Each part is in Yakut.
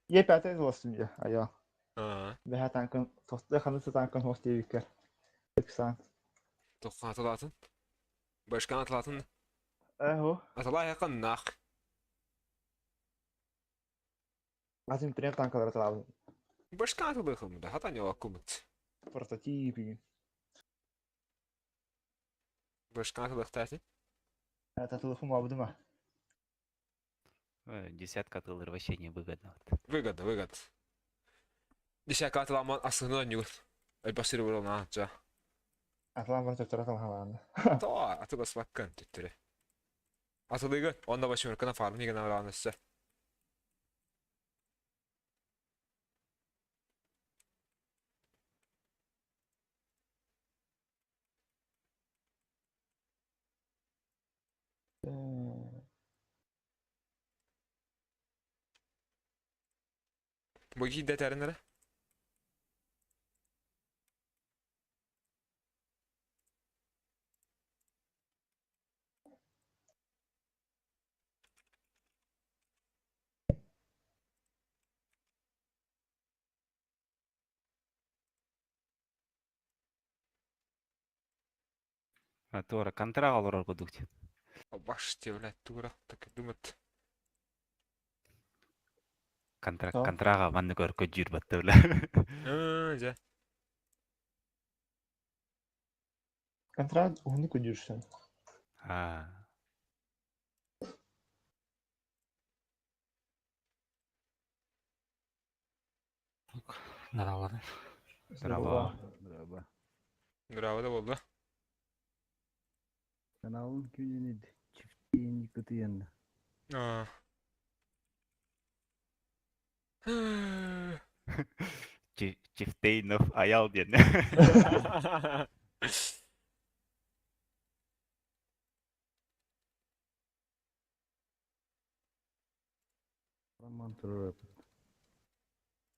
Е пятый злостым дьэ, айоо. Аа. Бэһэ танкын, ханыс танкын хос диэбиккэр. Ыксаан. Тохха атылаатын. Башкан атылаатын. Эһо. Атылаайакан нах. Атын трен танкалары атылаабын. Башкан атылыхым да, хатан ялаккумут. Прототипи. Башкан атылыхтаатын. Татылыхым абыдыма. Десятка атылыр вообще невыгодно. Выгодно, выгодно. Десятка атыламан асыны ньугун. Элбасыры буолан аача. Атылаан бар төттөрө атылаан. Тоо, атыласпаккын төттөрө. Атылыгын, онно восьмерканы фарм игена баран өссө. Бу киирдэ этэрин эрэ. А туора контракт олорор курдук дии. Баште, блядь, тура, так и думает. Контракт То? контрага маннык өр көдьүүр батта бля. Дьэ. Контракт уһуннук көдьүүрсэн. Аа. Здорово. Здорово. Здорово. Здорово да буолла. Каналын күнүн чифтиин кытыйанна. Аа. Чифтейнов аял диэн. Роман турар.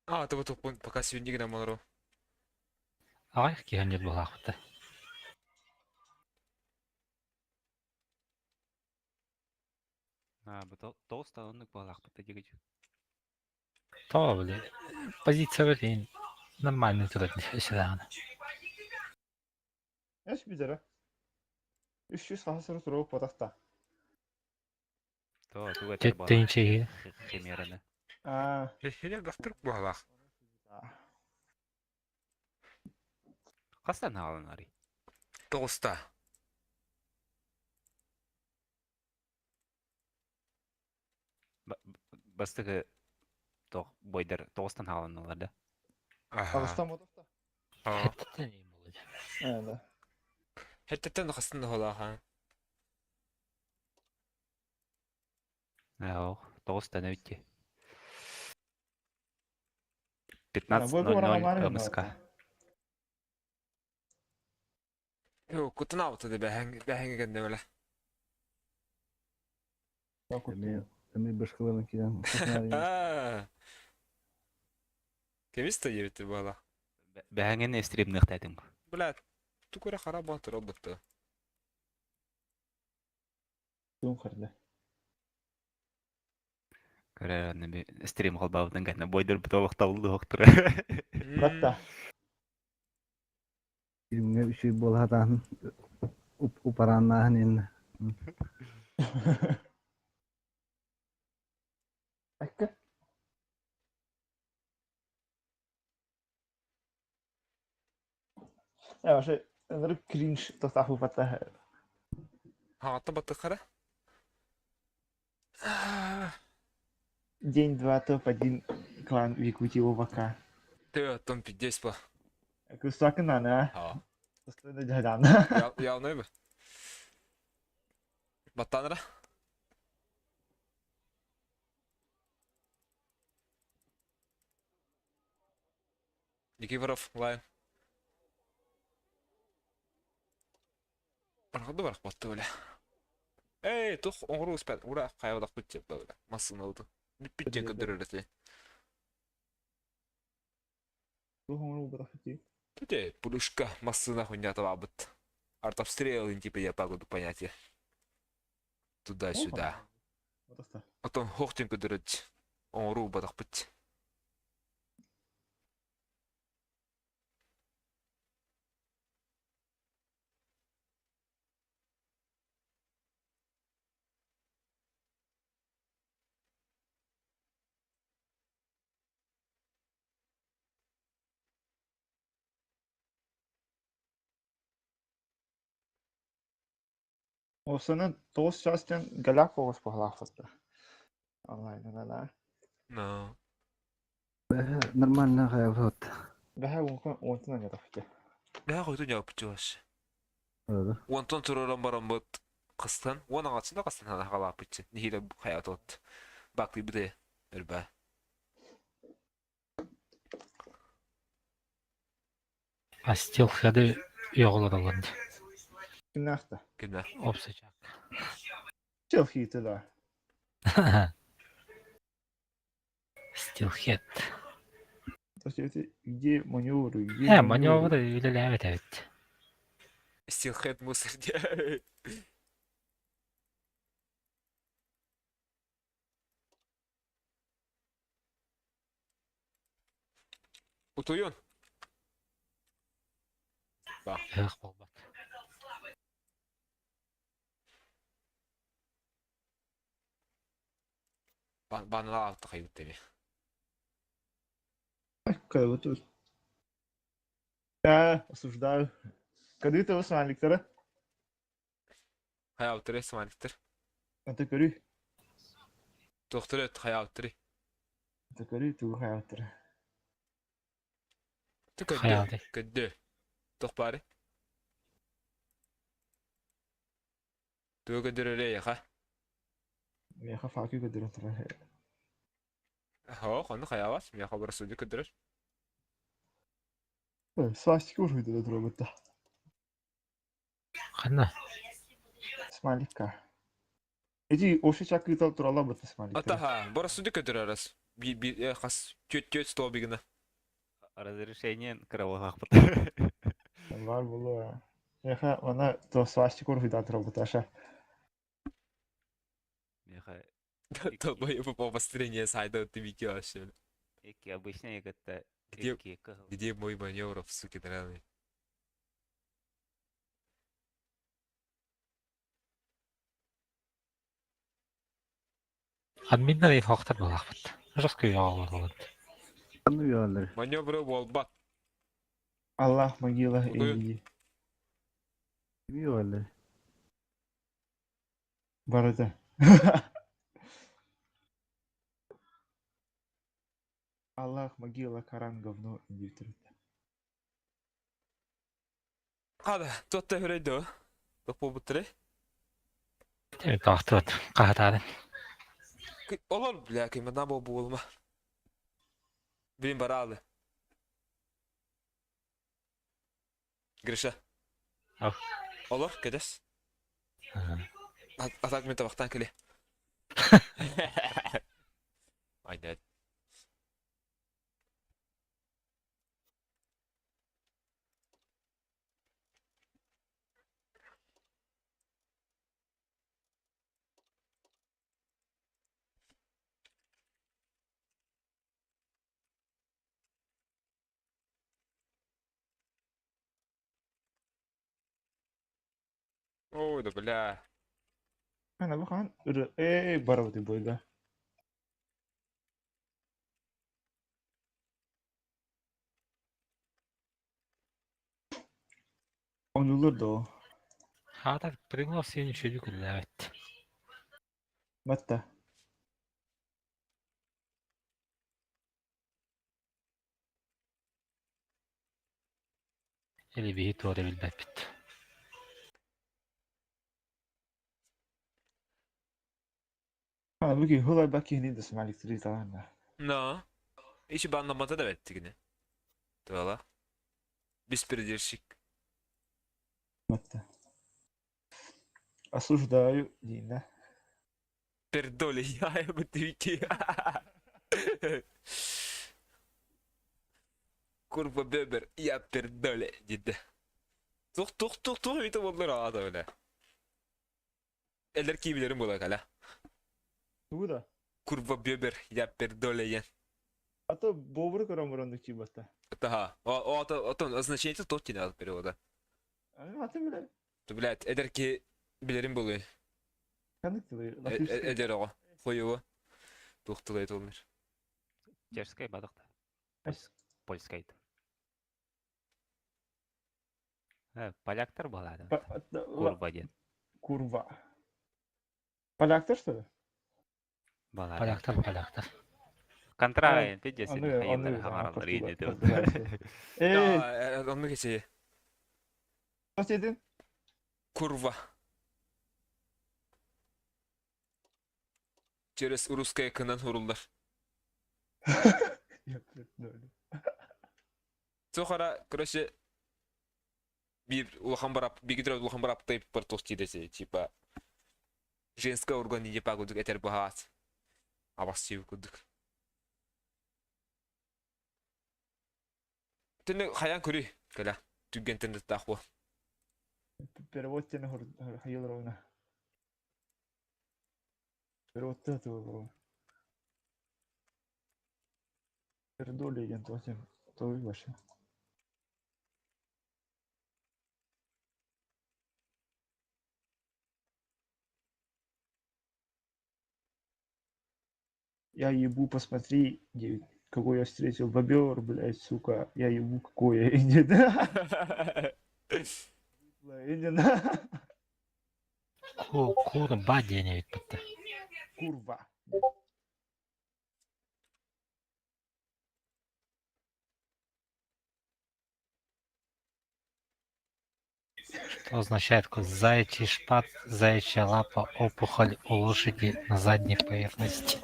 Аа, тобу туппун пока сүүннү гынан олору. Аҕай киһи дьыл буолаахпыта. Аа, бу тоҕус оннук буолаахпыта дигич. Тоҕо били позиция билин нормальный турар эсэлээҕинэ. Эс бидere. 300 хаһыс турук батахта. То туга этэр Тинчиһи. Химераны. Аа. Хехелер бастырык буолаах. Хастан хаалан ари? Тоҕуста. Бастакы тоқ бойдар тоғыстан хааланалар да. Аха. Аҕыстан ботохто. Аа. Хэттэн буолуо. Ээ да. Хеттеттен хастын да Ох, тоғыстан өтте. Бу 15.00 МСК. Йоо, кутунаабыта да бэһэҥ бэһэҥ гэннэ бэлэ. Эми эми башкаларын киирэн. Аа. Кемис да диэбит буола. Бэһэҥин стримныахтаатым. Бля, тугу эрэ хара буолан турар Туун харда. Көрөр стрим холбаабытын кэннэ бойдорбут олохтоллуохтура. Батта. Стримҥэ үчүгэй буола сатаан упарааннааһын иннэ. Экке. Я вообще ынырык кринж тостаху батта. Хаҕатта баттыххара. День-два топ-1 клан в Якутии ОВК. Ты оттон пиздец по. Кустакын ана. Аа. Достойно дьадана. Явный бы. Баттаныра. Никифоров, лайн. Барахды барах батты бля. Эй, тух оҥору успет. Ура, хайабадах бит бля. Массыына ылды. Бүппүт диэн көрдөрөр этэ. Тут пулюшка массыына хуйнята бабыт. Артобстрел типа я погоду понятие. Туда-сюда. Потом хохтин көдөрөт. Оҥоруу батахпыт. Уопсайынан тоҕус чаас диэн голяк оҕус быһалаахпыт да. Онлайнынан аа. No. Нормально хайабыт. Бэһэ уонтан уонтан анньатахпыт. Бэһэ хойутун дьааппыччылаш. Онтон тураран бараммыт хастан, уон аҕатсын да хастан хаалааппытчы. Нэһиилэ хайаатот. Баактыйбыт ээ, өрбаа. А стилхеды үөҕүлэр олорду. Кимнээх да? Кимнээх? Опсачак. Челхиты да. Стилхед. То есть это где маневры, где Э, маневры үлэлээбит эбит. Стилхед мусор диэ. Утуйун. Ыһыах буолбат. Банала алта хайбыт эми. Как тут? Я осуждаю. Когда ты смайликтара? Хайаутары смайликтер. Это көрүй. Доктор өт хайаутары. Это көрүй тугу хайаутары. Көддө. Хайаалый. Көддө. Туох баары? Тугу көдөрөрө яха? Миэхэ факи көдөрөн турар. Хоо, хонну хайаабас. Миэхэ барасудю көдөрөр. Свастика уруйда турар Ханна? Смайликка. Эти ошо чакыытал туралла быта смайликтар. Атаха, барасудю көдөрөр ас. Би би хас төт төт столбигына. Разрешение кыравалаахпыт. Бар булу. Миэхэ она то свастика уруйда турар буташа. Миэхэ Долбоеб по построение сайда ты вики вообще. икки обычный кытта Где- икки кыһыл. Где мой маневров, суки драные? Админнар ихохтар буолаахпыт. Жестко үөҕүлэр олорду. Ханна үөҕэллэр? Маневры буолбат. Аллах могила Утуйун. и Кими үөҕэллэр? барыта. Аллах могила Коран говно индивитер. Хада, туотта хүрейдөө. Топпобуттары. Таахтыбат. Хаһатаарын. Олор, бля, кимна бу буолма. Блин, бараалы. Гриша. Ау. Олор, кэдэс. Атак мен табақтан келе. Айда. Ой, да бля. Ана бахан э барабыты бойга. Онулур до. Хаатар прыгнул сиэн үчүгэй үлэлээбит. Матта. Или биһи туора билбэппит. Ана буки хулай баки хини да смайликтери таланна. Но. Иши банламата да беттигини. Туала. Беспредельщик. Матта. Осуждаю Дина. Пердоли, я бутыки. Курва бебер, я пердоли, диде. Тух тух тух тух бит болдыр ада беле. Элер кийбилерим була кала. Тугу да? Курва бебер, я пердоли ен. А то бобры көрөн бұрындык чибатта. Таха. О, о, о, значение тот не перевода. Аты биле. То, блядь, эдерки билерим болуй. Канык тылы. Эдер ого. Хуево. Тух тылай толмыр. Чешская бадахта. Польская. Э, поляктар балады. Курва диэн. Курва. Поляктар, что ли? Балар. Поляктар, поляктар. Контрагент десин Аны, аны, хайылар хаҥараллар иини португальцы. Эй, Оннук эчи. что дедин? Курва. Через русская кынан хуруллар. Сохара, короче, биир улахан барап, биги улахан барап тайп бар тос типа женская орган не пагудук этер баһаат. Абас сиу кудук. Түнү хаян көрүй, кэля. Түггентен тахуа. Перевод тene хайыл ровно. Перевод тene Пердоли деген тосем, то вообще. Я ебу, посмотри, какой я встретил бобер, блядь, сука. Я ебу, какой я, иди, да. Иди на. Курба диэн эбит бытта. Курва. Что означает заячий шпат, заячья лапа, опухоль у лошади на задней поверхности.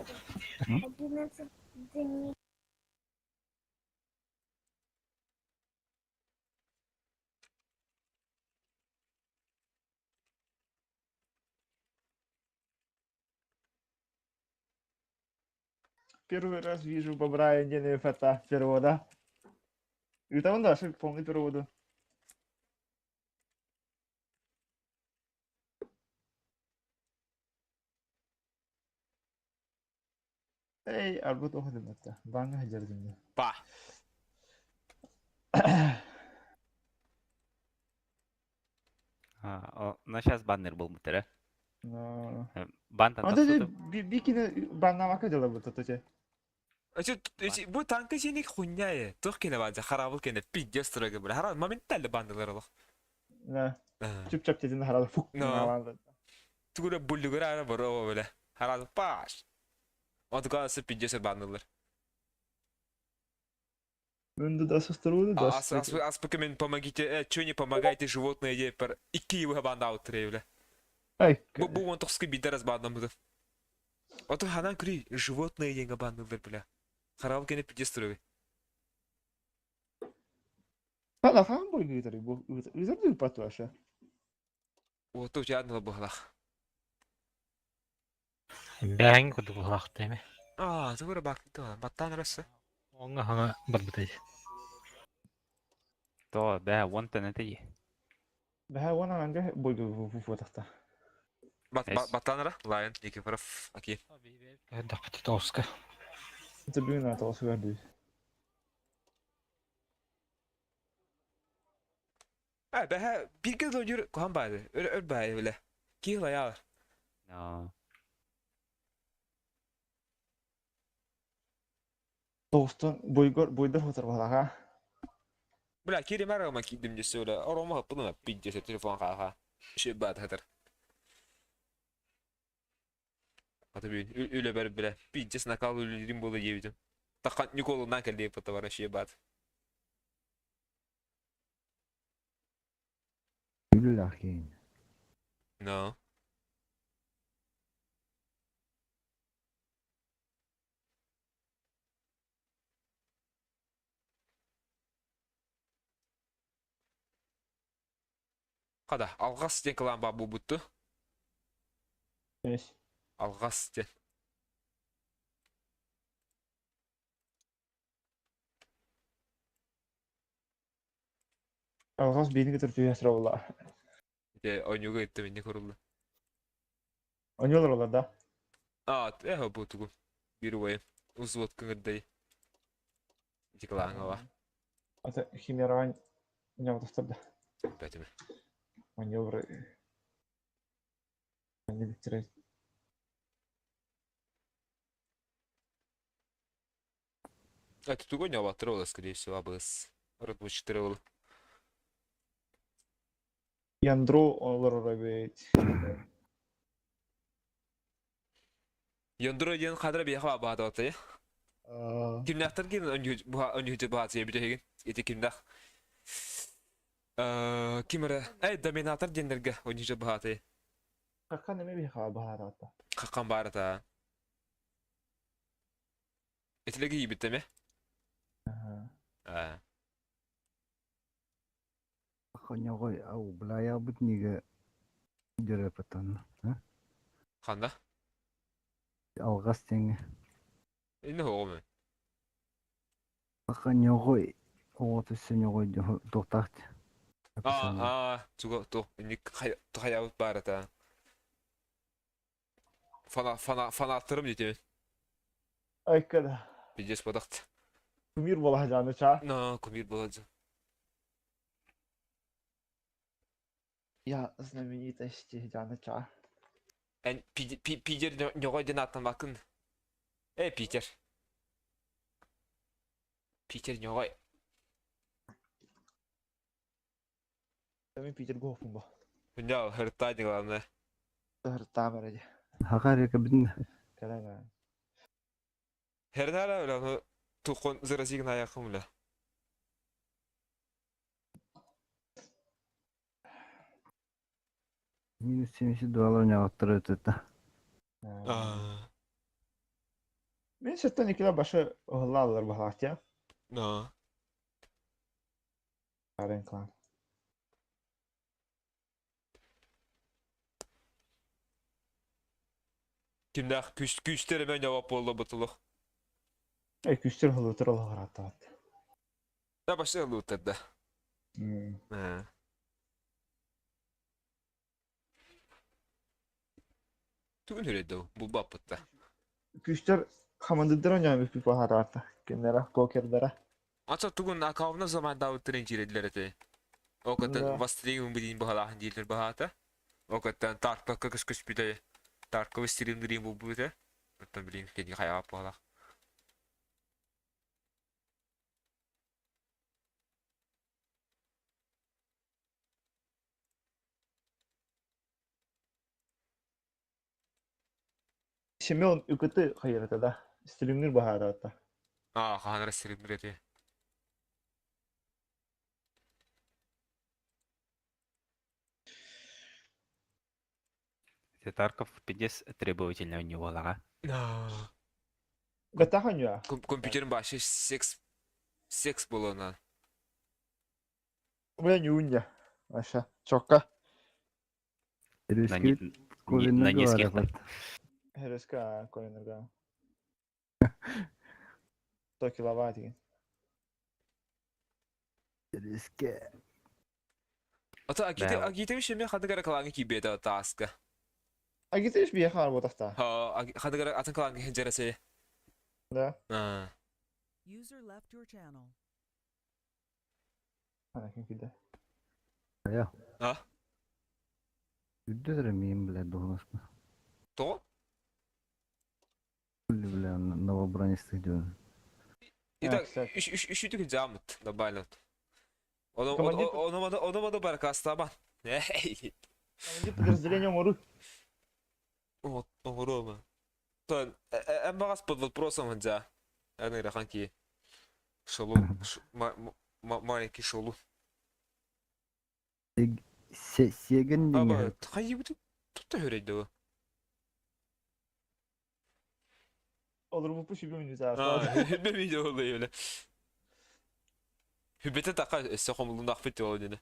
11 дней. Первый раз вижу бобра и не фото перевода. И там да, полный перевода. Эй, арбут оходым это. Банга хадердим. Па. На сейчас баннер был мутера. Но... Бантан А ты бикини баннамака дела бу тоточе. Бу танка сеник хуйня е. Тух кене баджа харабыл кене пиздец строго бля. Хараб моментально бандылар олох. Да. Чуп-чап тезин харабыл фук. Но. Тугура буллугура ара барова бля. Харабыл паш. Отуга сы пиздец бандылар. Мынды да состыруду да. Ас ас ас пока мен помогите, чё не помогаете животные де пар икки его банда утрей бля. Ай. Бу бу он тохски бидерас бандам буду. Ото ханан күри животные деньги бандылар бля. Харабыл кене пиздец строго. Хана хан бой гитары бу. Үзер патуаша. Ото жадны бухлах. Бэһэҥ курдук буһалаахтай эми. А, тугура бак то, баттан расы. Оҥҥа хаҥа барбытай. То, да, вон тен это е. Бэхэ вона анга бой фу тахта. Баттан ра, Лайон, Никифоров, окей. Дахпыт тоска. Это бүгүн ата осугар А, бэхэ бирге дойдур кухан байды. Өр өр байды биле. Кихла яар. Но. Тоғыстан бойгор бойдар хотар балаға. Бля, кири мара ма кидим десе бля. Орома хаппыны пиздец телефон хаха. Ши бат хатар. Ата би үле бер бля. Пиздец накал үлерим болы ебидим. Тақан Николу накал деп бар ши бат. Үллахин. No. Қада, алғас ден кылан ба бу бұтты. Эс. Алғас ден. Алғас бейін кетір түйе асыра Де, ойнуға етті мен не көрілді. Ойнолар олар да. А, эхо бу тугу. Бір ойын. Узвод кыңырдай. Дикалаңа ба. Ата химеран не отостырды. Бәтіме. Маневры. Не биттере. А, тут угоня батыры скорее всего, абыс. Рот бу четыре. Яндро олорор эбит. Яндро диэн хадра биэхэ баатабатый. Кимнээхтэр ким өнүһүтү баатыйа бүтэһигин? Ити кимнээх? Ким эрэ? Эй, доминатор диэннэргэ өнүһүтү баатый. Какан эме биэхэ баатабата. Какан баарата. Итилеги ийбиттэ ме? Хоньоҕой ау бля нигэ дөрөпөтөн. Ханна? Алҕас тэҥэ. Инне хоҕум. Хоньоҕой оҕото сөньоҕой туохтаах. Аа, аа, туга ту инник хайабыт баарата. Фана фана фанаттарым диэтибин. Айкада. Пиздец бодахт. Кумир буолаһа чаа. На, кумир буоладжа. Я знаменитости Диана Ча. Эн Питер ньоҕой диэн ааттаммаккын. Э, Питер. Питер ньоҕой. Мен Питер Гофун бо. Хүннэ хыртаа диэн главное. Хыртаам эрэ. Хаҕар кабин. Кэлэн. Хернара бля, тухон заразигн аяхым бля. Минус 72 ойнаабаттар өтөтө. Мен сеттен икиле башы оһоллааллар баһаахтия. Но. Арен клан. Кимнээх күс күстер мен жауап болду бутулук. Эй күстер хылытыр олоҕор аттаат. Да башы лутер да. Түгін хүреді бұл баппытта. Күстер хамандыдыр ойнаабыт пипаһараата. Кеннера покердара. Ата тугун акаунна заман дауттырын жиредлер эте. Окаттан вастригын билин бахалахан дийлер бахата. Окаттан таркакка көс көс бите. Таркы стримдерин бу бите. Оттан билин кеди хаяп бахалах. Семен үкөтө хайырата да. Стримнер бахараата. А, ханара стримдер эте. Тарков пиздец требовательный у него лага. Гатаханюа. Компьютерин башы секс секс болона. Бля нюнья. Аша, чокка. На низких. РСК Колинерга. 100 киловатт. РСК. Ата агите агите шеме хадыгара калаңы кибета таска. Агите иш бияха работахта. Ха, хадыгара атын калаңы хенжересе. Да. А. User left your channel. Ана ким киде. Я. А? Үрдүдөрө миин бля дуһунаспа. То? Бля новобранистых дьон. Итак, үш үш жамыт добавлен. Оно оно оно оно баркастаба. Командир подразделения Муру. Вот, Рома. То, багас под вопросом да. Аны раханки. Шолу, маленький шолу. Сеген Аба, хайы бу тут та хөрөйдө. Olur bu пуш үбү минут аа. Хүбе видео болду эле. Хүбете така эссе хомулун акпет болду дене.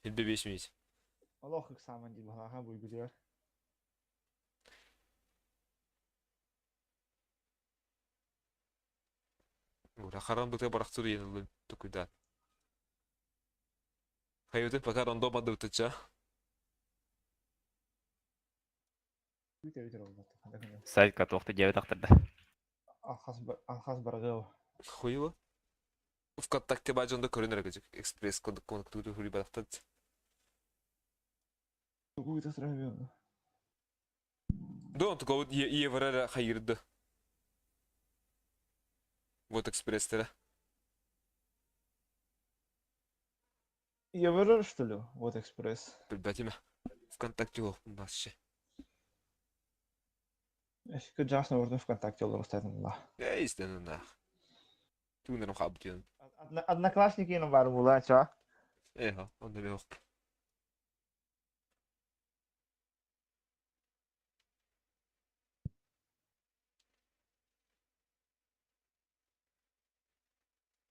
Хүбе 5 минут. Аллах экзамен ди баха бу гүзөр. Ура харан быты барактыр енилин тукудан. Хайыты пока рандом адыбытыча. Сайтка тоқты девять ақтырды. Алхаз баргыл. Хуево. ВКонтакте бажонда көрүнөр көжүк. Экспресс код контактты хури барактат. Тугуйта сравен. Дон туго евро хайырды. Вот экспресс тера. Евро, что ли? Вот экспресс. Билбэтим. ВКонтакте олохпун басшы. Эшке жас ордун ВКонтакте олор устатынла. Э, истен нах. Туунарым хабытын. Одноклассники бар була, ча? Эха, онда бе оқ.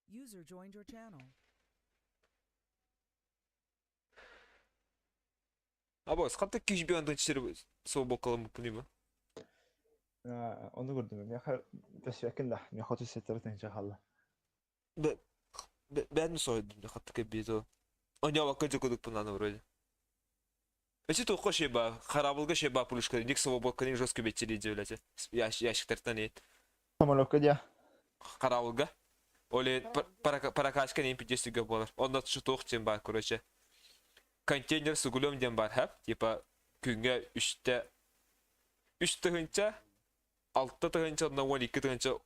User joined your channel. Або, сканта киш би андын чир сол бокалым пунима. Оны көрдүм. Меха бәсвәкин да. Меха төсәтәр тенче халла. Бе бән сойдум, хатты кебито. Оня вакы жокодук пунаны вроде. Эти тоққа шеба, харабылга шеба пулушка, ник свободка, ник жестко бетчили девляте. Ящиктартан ет. Самолетка дия. Харабылга. Оле паракачка не пидесиге болар. Онда шутух тем бар, короче. Контейнер с углем дем бар, хап? Типа күнгө үстә үч тыгынча, алты тыгынча, онда 12 тыгынча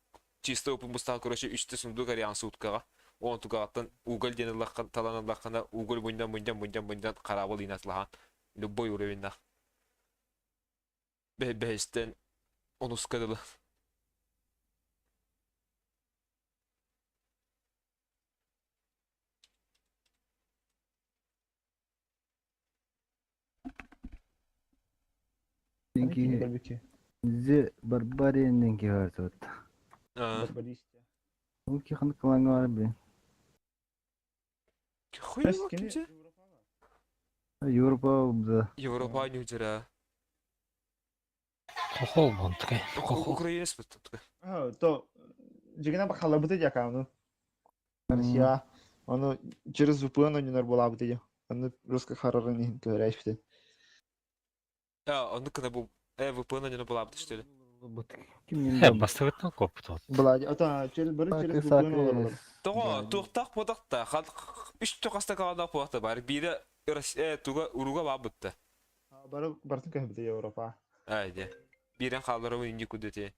чисто опын бустал, короче, үстә сундук ариан суткага. Он тугаттан уголь ден лаккан таланан лаккана уголь буйдан буйдан буйдан буйдан карабыл инатлахан. Любой уровень нах. Бе бестен онускадылы. Нинки The Barbarian нинки бар вот. Барбаристия. Ол ки хан кланга бар бе. Хуй кимче? Европа да. Европа не удира. Хохол бон такой. Хохол. Украинец вот такой. То жигина бахала быты дякану. Россия. Оно через VPN не нарбола быты. Оно русская харара не говорящ быты. А, он кына бу VPN не была бы, что ли? Бастырытын коп тут. Была, ата через бары через VPN олар. Того, туқтақ бодақта, хал үш тоқаста қалада қуақта бар. Бири Россия туга уруга ба бутта. Бары бартын кәһ быты Европа. Айде. Бирен қалдыры инди күдете.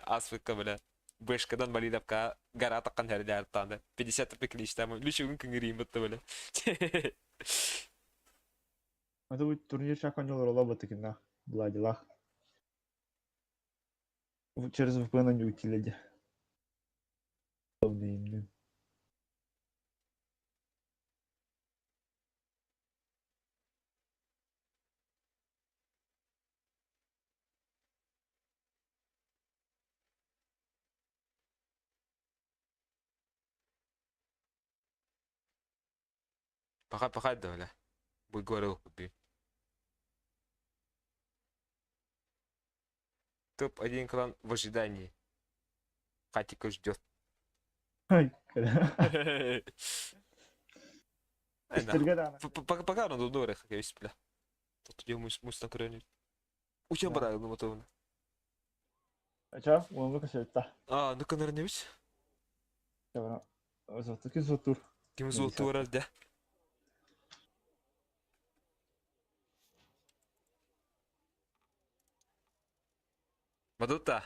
Асфыкка бля. Бэшкадан балидапка гора таққан хәрде арттанды. 50 рупий клич там. Лүчүгүн күнгірейін бітті бля. Это будет турнир шакан жолор ола быты кинна. Была делах. Через VPN они утиледи. Удобно им. Пока пока да бля. Буй говорил купи. Топ-1 клан в ожидании. Хатика ждет. Ай, Пока он дуры, как я бля. Тут я мус мус на крыне. У тебя брал на мотовна. А чё? Он выкосил-то. А, ну-ка, наверное, ведь. Золотый золотур. Ким золотур, да. Мадута.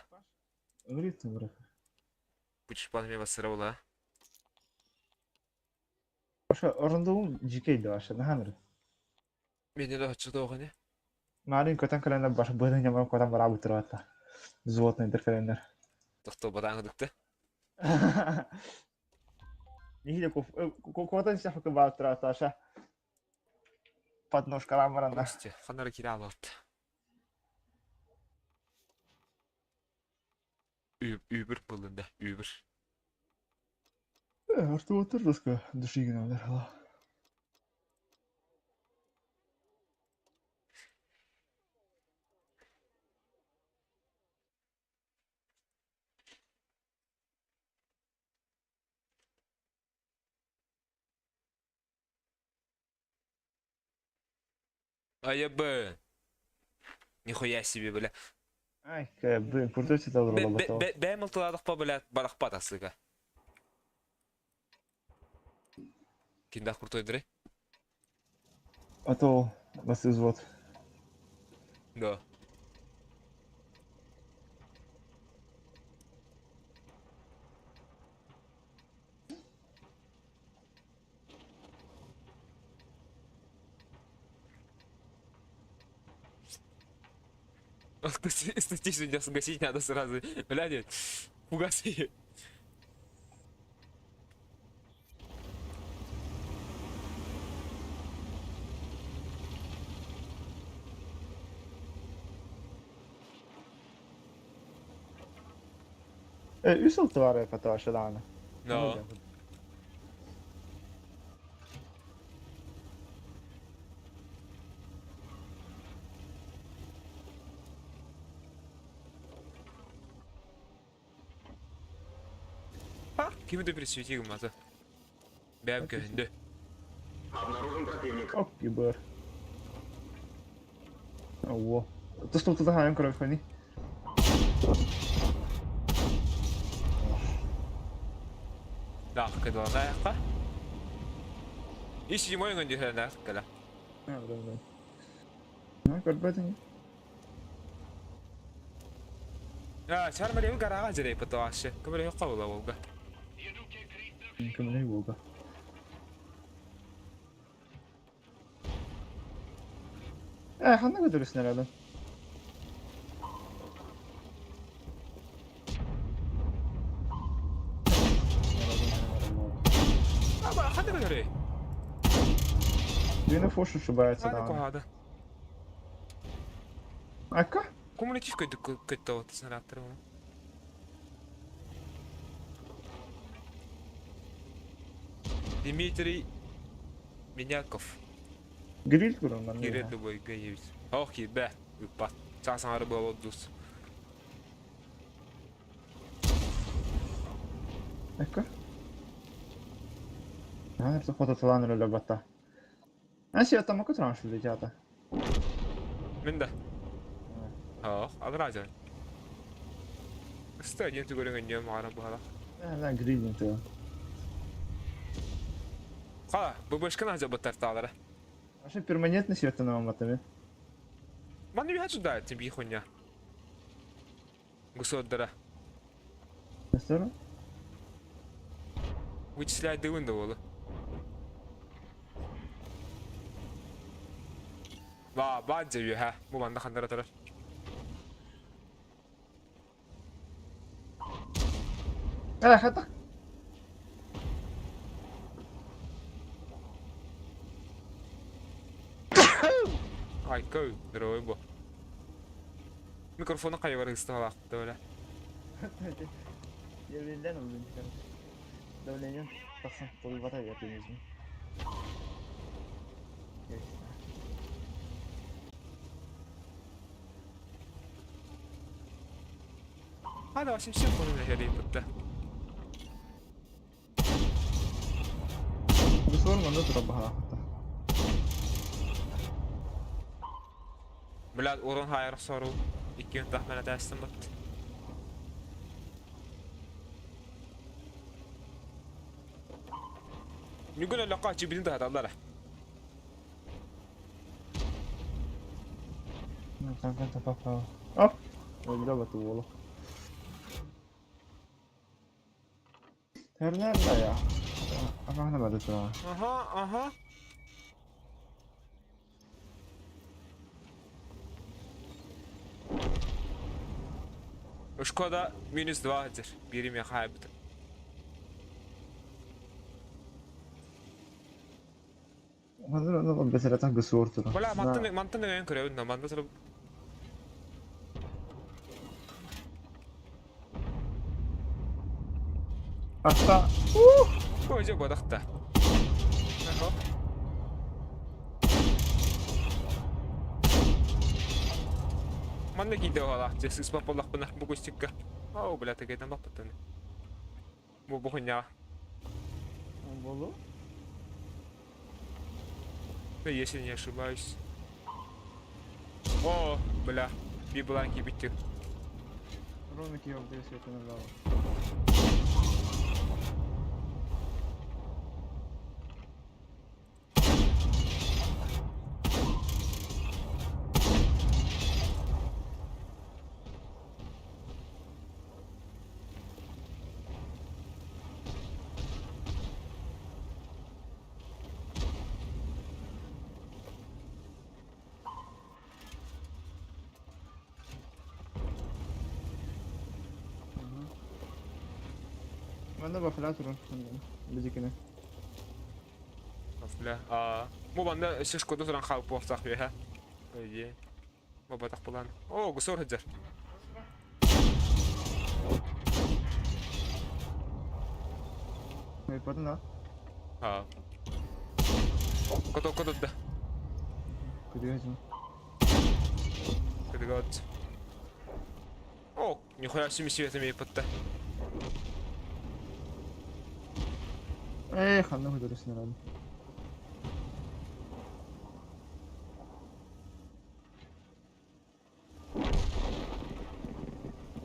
Говорит, брат. Пучпан мне басыраула. Баша, орындуым жикей да баша, наханыр. Мен да хочу тоғыне. Марин котан календар баша, быдын яман котан бара бутырватта. Золотный дыр календар. Тоқты бадан күдікті. Нихиле котан сяхы бара бутырватта, аша. Подножкалан баранда. Ханары кире алат. Үбір бұлында, үбір. Арту отыр жестко душигин алар. А я бы. Нихуя себе, бля. Ай, блин, крутой цитат Бәм ылтыладық па, бля, барақ па тасыға. Киндах крутой дыры? А то бас взвод. Да. Статистику гасить надо сразу. Блядь, угаси. Үс сыл товары потоша даҕаны. No. Ха, кими да присвети гыммата. Бэйэм көһүндү. Оп, ебар. Ого. Тустуу тутаһаайан көрөөххүнүй? Даах кыдаланаайахха. Ис седьмой ҥын түһэрэнээх кэлэ. Көрбөтүн. Аа, чар мэлиэм гарага дьэрэй пыташы. Көмөлөһө хабыла болга. Көмөлөһө болга. Э, ханна көтөрүснэр адам? Аба, ханна көтөрүй? Две фошу шибается Ханна да. кохада. Ака? Кумулятив көттө вот снарядтар. Дмитрий Меняков. Гриль көрөн Кире дубой гаевич. Ох, ебе. Ыппат. Саасаңары буолот дус. Ecco. Ah, фото талан рөлө бата. Ас я там окотранш летята. Мин да. Ох, адразер. Стой, не түгөрүн ньем ара буhala. Да, гриль то. Ха, ББшка наза баттар таалара. Аше перманентно света на матами. Маны бихачу да, тебе хуйня. Гусоддара. Настара? Вычисляет дывын да болу. Ба, ба дебі, ха. Бу манда хандара тарар. А, хата. Ай, кой, здоровый бу. Микрофоны кайвар ысталақты өлі. Еврейден oldu. Давление тахсан толбата организм. Hadi başım şimdi konu ne бітті. Бусор манда тура баха. Бля, урон хайыр сору. Икки тахмена тәстім бітті. Нүгін әлі қачы білін тахаталар. Оп. Өлдө бату болу. Тернер да я. Ага, бады тура. Аха, аха. Шкода минус 2 дер. Бери мен хайбыт. Хазыр бесеретен гысор тура. Бля, мантын мантын деген көрөбүн да, манда туруп. Атта. Көжө бодакта. Аха. Манна кийде ола, жесис папалак бына бу кустикка. Ау, бля, тегеден баппытын. Бу бухуня. Болу? Ну, если не ошибаюсь. О, бля, библанки биттик. Ромик я обдаю света набрала. Манна бафля турар. Бизикини. Бафля. Аа. Бу манна өссө Шкода туран хаалып буолуохтаах үөһэ. Өйдүү. Бабатах булан. О, гусор сылдьар. Айпатын а? Аа. Кото кото да. Кыдыгачым. Кыдыгат. О, нихуя себе светом епатта. Эх, ханна көтөрүсүн рады.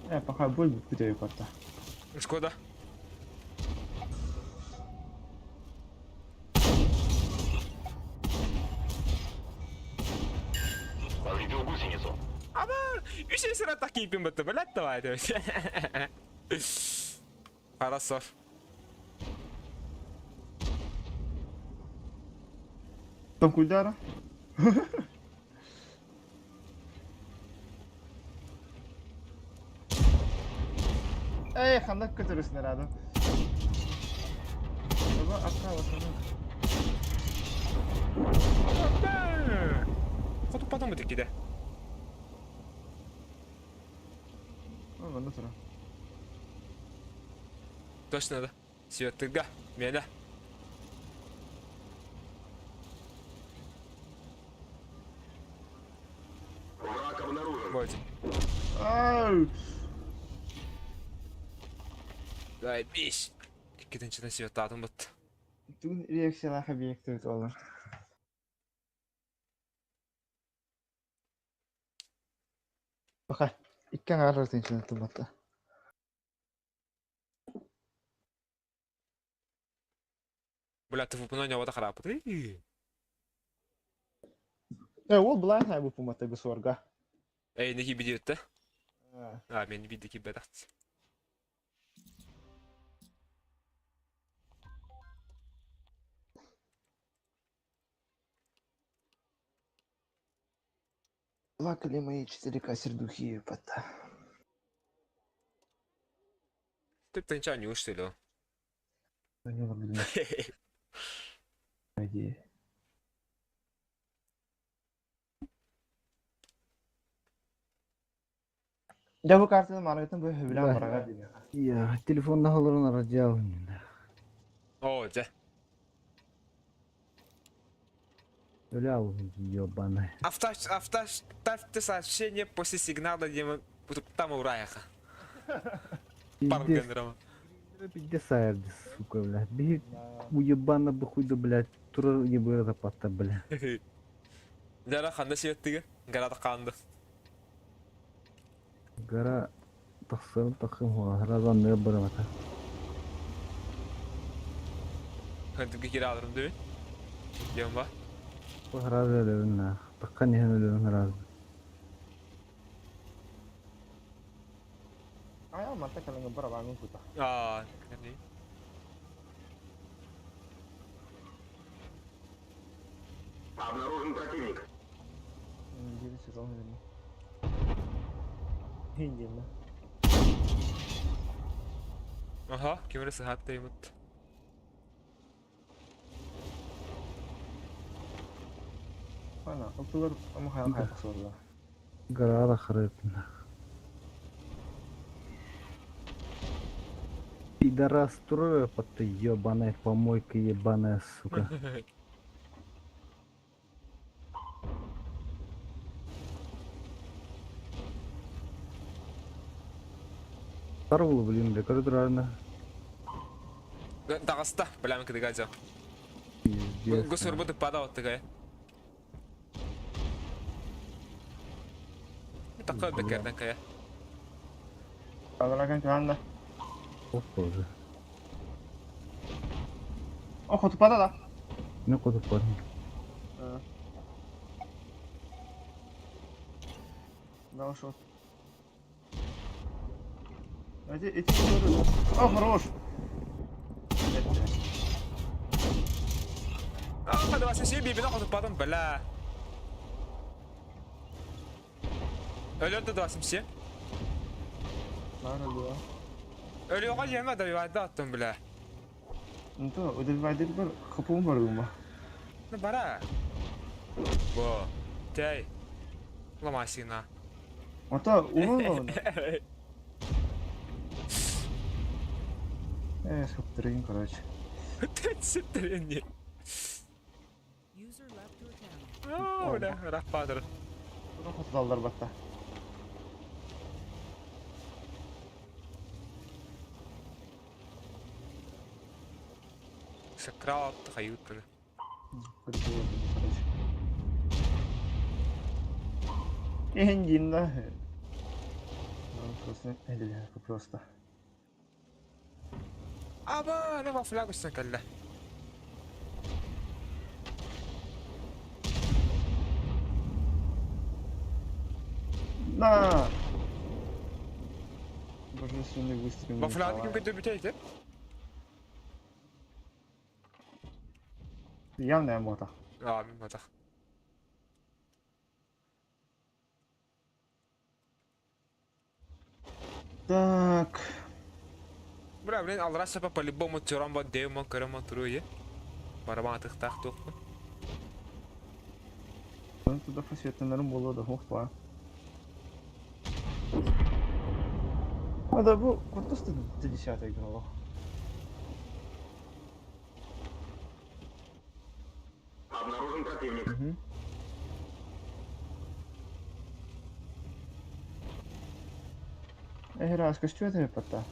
Э, пока бой бүппүт өйпатта. Шкода. Повредил гусеницу. Аба, үс сыра так кийпин бытты, блядь, давай, Хорошо. Там кульдара? Эй, ханна көтөрүсүн рады. Баба, акка басана. Хоту потом будет киде. О, манна тура. Точно да. Светыга, меня. Враг обнаружен. Вот. Ау! Дай бись. Иккитинчиден свет атын бут. Түн реакциялаах объекты олар. Баха, иккен арар тинчилен туматта. Бля, ты выполнял вот харапыт. Э, ол былай най бу пуматта гысорга. Эй, неки бидиотта? А, мен бидики бедат. Плакали мои 4К сердухи, пата. Ты тынча не что ли? Идея. Я бу картаны маргытын бу хөбүлән Да. барага дим. Я телефонда олорон арадьяабын. О, дьэ. Өлө ебаный. Авто, авто, ставьте сообщение после сигнала, где мы там ураяха. Пиздец, Паргенером. пиздец, аярды, сука, бля. Биһи уебана бы хуйда, блядь, тура не быра патта, бля. Дара ханда сиеттиге, гарада канды. Гора тахсым тахым хуа, разан не бырамата. Хантыгы кире алырым дебин. Диэн ба. Разы өлөбүн на. Таххан иһэн өлөбүн разы. Ая, манта каланга барабангын кута. Аа, кани. Обнаружен противник. Бири сезон верни. Индина. Аха, кимре сахат таймыт. Ана, оптулар ама хаян хаян сорда. Гора да харытна. Пидорас трое, ты ебаная помойка ебаная, сука. Сорвало, блин, бля, как рано. Таҕыста, билэмин кыдыга дьа. Пиздец. Госурбу тыппада оттыгай. Такка бекерден кая. Аларакан канда. Опа уже. О, хотупада да. Ну, куда парень. Да, ушел. Эти, эти которые... О, хорош! Аа, давай сен бибине хотуппадым, бля. Өлөрдө давай сен. Надо было. Өлүөҕэ диэмэ добивайда оттон бля. Ну то, удивайдырбар хапуун барыма. Ну бара. Бо. Чэй. Ламасина. Ото угун олуна. Э, саптырыгын, короче. Ситтэрин User left your channel. Оо, бля, раппадыр. Хоталлар батта. Сакрал атты хайыттыр. Короче. Эндин да. Ну, просто, просто. Аба, не вафля көстөн кэллэ. На! Божественный выстрел. Вафляны ким көтө бүтейти? Явная мота. Аа, мин батах. Так. Бра, блин, алра сапа по-любому тюрам ба демон көрөмөн туруйе. Барабан атыктаах туохпун. Ну, туда фасетынарын болуо да хохпа. А да бу куртус ты десятый играл. Обнаружен противник. Угу. Эй, раз, что это пота?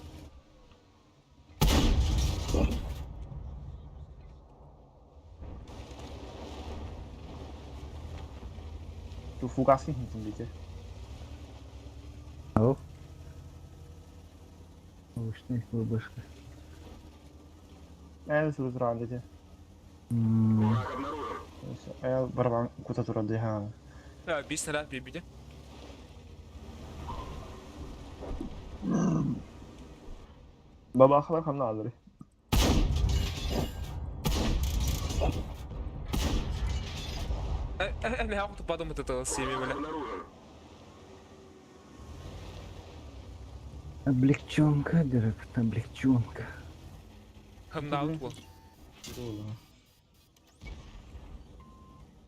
Tu fugasin hintin Ау. Наушник выбышка. Эл сылытыран дете. Враг обнаружен. Эл барбан кута турады ха. Да, бис снаряд бибиде. Баба халар хамна алыры. Э, э, э, хакты подумать это семи, бля. Обнаружен. Облегченка, директ, облегченка. Хамнаут бол.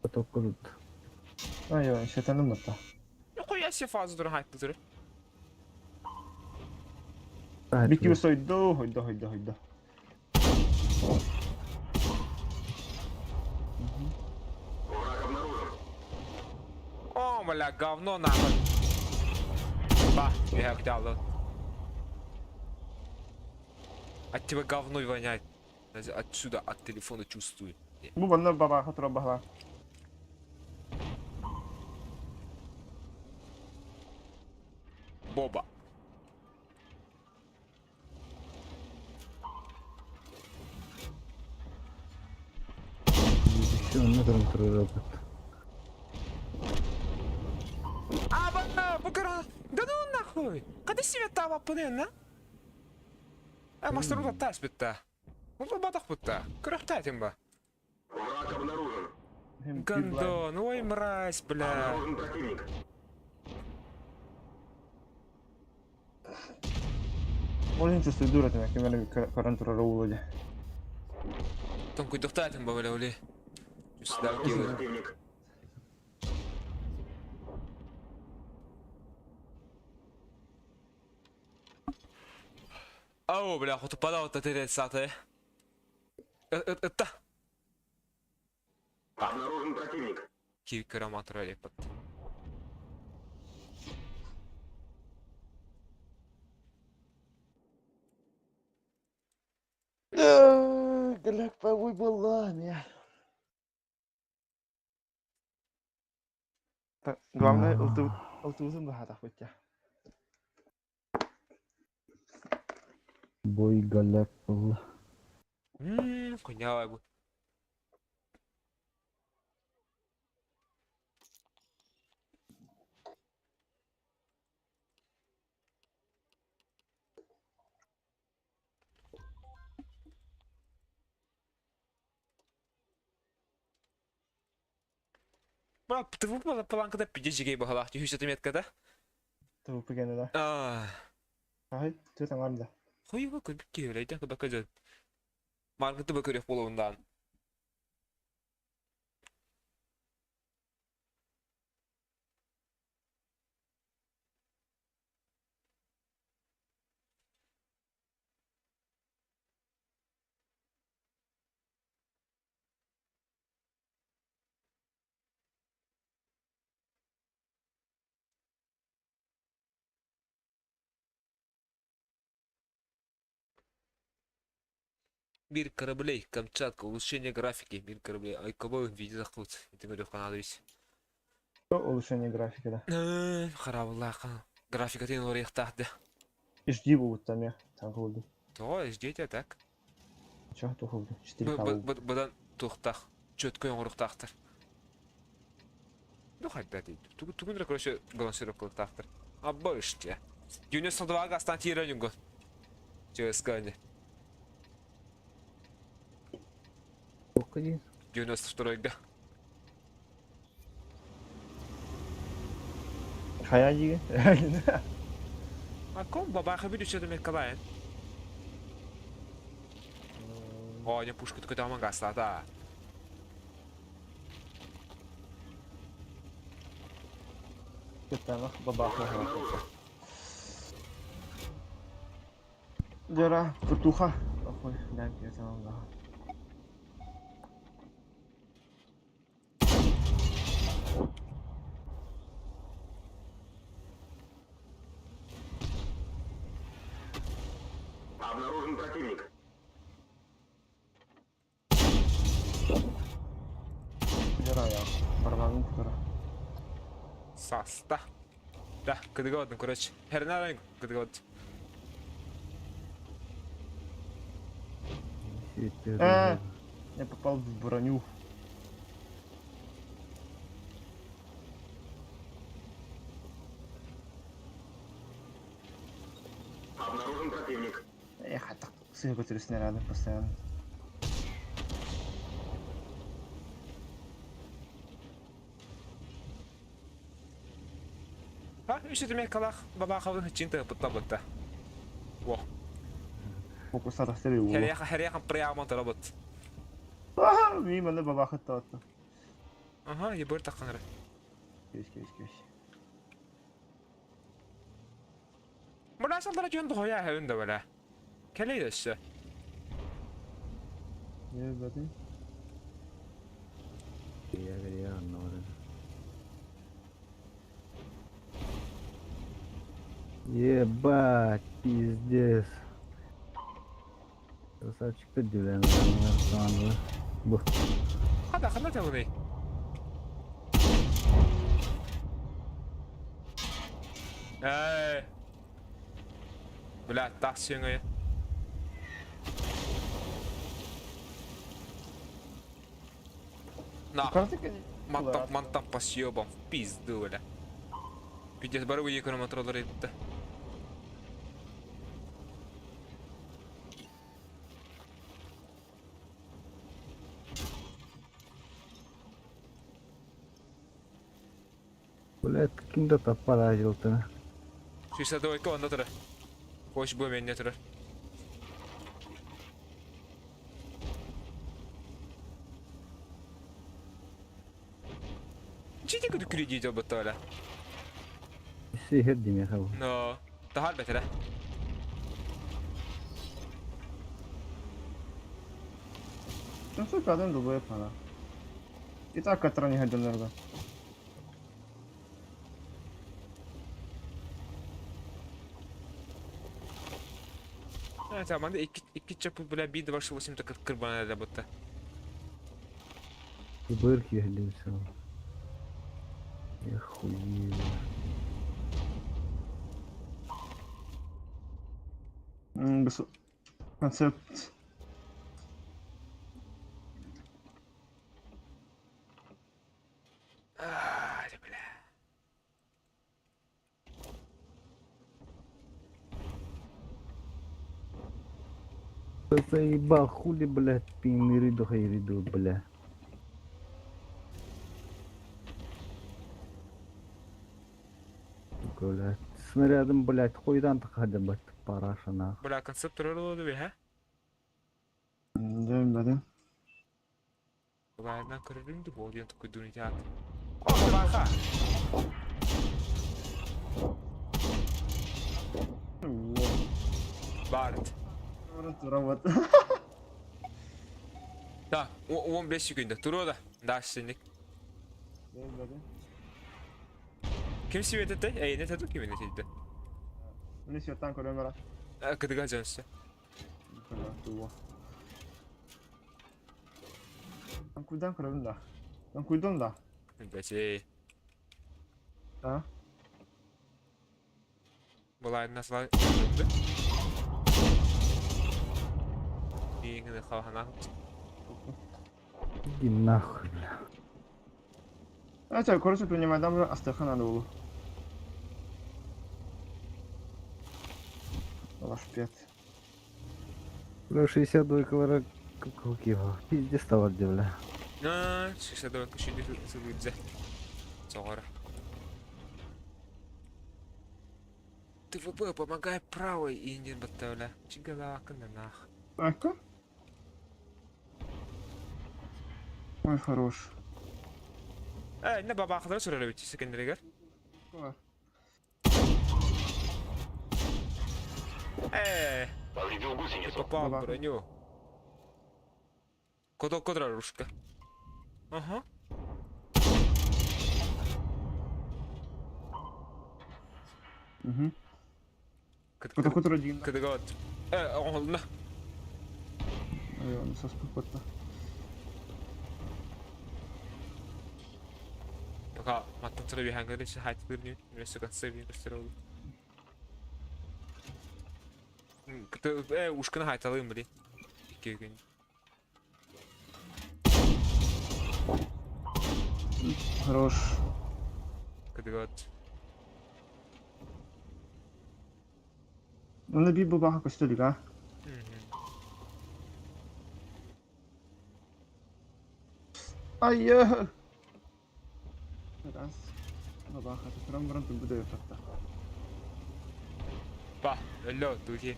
Поток курут. Ай, ой, шетаным батта. Нихуя себе фазу дура хайт тур. Бики сойду, хойду, хойду, хойду. Враг обнаружен. О, бля, говно нахуй. Ба, я хотел. От тебя говно воняет. Отсюда, от телефона чувствую. Бу банна баба хатыра бахла. Боба. Еще на трон Аба, букара. Да ну нахуй. Когда себе тава пынена? А мастер тас битта. Ол батах битта. Көрөхтә ба. Враг обнаружен. Гандон, ой мразь, бля. Обнаружен противник. Можно чувствую дура, ты на карантура роулоде. Тон куйдухта ба бля ули. Сюда Обнаружен противник. Ау, бля, хоту падал от этой саты. Это. Обнаружен противник. Кир матура лепат. Гляк повой была, Главное, ылтуузун бахатах бытя. Бой голяк был. Ммм, хуйня бу. Бра, ты выпала паланкада пиде жигей бахалах, ти хүсәтем да? Туу пигене да. Аа. Ай, түү таңарда. Хуево көрбүт киһи өлөйдөн кыбакка дьон. Маргыты ба көрүөх буолуондаан. Мир кораблей, Камчатка, улучшение графики, мир кораблей, Айкобой, видео захват. Это говорю, канал весь. Улучшение графики, да. Харабыллаах графикатын уларыйахтаах да. HD буолбуттар эмиэ. Таҥха буолду. Тоҕо HD этэ так? Чё, туох буолду? 4К буолбут. Быдан туохтаах, четко оҥоруохтаахтар. Ну хайда дии. Тугун эрэ короче балансировкалыктаахтар. Абба иште. 92 гастан тиэрэ ньугу. ЧСК Сколько день? 92-га. Хайа диги? А ком бабаха бүт үчөтө меккалайын. О, не пушка такой там гастата. Кытаанах бабаха. Дера, кутуха. Охой, дай мне там, да. Обнаружен противник. Дера я. Барабанын кутара. Саста. Да, кыдыгы короче. Хернаран кыдыгы. А, я попал в броню. Обнаружен противник. Эх, а так сыр который снаряды постоянно. Ha, үчөтө меккалах бабаха чинта бутта бутта. Во. Фокус арастыры его. Херияха херияха прямо робот. А, мимо на бабаха то-то. Ага, ебыр такканры. Кеш, кеш, кеш. Мына салдара жөн дохоя хэвэн да бала. Келей дөссө. Не, баты. Я реально. Ебать, пиздец. Красавчик ты дивен. Бу. Хада хана табыны. Эй. Бля, так сүйіңі. На, мантам, мантам по съебам, в пизду, бля. Пиздец, бары уйи контроллер етті. Блядь, ким-то таппаражил-то. 62 онда тұры. Қош бөменне тұры. Чити күді кредит обытты оля. Сихер демеха. Но, тахар бетері. Ну, сука, один дубой пана. И так, который не годен. Это, манда икки чапы, бля, би 28 так кырбана да бутта. Бырки все. Охуенно. Концепт. А, да, бля. Заебал, хули, блядь, пинриду хайриду, бля. Сука, блядь. Снарядом, блядь, хуйдан тахады, блядь. Параша нах. Бля, концепт турар бе, Да, да, да. Былайынан көрөрүм ду бол диэн тукуйдуун итаат. О, баха! Барт. Турамат. Так, 15 секунда. Туруо да. Дальше Ким сибетете? Эй, не тату ким не сидит. Мне светан көрөмөрө. Кыдыга жөнсө. Кудан көрөм да. Куйдум да. Бәче. А? Былайына сала. Иңне хавана. Иди нахуй, бля. Это, короче, принимай дам Астахан надо было. Лашпет. Бля, 62 килограмм кило. Пиздец стало, бля. На, 62 киши сылыдзе. Соғара. ТВП, помогай правой, Индин баттавля. Чигала нах. Ака? Ой, хорош. Э, не баба хадра сурары бит секендрегер. Э, Повредил гусеницу. попал в Баба. броню. Куда кудра рушка? Ага. Угу. Куда куда один? Кыдыгат. Э, оңолна. Ой, он со спокойно. Пока маттан тура бихангары хайт бирни, место конце бин костерол. Э, ушканы хайталым били. Ике күн. Хорош. Кыдыгат. Ну, наби бабаха костюлик, а? Ай, Раз. Бабаха, ты прям бран тут буду факта. Ба, алло, духи.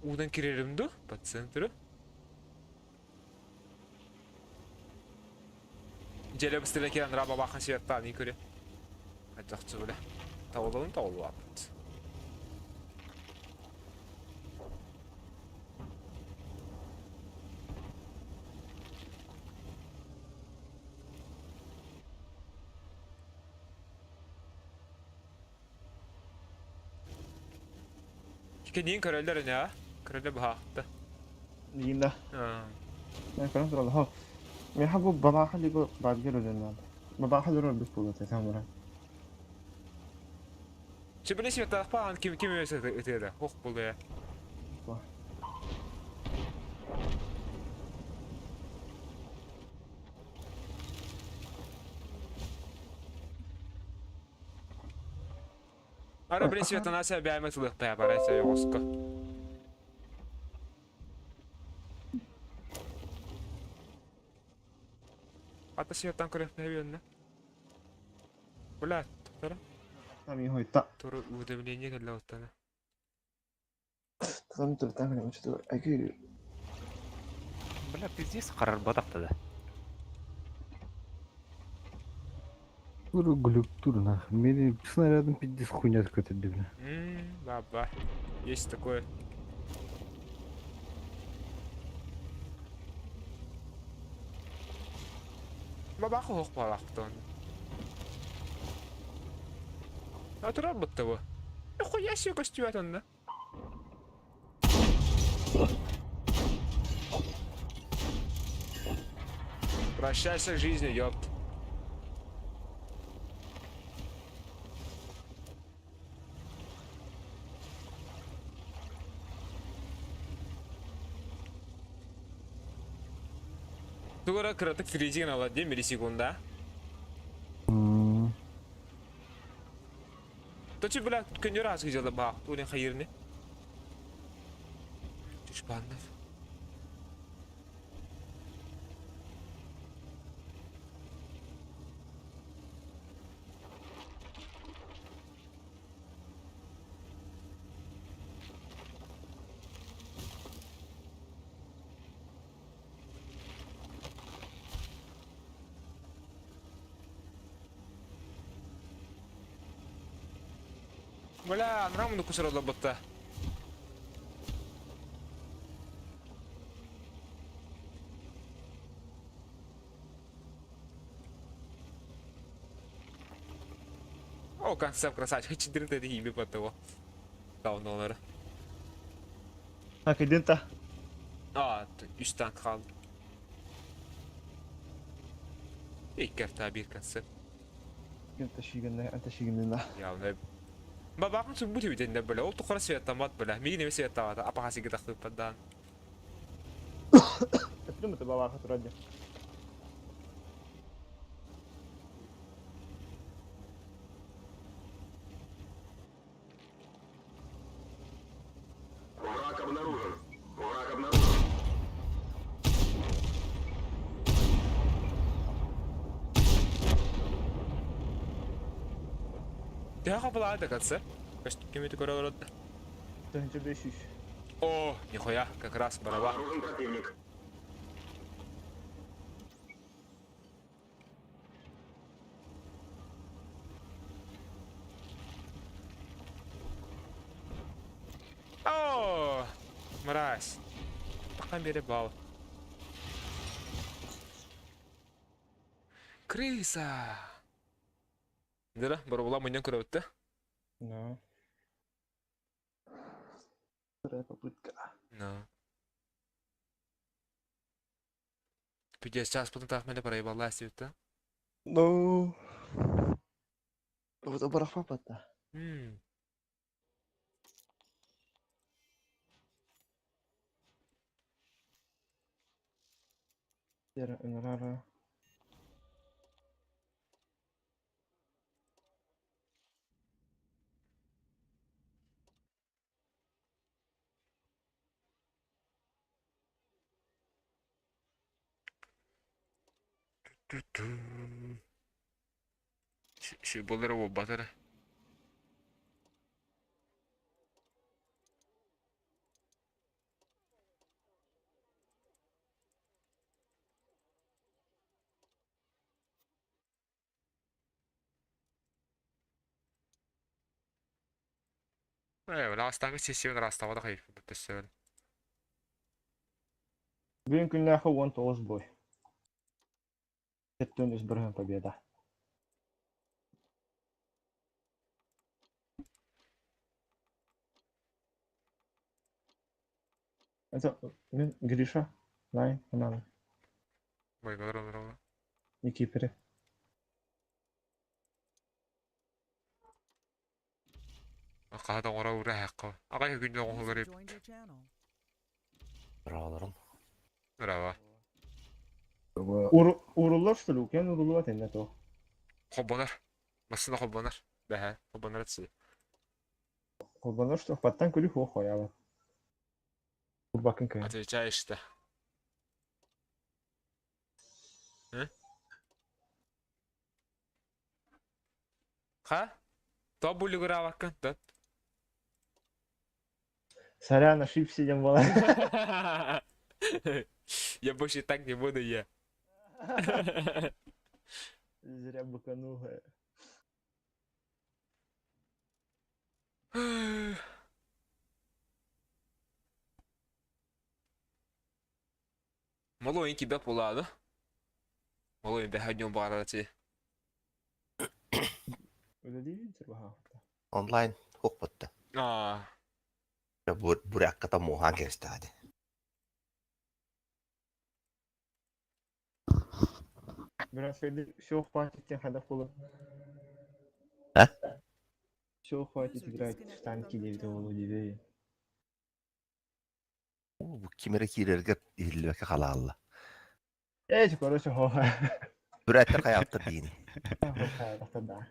Удан киреримду по центру. Желе быстрее киран раба бахан света не көре. Айтақчы біле. Таулауын таулап. Кенин көрөлөр не? Көрөлөр бақты. Нигинда. Я كلام ترى هو يحبوا بابا حد يقول بعد كده لنا بابا حد يروح بيقول تمام Чебеле света паан ким ким өсө өтөдө. Хох болду я. Ара биле света наса бәймә тылык бә бар әсә йоска. Ата светтан көрөп бәйбәнне. Бля, тоқтара. Там его и та. Туру уведомление келе оттана. Там тут там не что айгы. Бля, пиздец, қарар батақты да. Тур глюк, тур нах. Мне снарядом пиздец хуйня какая-то, бля. Баба. Есть такое. Баба хох балактон. А тура бутта Нихуя себе костюмат онда. Прощайся с жизнью, ёпт. Тугара кыратык фризинг алат де миллисекунда. Точи бля күндөр аз жылы бак, улен хайырны. Түшпандыр. Бля, анараа муннукка сороллорбутта. О, концепт красавчик, чидирин тэди хийби баттаго. Даунолары. Так, иди-та. А, үс танк хаалды. Икки арта биир концепт. انت شيغن انت شيغن Явно. Бабахан сумбут үтенде бля, ол тухара светтамат бля. Мигин эме светтамат, апаха сиги тахтыппадаан. Эппитим это бабаха турадди. Враг обнаружен. Враг обнаружен. Төһө хапылаа да катса? Кемити көрө олород. 1500. О, нихуя, как раз бараба. Обнаружен противник. О, мразь. Пока бал. Крыса. Дыра, барабыла мыннан көрөбүттэ. Да. Вторая попытка. No. Пиздец, сейчас потом так мене проебала сюда. Ну. Вот обарафа-то. М. Рара. Ши болары о батары. Э, ластаңы сессион растава да хайф бүттөсөл. Бүгүн күннээхи 19 бой. Сэттэн үс бырыһын победа. Это мен Гриша, Най, Анан, Ой, бадыр. Никипере. Акада ора ура хакка. Агай күндө User оңгорып. joined your channel. Браво, Браво. Уруллар что ли? Укен уруллар тенне то. Хобонар. Масына хобонар. Бәһә, хобонар тси. Холбанар что? Паттан күлү хо хояла. Урбакын кая. Отвечаешь то. Ха? То булигуравакын, да? Сорян, ошибся, дем была. Я больше так не буду я. Зря быканул. Малой тебя пулады. Малой бәһә барати. Онлайн хукпатта. А. Бурякката мухан кестади. Все, хватит тех ходов. А? Все, хватит играть в танки 9 Бу кимере киирерге иһиллибэккэ халаалла. Эти, короче, хо. Бүрээттэр хайааттар диини. Да.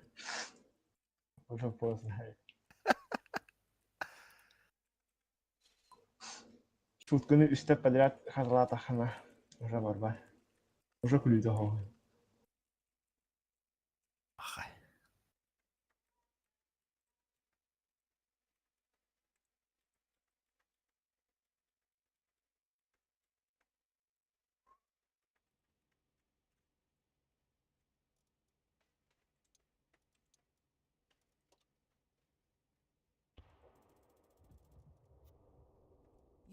Уже поздно. Шутканы үстә подряд харлатахана. Уже барба. Уже күлүдө хо. Ахай.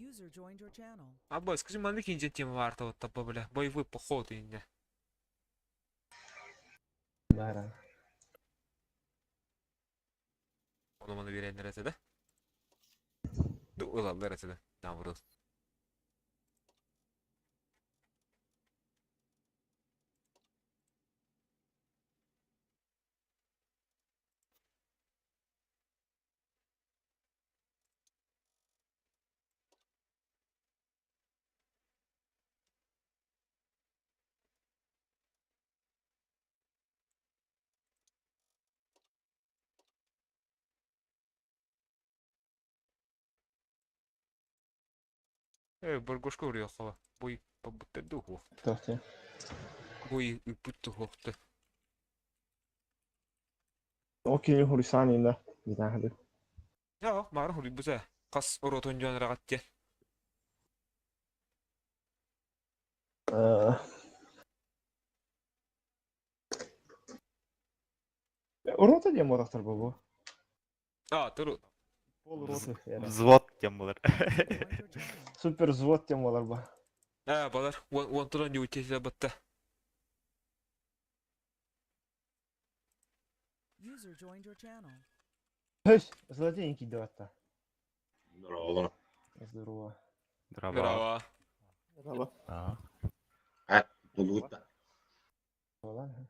User joined your channel. Абба, скажи, маннык инжен тема баар таба бля. Боевой поход инне. Бара. Ону маны биэрэннэр этэ да. Ылаллар этэ да. Наоборот. Боргошка уруйахха бой побуттар дуһу. Тохте. Бой ыппыт туһуохта. Окей, хурисани да. Не знаю. Я, маар хуруйбута. Хас оротон дьон рагаття. Рота диэн буолахтар буолуо. А, туру. Пол роты. Взвод тем булар. Joined your channel. Супер взвод диэн буолар ба. А, балар, уон туран дьуутиэ батта. User joined your channel. Hös, золотенький дата. Здорово. Здорово. Браво. Браво. А. Булгутта. Болан.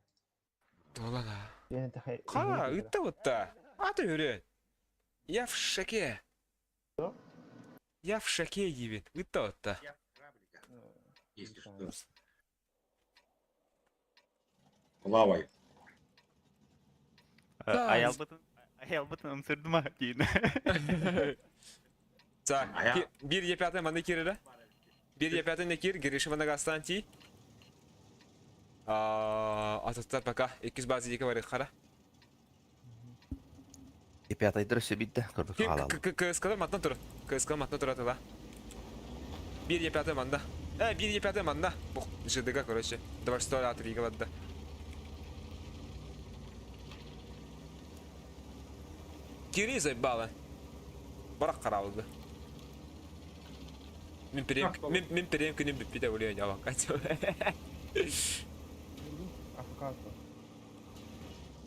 Долана. Я это Ха, ытта бутта. А ты үрен. Я в шоке. Что? Я в шоке, Евин. Ытта бутта. Если что. Плавай. Да. Аялбытын аялбытын ымсырдыма дейін. Так, А я- бир епятый маны кирere. Бир епятый не кир, гириши маны гастанти. Ататтар пока. 200 базы екі бар қара. Епятайдыр өсө бидде көрбүк хаалалла. КСК матна тур. КСК матна тур атыла. Бир епятый манда. Бир епятый манда. Бух, ЖДГ, короче. Два что от Рига ладда. Кири заебало. Барак каралды. Мен перем, мен перем күнүм бүппүтэ улуйан жабак качы. Африканство.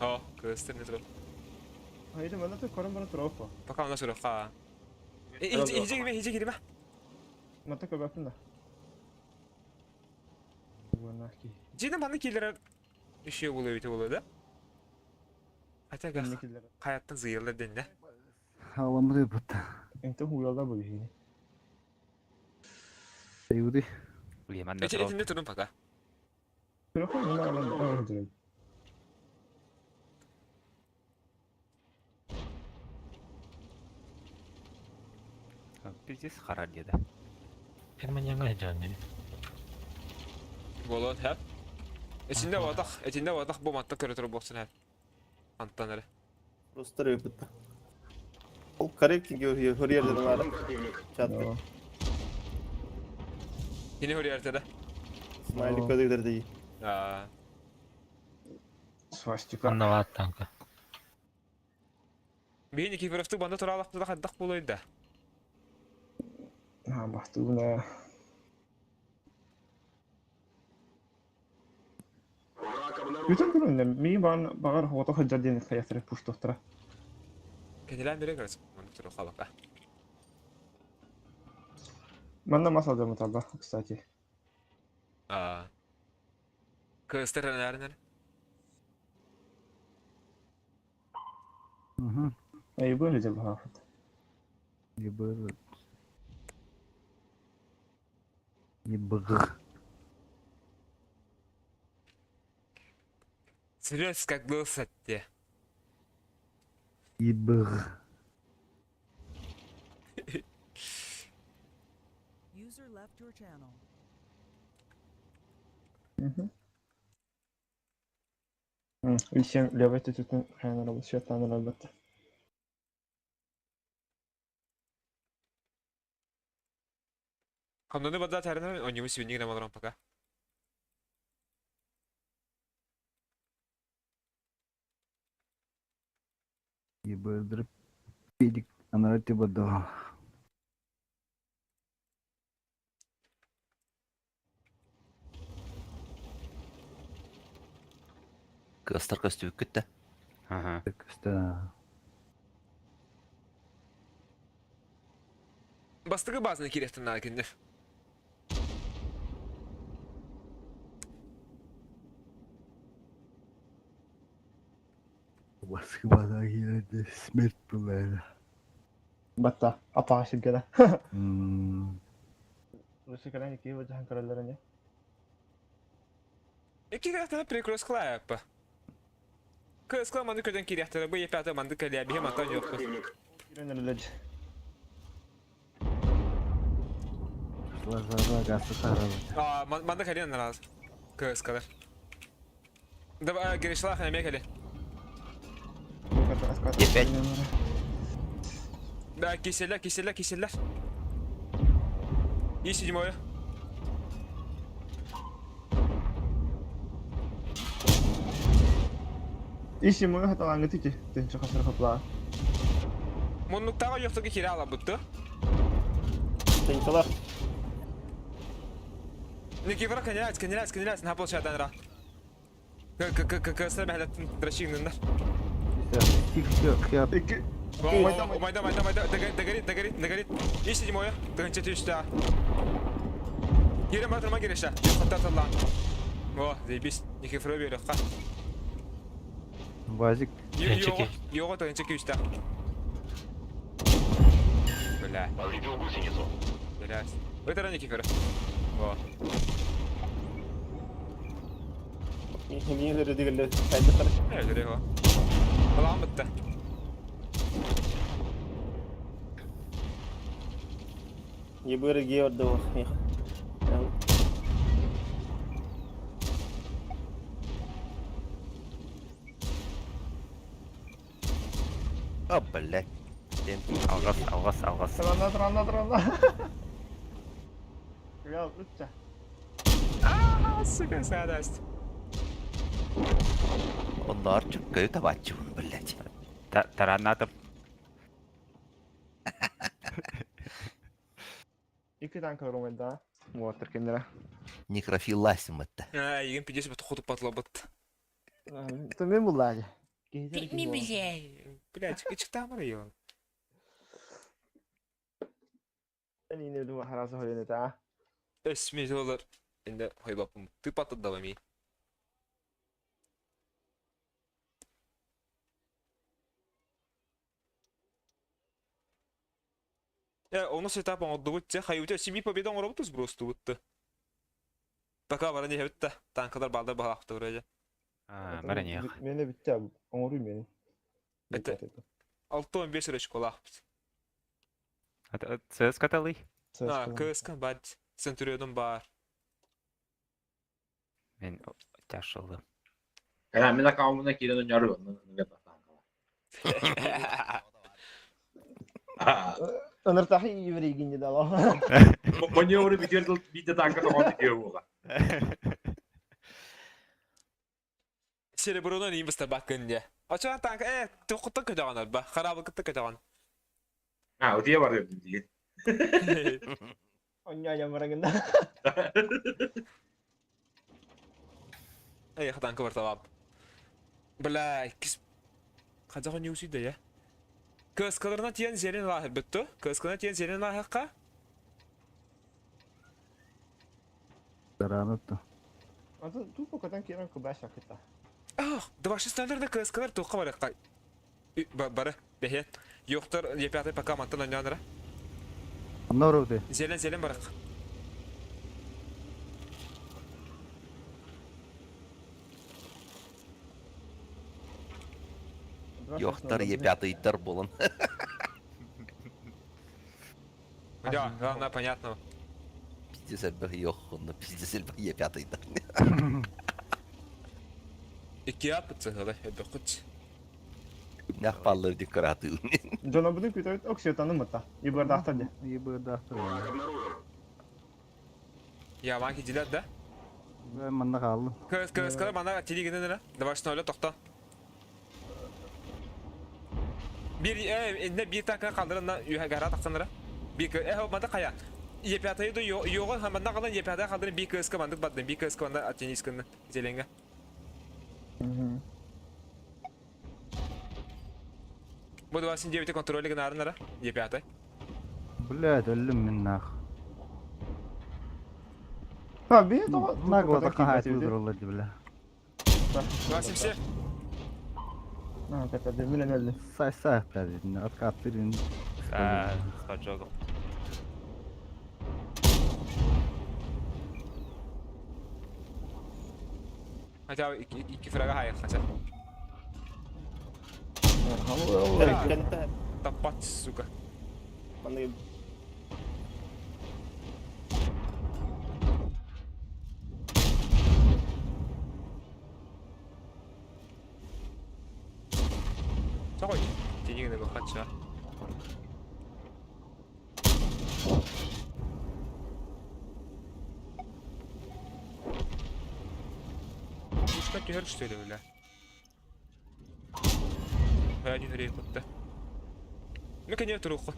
О, кыстыр не тур. Haydi bana da korun bana trofa. Пока у нас ураха. Иди, иди, иди, кирима. Мата көбәпін да. Бунаки. Жина маны килер еще болуп өтө болот да? Хотя Килер. каяттан зыйылар денде. Халамы бут. Энте хуялда бу бихини. Юри. Эти эти не турун пока. Трофа не надо. Пиздец харар деді. Перманьяңа жаны. Болот хәп. Эчинде ватах, эчинде ватах бу матта көрө туруп болсун хәп. Анттан эле. Rostları yapıttı. Ол Karepkin huriyerden var. Противник. Çattı. Кини хөрүяртеде. Smiley ködüler değil. Аа. Свастика. Аннават танка. Бии Никифоровтук банда туралак хаддак болойда. А, бахтуна. Враг обнаружен. Бүтін күрін, ми бан бағар хота хаджар ден хаятыры пуштоқтыра. Кенелен бере көрөс. Мында туруп калак. Манна масал жамыталда, кстати. Аа. Кыстыр нәрнер. Угу. Ай, бу әле бахат. Ебы. Ебы. Серьез как был сатте. Ебы. User left your channel. Үлсем левый түтін хайнара бұл шеттаныр әлбәтті. Хамнаны бада тәрнер, оньюму сибинник намадран пока. Ебы. Педик. Анара тиба да. Кыастар көстүбүккүт да? Ага. Көстө. Бастакы базаны кириэхтэн наада кинилэр. Москвада киирэрде смерть была. Батта, апаҕа сиргэ да. М, Русикалан икки бадьаһан көрөллөр ини. Икки кириэхтэн прикрос-клайаппа. Кыаскала маннык көтөн кириэхтэрэ, бу епята маннык кэлиэ, биһи мантан йохпут. Киирэн эрэллэр. А, маннык кэлиэн нараас. Кыаскалар. Давай, Гришлах, эмиэ кэле. Епять. Да, киселлер, киселлер, киселлер. И седьмое. Ищи мою хаталаңы тики. Тынчы хасыр хапла. Муннуктаҕа йохтуга киирэ алабытты. Тынчылар. Никифора кенеральс, кенеральс, кенеральс, на площадь ра. К к к к с бэһэлэттин дращигныннар. Икки. Майда, майда, майда, догорит, догорит, догорит. И седьмое, тыгынча түстэ. Кире матырма киреша, йохтар таллан. О, заебись, Никифора берекка. Вазик. Тыгынча Його тыгынча күстэ. Бля. Бля. Вытара Никифора. О. Миңе дигәлләр. Кайда Öyle его. Алам бітті. Ебыры георды ох. О, блядь. Алғас, алғас, алғас. Трана, трана, трана. Я, үтті. А, сука, садасть. Онноор чуккаю табааччыбын, блядь. Таранатып. Икки танка ромайда. Уотыр кемдера. Некрофил ласим это. А, егин пидес бит хотуп патлабыт. Төмен буллады. Блядь, чыктамыр йон. Мен ине харасы хойын та. Өсме доллар. Инде хойбапым. Ты патыддава ми. Э, оны сетап оңоддубут те, хайуте семи победа оңоробутуз бростубутты. Пока бара не хебитте, танкалар балдар балакты вроде. А, бара не. Мени битте, оңору мени. Это- 6-15 речь колахпыт. ЦСК талый? А, КСК бад, Центурионом бар. Мен тяшылды. Кара мен аккаунтына кирен ойнару. Ыныртахи еврейгинде дала. Маневры битер бите танка тоҕон битер буга. Сереброны не баста бакынде. Ачан танк, э, тоқыттан көтөҕөн арба, харабылкытта көтөҕөн. А, утия бар деп деген. Оння ямарагында. Эй, танка бар табап. Бля, кис... Қазақ не усиді, я? КСК-ларына тиен зерен лахыр бітті. КСК-на тиен зерен лахырқа. Таранатты. Аты тупо катан киран кыбаша кыта. Ах, 26-нөллөрдө КСК-лар туққа барыққа. Бары, бәхет. Yoxtur, епяты пока мантан ойнаныра. Норвды. Зелен, зелен барық. Йохтар епятыйдар болан. Да, главное, понятно. Пиздец элбэх йоххунна, пиздец элбэх епятыйдар. Икки апыт сыһылы, өбөкүт. Нах паллар декораты. Джона буду күтөт оксиотаны мыта. Ибардахтар де. Ебырдахтар. Я ванки дилер да? Манна қалды. КС, КСК мана телегенен Давай что тоқта. Bir э bir танка калдырына юха гара тақсанара. Bir э манда кая. Е5 ды йогын хаманда калан Е5 калдырын bir КСК мандык бадын. Bir КСК манда аттенискын зеленге. Бу 29 контроль гынарын ара. Е5. Блядь, өллүм мин нах. А, бие того. Нагло такая выбрала, бля. 27. А, это мин өлдү. Сай сай, блядь, откат тырын. А, с поджогом. Хотя икки фрага хайыр хотя. Кэнтэ. Таппат, сука. Маннык Тоҕой. Тинигин ыгы хачча. Пушка түһэр что ли, бля? Хайа түһэрей кутта. Ну, конечно, туруху.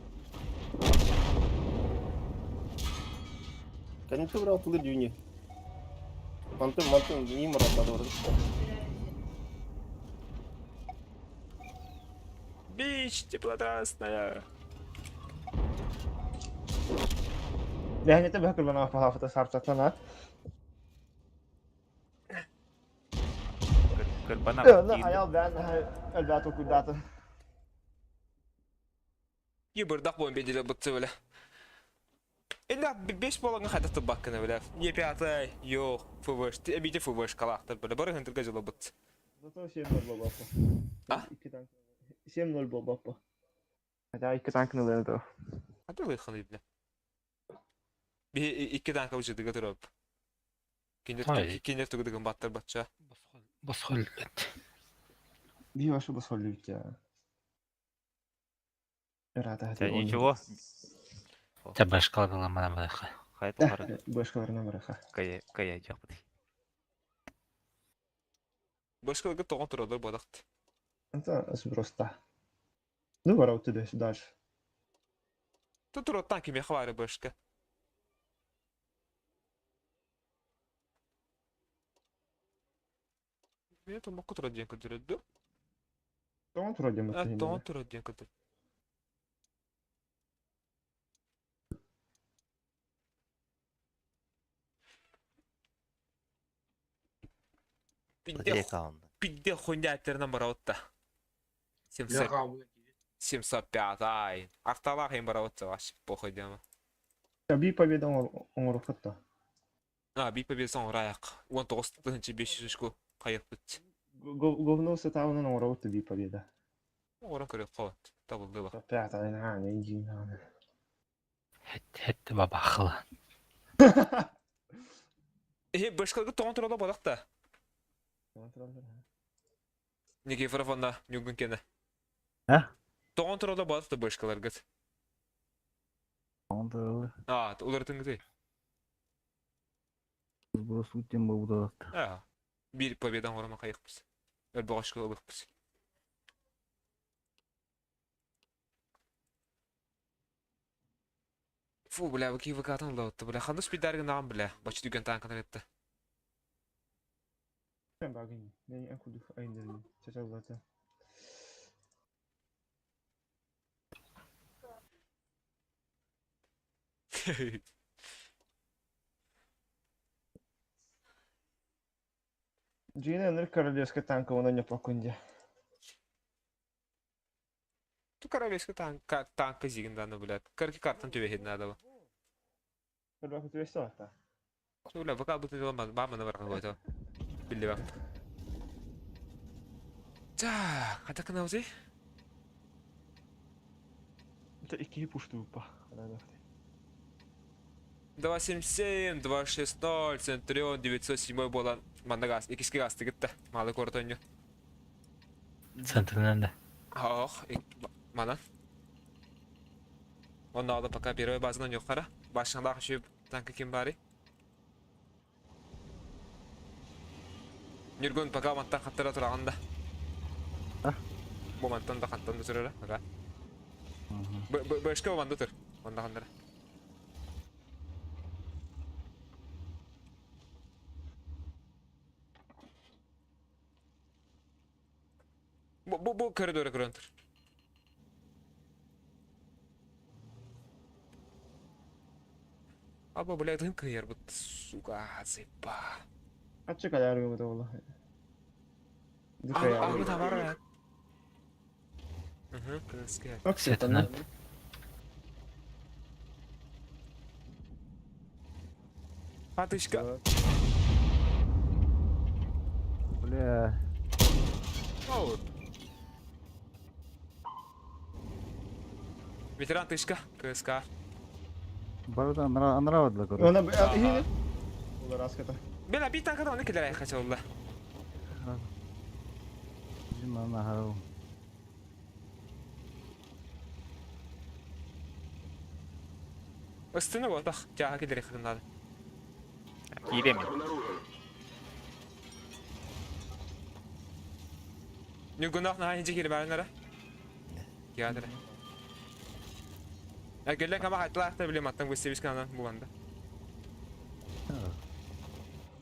Кэнтэ быраҕа тылы дүүнү. Мантын мантын ним мұраттады орды. Бич, теплотрасная. Ләһнете бәкер бана палафата сарсатана. Кырбана Аял бән әлбәт окудаты. Йыбырдак буон бедиле бытты бля. Инде беш болаңа хайда тыбаккына бля. Не пятый, йо, ФВШ, эбите ФВШ калактыр бля. Бары хынтырга жылы быт. Зато 7-0 болбаппа. А? Икки танк. 7-0 болбаппа. Хотя икки танкны ылыды. Хады лыханы бля. Би икки танка уже дыга туруп. Ой. Киндер тугудыгын баттыр батча. Босхол. Би ваша босолют я. Рада. Ничего. Те башкала была мана бараха. Хайт бары. Башкаларына бараха. Кая кая жакпыт. Башкалыгы тоҕон туралар бодакт. Это сброста. Ну, вара ты дальше. Тут турат танки мехвары башка. Мен томокко турат диэн көтөрөдү. Тоҕон тура диэн А, тоҕон турат диэн көтөр. Пидде пидде хуйня аттеринен барабытта. 705 ай. Арталах им барабытта ваш похуй дема. Би победа оҥоруккатта. А, би победа оҥораяк. 19 500 очко кайык бит. Говно сатаунан оҥоробутта би победа. Оҥорон көрө кот. Табылды ба. Пятая на иди на. Хет хет бабахла. Э, башкалыгы тоҕон турала бодакта. Никифоров онна нюгун кене. А? Тоҕон турала бодакта башкаларгыт. Он А, улар тыңгыты. Сброс утем был А. Бир победа оҥорома кайыкпыз. Өлбөҕөшкө ылыкпыз. Фу, бля, вы киви катан лаутты, бля. Хандыс бидаргы наган, бля. Бачы дүген танканар етті. Багини. Мен акудух айнерли. Чачаллата. Джина ныр королевская танка она не покунде. Ту королевская танка, танка зигин даны, бля. Карки картан төбе надо. Королевская төбе Ну, бля, пока будто мама на варка Билли бак. Так, а так на узи? Это икки пушту упа. 277, 260, Центурион, 907 болан мандагас, икиски газ тигитте. Малы кортоню. Центринен да. Ох, манан. Он алды пока первый базынан yok kara. Başında şu танка ким бари? Нюргун пока мантан хаттара тураганда. А? Бу мантан да хаттан да турара. Ага. Башка манда тур. Манда хандара. Бу бу бу коридора көрөн тур. Аба, бля, тыһым кыйарбыт, сука, заеба. Аччык аляргы бу була. А, бу табар. Угу, КСК. Светана. Патышка. Бля. Оу. Ветеран тышка, КСК. Барда анравадла, короче. Она бля, раската. Бля, бит танкада оны келер айхача олла. Жина харау. Ыстыны ботах, жаха келер айхача. Киирем. Нүгүнах на хинжи келе бәрінара. Ядыр. Әгеллен кама хайтла билем аттан көстебіз канан буганда.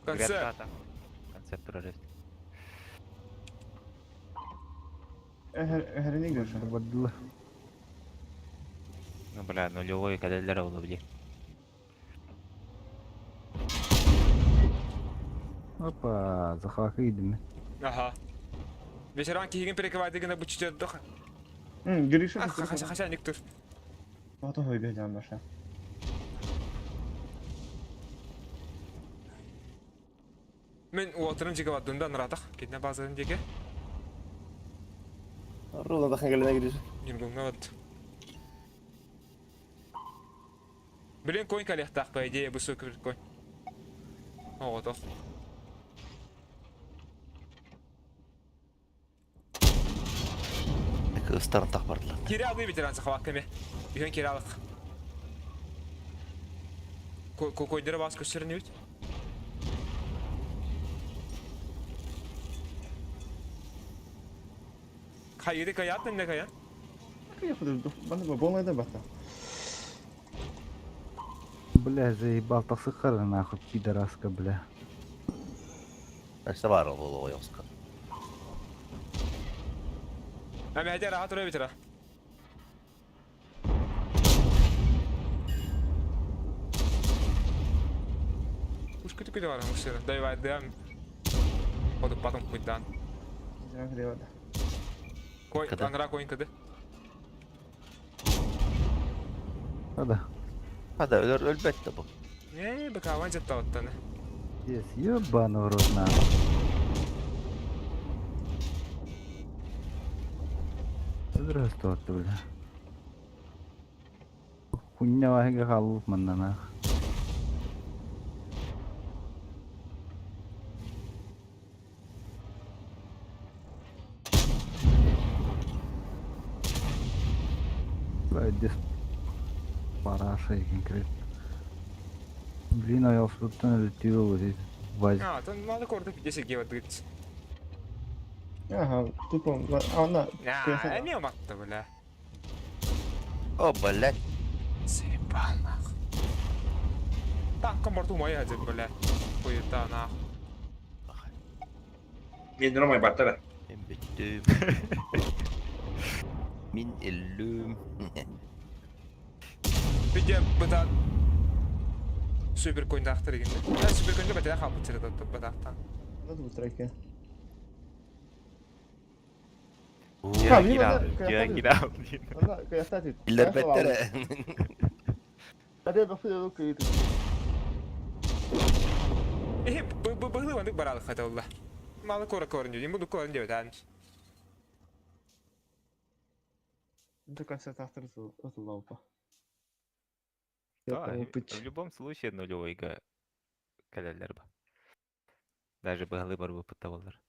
Концерт. Концерт турар. Эхерини görüşü. Бадла. Ну бля, нулевой кәләләр олы били. Опа, захваты идем. Аха. Ветеран киген перекрывайды гына бу чүтөдөх. Гриша. Хаша хаша никтур. Ото хойбе жан баша. Мен уотырым жеге бардым ратах. Кетне базарын жеге. Ровно тахан кэлэн Гриша. Нюргунга бат. Блин, конь калехтах, по идее, высокий конь. О, вот он. Кыстарын так бардылар. Киралый ветеран сахаваками. Үйен киралык. Койдыры бас көстерін өт. Хайды каят не каят? Бана болмайды бата. Бля, заебал тахсыхара нахуй, пидораска, бля. Нәрсе бар ол ойоска. Әмі әйде рахат ұра ветеран. Уж күтіп күтіп барам ұшыры. Дай вайдым. Одып батым куйдан. Кой, аңра койын кыды. Хада. Хада өлөр өлбөттө бу. Не, бакаван жатта оттаны. Здесь ебаный в рот нахуй. Здравствуй, бля. Хуйня вахига халуп манна нах. Бля, здесь параша конкретно. Блин, а я абсолютно летел здесь. Вазик. А, там мало корды 50 гева дыц. Ага, тупо, она. А, не матта, бля. О, блядь. Заебал нах. Танком борту моя один, бля. Хуета нах. Мен нормай баттара. Мен бүттүм. Мин эллүм. Виде быта супер конь дақтыр дегенде. Да, супер коньды бата қалып бітірді батақтан. Надо быстрее. Иллер беттере. Hadi bakıyor kıydı. Э, быгы вандык баралы хаталла. Малы кора корын дейм, буду корын деп атан. До конца тахтыр лаупа. Да, в любом случае нулевойга кәләләр ба. Даже быгылы бар бу табалар.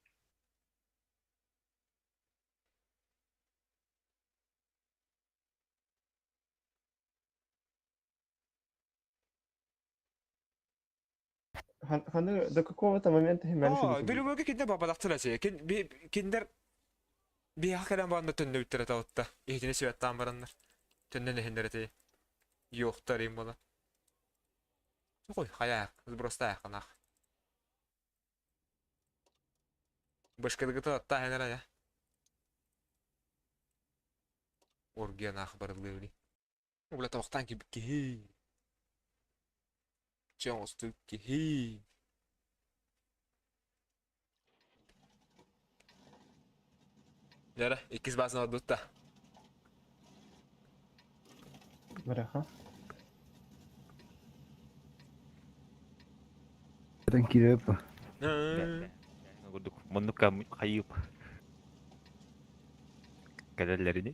Ханы до какого-то момента О, нулевойга кинде бабадактыр ачы. Киндер би хакадан банда түннө бүттере таутта. Ихтине сүяттан бараннар. Түннен эхендер эти. Yo'qtar им бола. Ой, хая, просто аяқанақ. Башкадыгыта атта хэнера я. Оргия нах барылы. Бля, тавақтан ки. Чэ оҥостуу киһи. Дьара, иккис баасын ордут да. Быраха. Этэн киирэп. Курдук муннукка хайыып кэлэллэрини.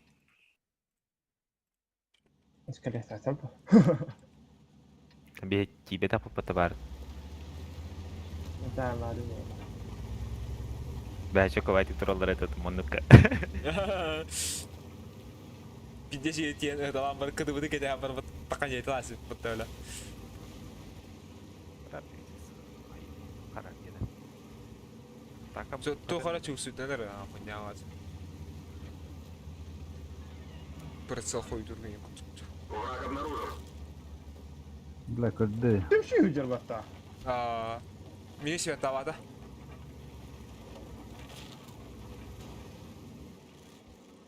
Эскалессация бу. Биһи тиийбэтэх папата баар. Да, баар буолла. Бээчэ ковайтик тураллар этот муннукка. Пиздец тиэн ыталаан бар кытыбыты кэтэһэн барбыт таханьетын асыппыт өлө. Туох эрэ чугсуйтан эрэ хуйняват. Прицел хойдур мин курдук. Бля, көрдө. Түмсүү дьарбатта. Мини святавата.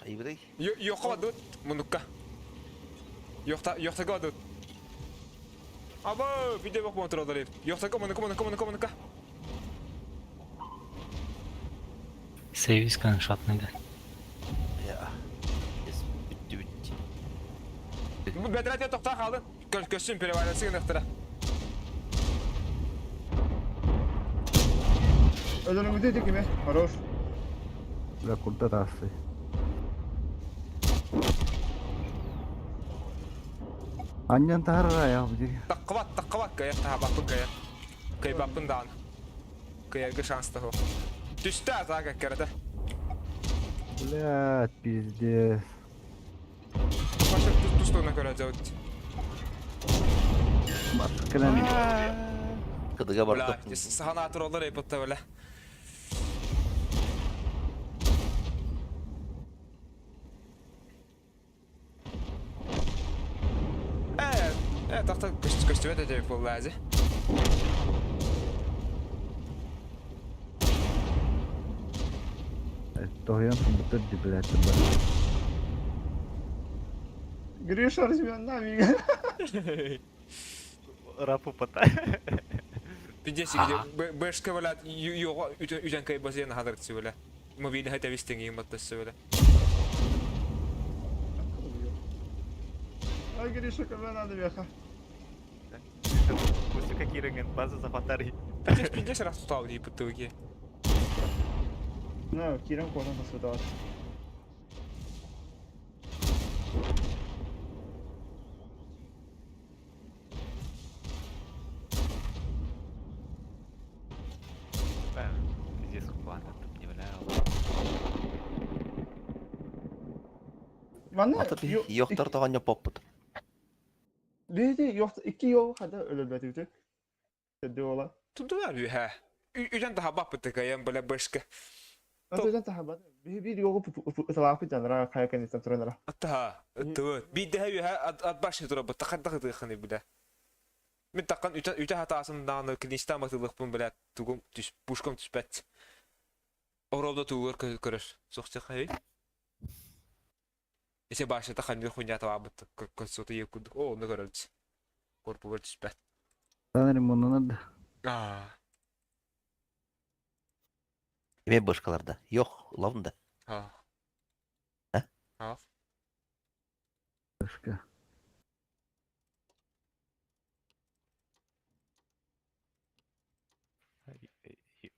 Айбыдай. Йохха бадут мунукка. Йохта йохтага бадут. Аба, видео бак контроллар. Йохтага мунукка мунукка мунукка мунукка. Сейвис шотный да. Я. Эс бүттү бүттү. Бу бэтрәтә тохта қалды. Көссүн перевалился гынахтара. Өлөрүңүтэ тикиме. Хорош. Бля, курда тахсы. Анньан таһарара я бу Таққыбат, таққыбат кая, таһабаппын кая. Кайбаппын даҕаны. Кыайарга шанс да суох. Түстэ атака кэрэтэ. Блядь, пиздец. Паша тус туһунан көрө дьабыт. Басып кэлэн Кыдыга Бля, бардым. сахан атыроллар эйпытта бля. Э, э, тахта көстүбэт этэ буоллаазы. тоһуйан турбуттар ди, блядь, бар. Гриша размянна мига. Рапу пата. Пиздец, где бэшка бля, його үтен кай базен хадыртсы бля. Мобильный хотя вестинги им оттасы бля. Ай, Гриша, кому надо веха. Пусть киреген база захватари. Пиздец, пиздец раз устал и бутылки. Ну, кирен кожан посветовать. Пиздец, ладно, тут не валял. Манна Ата би йохтар тоҕонньо поппут. Биһиги йохт икки йол хада өлөрбөтүбүтү. Төдү ола. Тудулар үһэ. Үтен таһабаппыт кайан бля бэшка. Антон тахабат. Биһи бир йолу ыталаапыт жанра кая кэнниттэн туранара. Аттаха, ыттыбыт. Биирдэһэ үһэ ат башня турабыт, тахардах ытыаххыный бля. Мин таххан үтэ үтэ хатаасым даҕаны клиничтаан батылыахпын бля тугум түс пушкам түспэт. Оробда тугугар көрөр. Суохтехай. Эсе башната ханныр хуйнята баабыт кольцота еп курдук. О, онно көрөрүт. Корпугар түспэт. Танарым муннунар да. Аа. Эме башкаларда. Йох, лавында. Аа. А? Аа. Башка.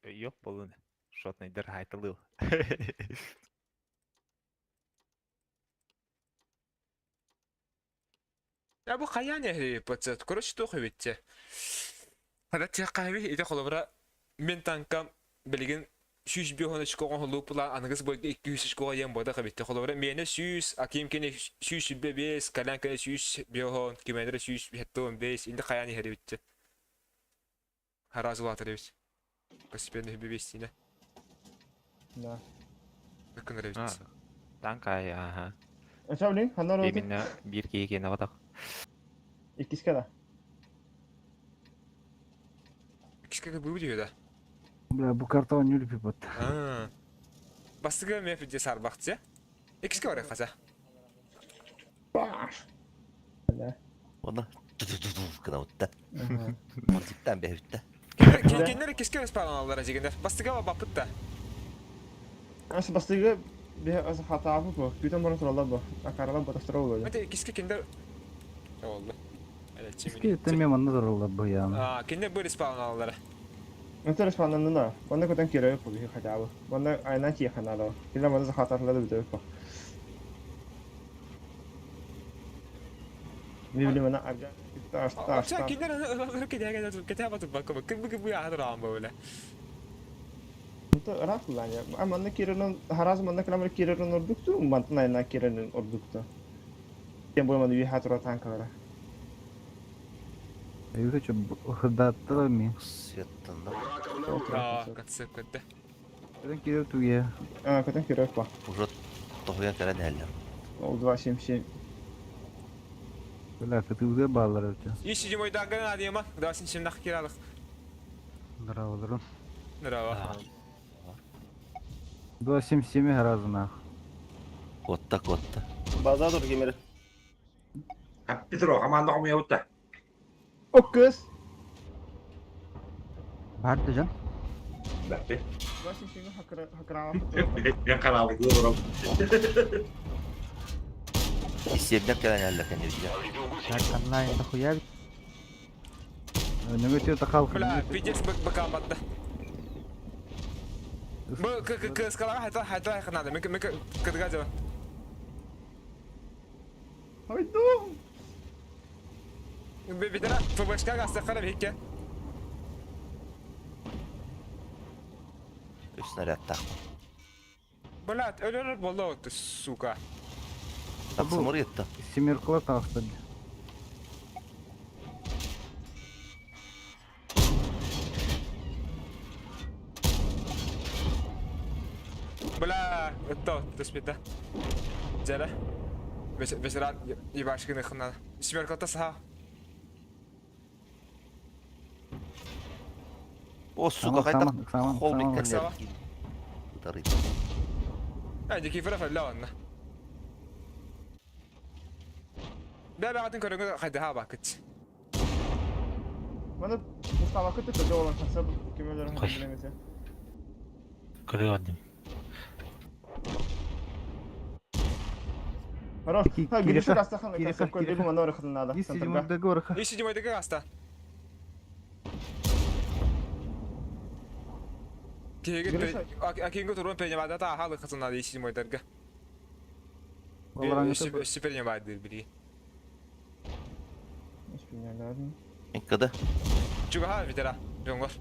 Йох болун. Шотный дыр хайтылыл. Я бу хайаан эһири пацет. Короче, туох эбитче. Хара тиэххэ ити холобура мин танкам билигин 105 очкоҕо холууппула аныгыс бойга 200 очкоҕо диэн буотах эбитте. Холобура миэнэ 100, Аким кини 125, Колян кини 105, кимэнэрэ 175, инде хайаан иһэр эбитче. Хараас улаатар эбит. Постепенно хүбү Да. Ыккынар эбит. Танк ай, ага. Ача блин, ханна роты. Именно бир киһи наватах. Иккиске да. Иккискэ бу диye да. Бля, бу карта он пипат. Аа. Бастыгы меф сарбахтя. Иккискэ бар хаса. Баш. Да. Оны. Ту-ту-ту-ту гынабытта. Мультиктаан бэһүттэ. Кинилэр иккискэ респаун аллара дьигинер. Бастыга баппыт да. Ас бастыгы биһи ас хатаабы бу. Күтэн баран тураллар бу. Акаралар батастыра болуо. Это иккискэ кинилэр Олду. Икки тэме манна тураллар бу яна. А, кинилэр бу респаун аллара. Это респауннанна. Манна көтөн киирэ бу биһи хотя бы. Манна айна тиэхэ надо. Кинилэр манна захатаатылар да бүтэ бу. Библи мана арга Ча ашта. кинилэр ылалары кэтэгэ кэтэгэ батып бакка кыбы кыбы аһар аан бу Это ыраах ланя. А манна киирэн хараас манна кыламыр киирэн ордукту, мантан айна киирэн ордукту. Тем более манна үйэ тура танкалара. Юха чо хыдаттар ми. Светтанна. А, концепт көттө. Көтөн киирэ туге. А, көтөн киирэ па. Уже тоһуйан кэлэн иһэллэр. Ол 277. Бля, кытыгы баалар өтө. И седьмой дагы надема. Давай сен нах киралык. Здраво, Здраво. 277 разу нах. Куотта, куотта. База dur кемери. Петро, команда хомуйабытта. О, кыз! Барды жан. Бәппе. 277 хакра хакра. Мен қаралы көріп. Исиэбинэн кэлэн иһэллэр кэннибитигэр. Онлайн дохуя. Нөмө тахал. Бля, пиздец быка батты. Бу к к к скала хайта хайта ханада. Мик мик кыдга жа. Ойду! Бедера ФБшка гаста кара бекке. Үс снарядтаах. Бля, өлөр болду ты, сука. Тахсымыр етті. Семеркалар тахты. Бля, это төспеті. Жара. Бесерат ебашкины хнада. Семеркалта саха. О, сука, Саман, қайта саман, қол саман. беккенлер. Утарыйды. Әді кифра фәллә онна. Бә бәгатын көріңі қайда бакыт. Мана Мустафа көтө көтө olan хасап кемелер Қой. билемесе. Көрүөдүм. Хорош. Ки- Ха, Гриша Кириха, растахан Кириха, концепт Кириха. либо манна орыхатын надо. И седьмой Центрга. договор. И седьмой дегі аста. Гриша. Акинго турун пенемада та халы хасанады и седьмой дерге. Супер не бадыр били. Мен кыды. Чуга видера. Жоңгор.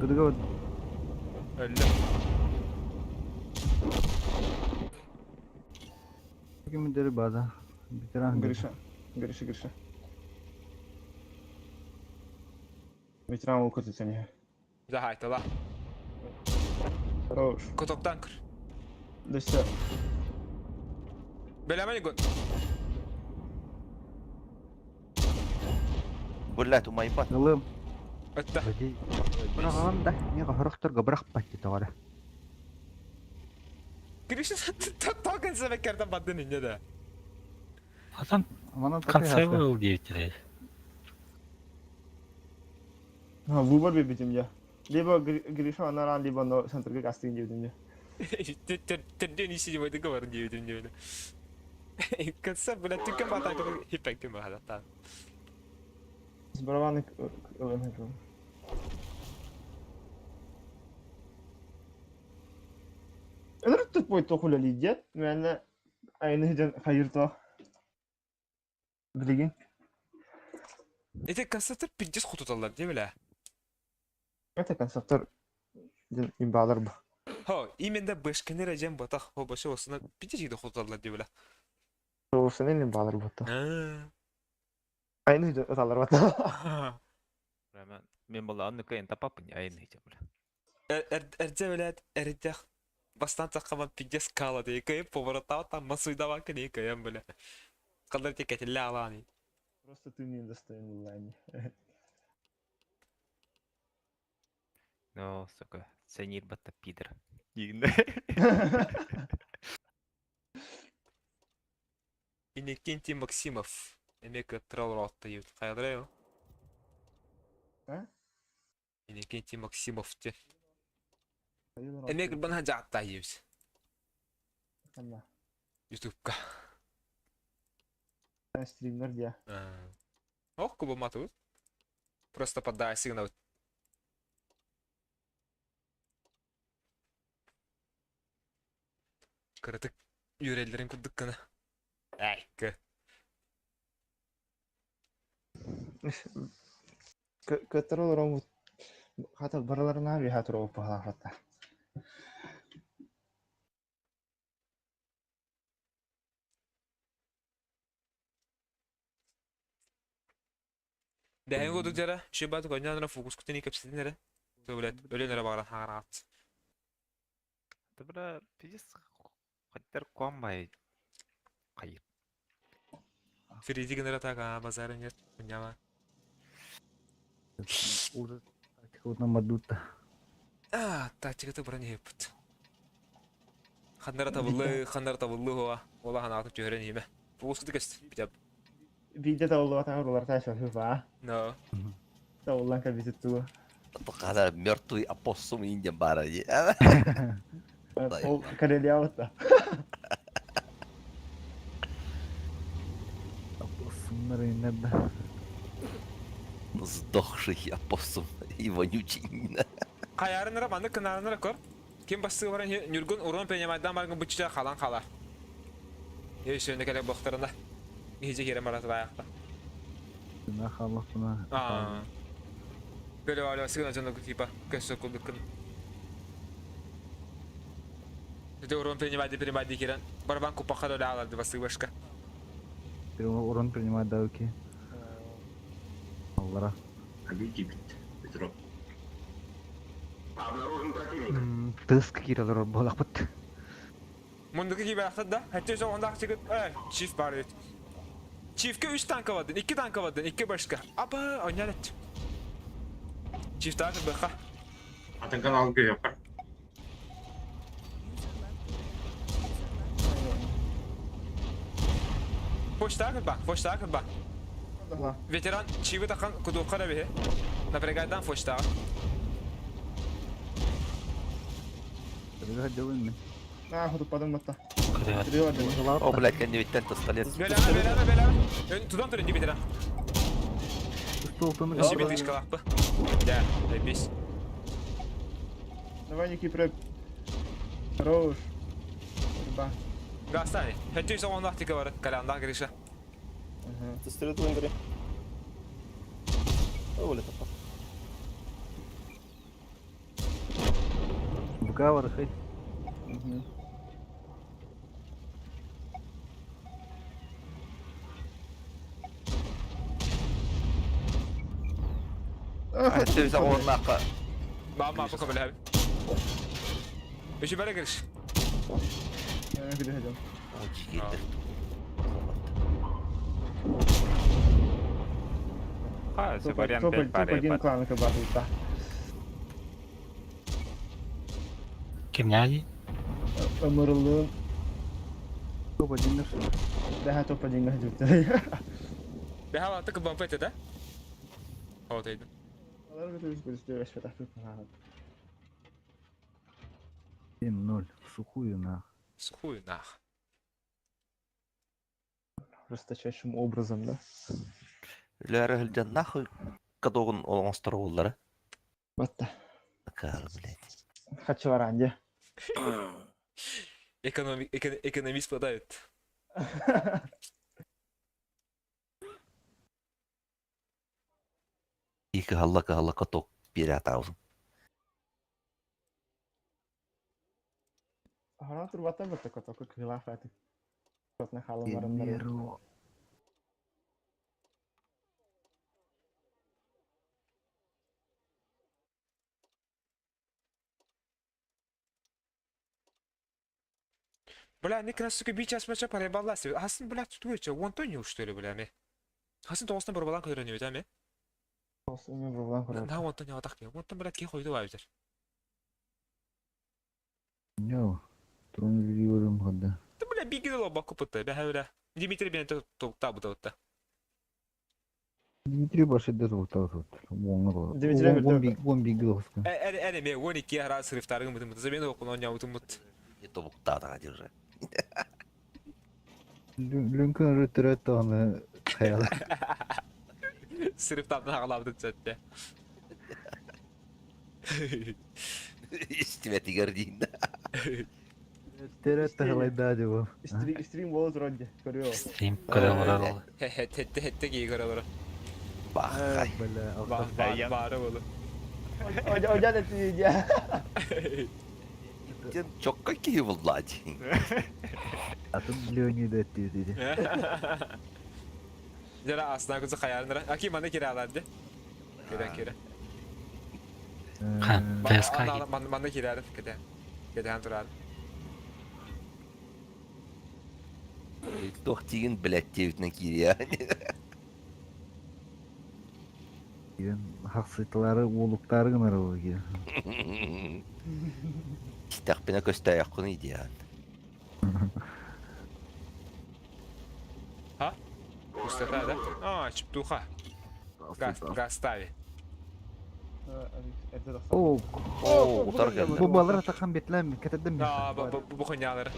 Кыдыга Өллө. кимдери база. Ветеран. Гриша. Гриша, Гриша. Ветеран ол көтө сене. Захайтала. Хорош. Котоктан кыр. Дөстө. Белемени гон. Блядь, умайбат. Ылым. Өттө. Бырағам да, не хорохторго бырахпат тоғара. Гриша токен себеккерден бадын инне да. А там Манан в конце был 9 Ха, выбор бибитим я. Либо Гриша анаран, либо но центрга гастын дедим я. Терден и седьмой договор не видим не Конце, блядь, ты кем так хипек бахата. Барабаны ылым. Өнөр тупой тохуля лидет. Мен айны жан хайыр то. Билигин. Эти концепттер пиздец хутуталлар, не бля. Это концептор имбалар бу. Хо, именно бешкенер жем батах, хо башы осына пиздец жигде хутуталлар, не бля. Соусынан имбалар бу. Айны жан аталар бу. Мен бола анны кайын тапапын айын хиче бля. Эрде блядь, эрдех. Бастан таққаман пиздец кала де, кайып поворотау там масуйдаван кene кайым бля. Қалдар тек кетілі аланы. Просто ты не достоин лани. Ну, сука, ценит батта пидор. Диигин да. Иннокентий Максимов. Эмиэ кыаттара олороотто диэбит. Хайалара ол? А? Иннокентий Максимов диэн. Эмиэ кырбан хаджааттаа диэбит. Ханна? Ютубка. Стримнер диэ. Ох, кубаматыбыт. Просто поддай сигнал. Кыратык үөрэллэрин курдук гына. Ээккэ. Кыаттара олороммут хата барыларына биһа туругу паһалаахатта. Дэһэн курдук дьара, шибат коньян фокус кутини кэпсэтин эрэ. Блядь, өлөн эрэ баҕаран хаҥараат. Это бля, пиздец, хотер комбай. Хайыр. Фриди гынара так, а базара нет, хуйнява. Уже тактика вот нам адута. А, тактиката баран иһиппит. Ханнара табыллы, ханнара табыллы хуа. Ола ханаатын түһэрэн иһимэ. Фокус куту кэст, битап. Биирдэ табыллыбатаҕар уларытаа сөпү No. Табыллан кэлбит тугу. Ханар мертвый опоссум индиан баара дии. Ол Карелиябыт да. Опоссумнар иннер да. Сдохший опоссум и вонючий. Хайарынара маннык кынарынара көр. Ким бастыгы баран Ньургун урон принимайдан баргын бычча халан халар. Өйсөнө кэлэ бохтарына. Иһиже киирэн баратыбаякта. На халахтына. Аа. Бөлө ала сыгына дьону типа көссө кулдуккун. Ити урон принимайды принимайды кирен. Барбан купаха да аларды басыбашка. Урон принимать да окей. Аллара. Обидит Петров. Тыс киирэлэр буолахпыт. Мундуку киbe да. Хәтта соң анда чыгып, э, чиф бар бит. Чифке 3 танка бардын, 2 танка бардын, 2 башка. Аба, ойнар эт. Чиф тагы баха. Атын канал көрүөххэ. User left your User left your Почта ба, почта ба. Ветеран чиви такан кудукка да бихе. Напрягайдан почта. Делаем. На, хоту падым батта. О, блядь, кэннибиттэн тасталет. Белана, белана, белана. Тудон турын ветеран. Себе тышка лапы. Да, бись. Давай, Ники, прыг. Хорош. Ба. Гастани. Хәтта соң онда тика бар, калянда Гриша. Тестирует Андрей. Оля тапа. Букавар, хай. Хәтта оҕоннаахха. Ба, ма, пока беләм. Үчү бәрә Гриш. О, жигиттер. Ха, все вариант 5 Топ один клан кабатыта. Кимняди? Ымырылын. Топ один Daha топ один гадюк. Бәһә тык бампет да? О, тейді. Алар көтөрүс көрүстө өспөт 7-0. В сухую нах. Сухую нах. Жесточайшим образом, да? Үләрі хылдьан нахуй кадоҕун оҥостор уоллара. Батта. Акаары, блядь. Хочу оранде. Экономист подавит. Ики халла кахалла каток биэрэ атаабытым. Ага, турбата батта каток кыла фаты. Котна халым барымнар. Бля, не крас сука бич асмача паребалласы. Хасын бля tutуече, Антонио что ли бля ме. Хасын тоғыстан бір балан көрініп өте ме? Тоғыстан бір балан көрініп. На Антонио атақ ке. Антон бля ке қойды бар бітер. Оонньоо. Турун үлэлии барым. Ты, бля, биги лоба купыта, бля, бля. Дмитрий бен токтабыта отта. Дмитрий башыда туктап Уоңа Дмитрий бир 11 голоска. Эр эр эме 12 раз срыфтаргын бутын бут. Замен окун оня бутын бут. Не тобуктаатаҕа держи. Лүнкөн рөтөрөт аны хаяла. Срыфтардан агалабытын сөттө. Истибэтигэр диин. Төрөт тахалайда дебо. Стрим стрим болот вроде. Көрүө. Стрим көрө олорор. Хетте хетте кии көрө олорор. Бахай. Бля, Баары болу. Одя да ти я. Ден чокка киһи булла дии. Атын Леонида диди. Жара асна кызы хаярынра. Аки маны кире аларды. Кире кире. Ха, ТСК Маны кирәрин кете. Кете турар. Туох тиигин блядь диэбитинэн киириэ. Ген хаксытылары уолуктары гынар ол ген. Истэхпинэ көстөөйөххүн идиан. Пустота, да? А, чептуха. Газ, газ стави. О, Оо, утар кэллэ. бу балар атахан бетләм, кетедем. А, бу хуйнялар.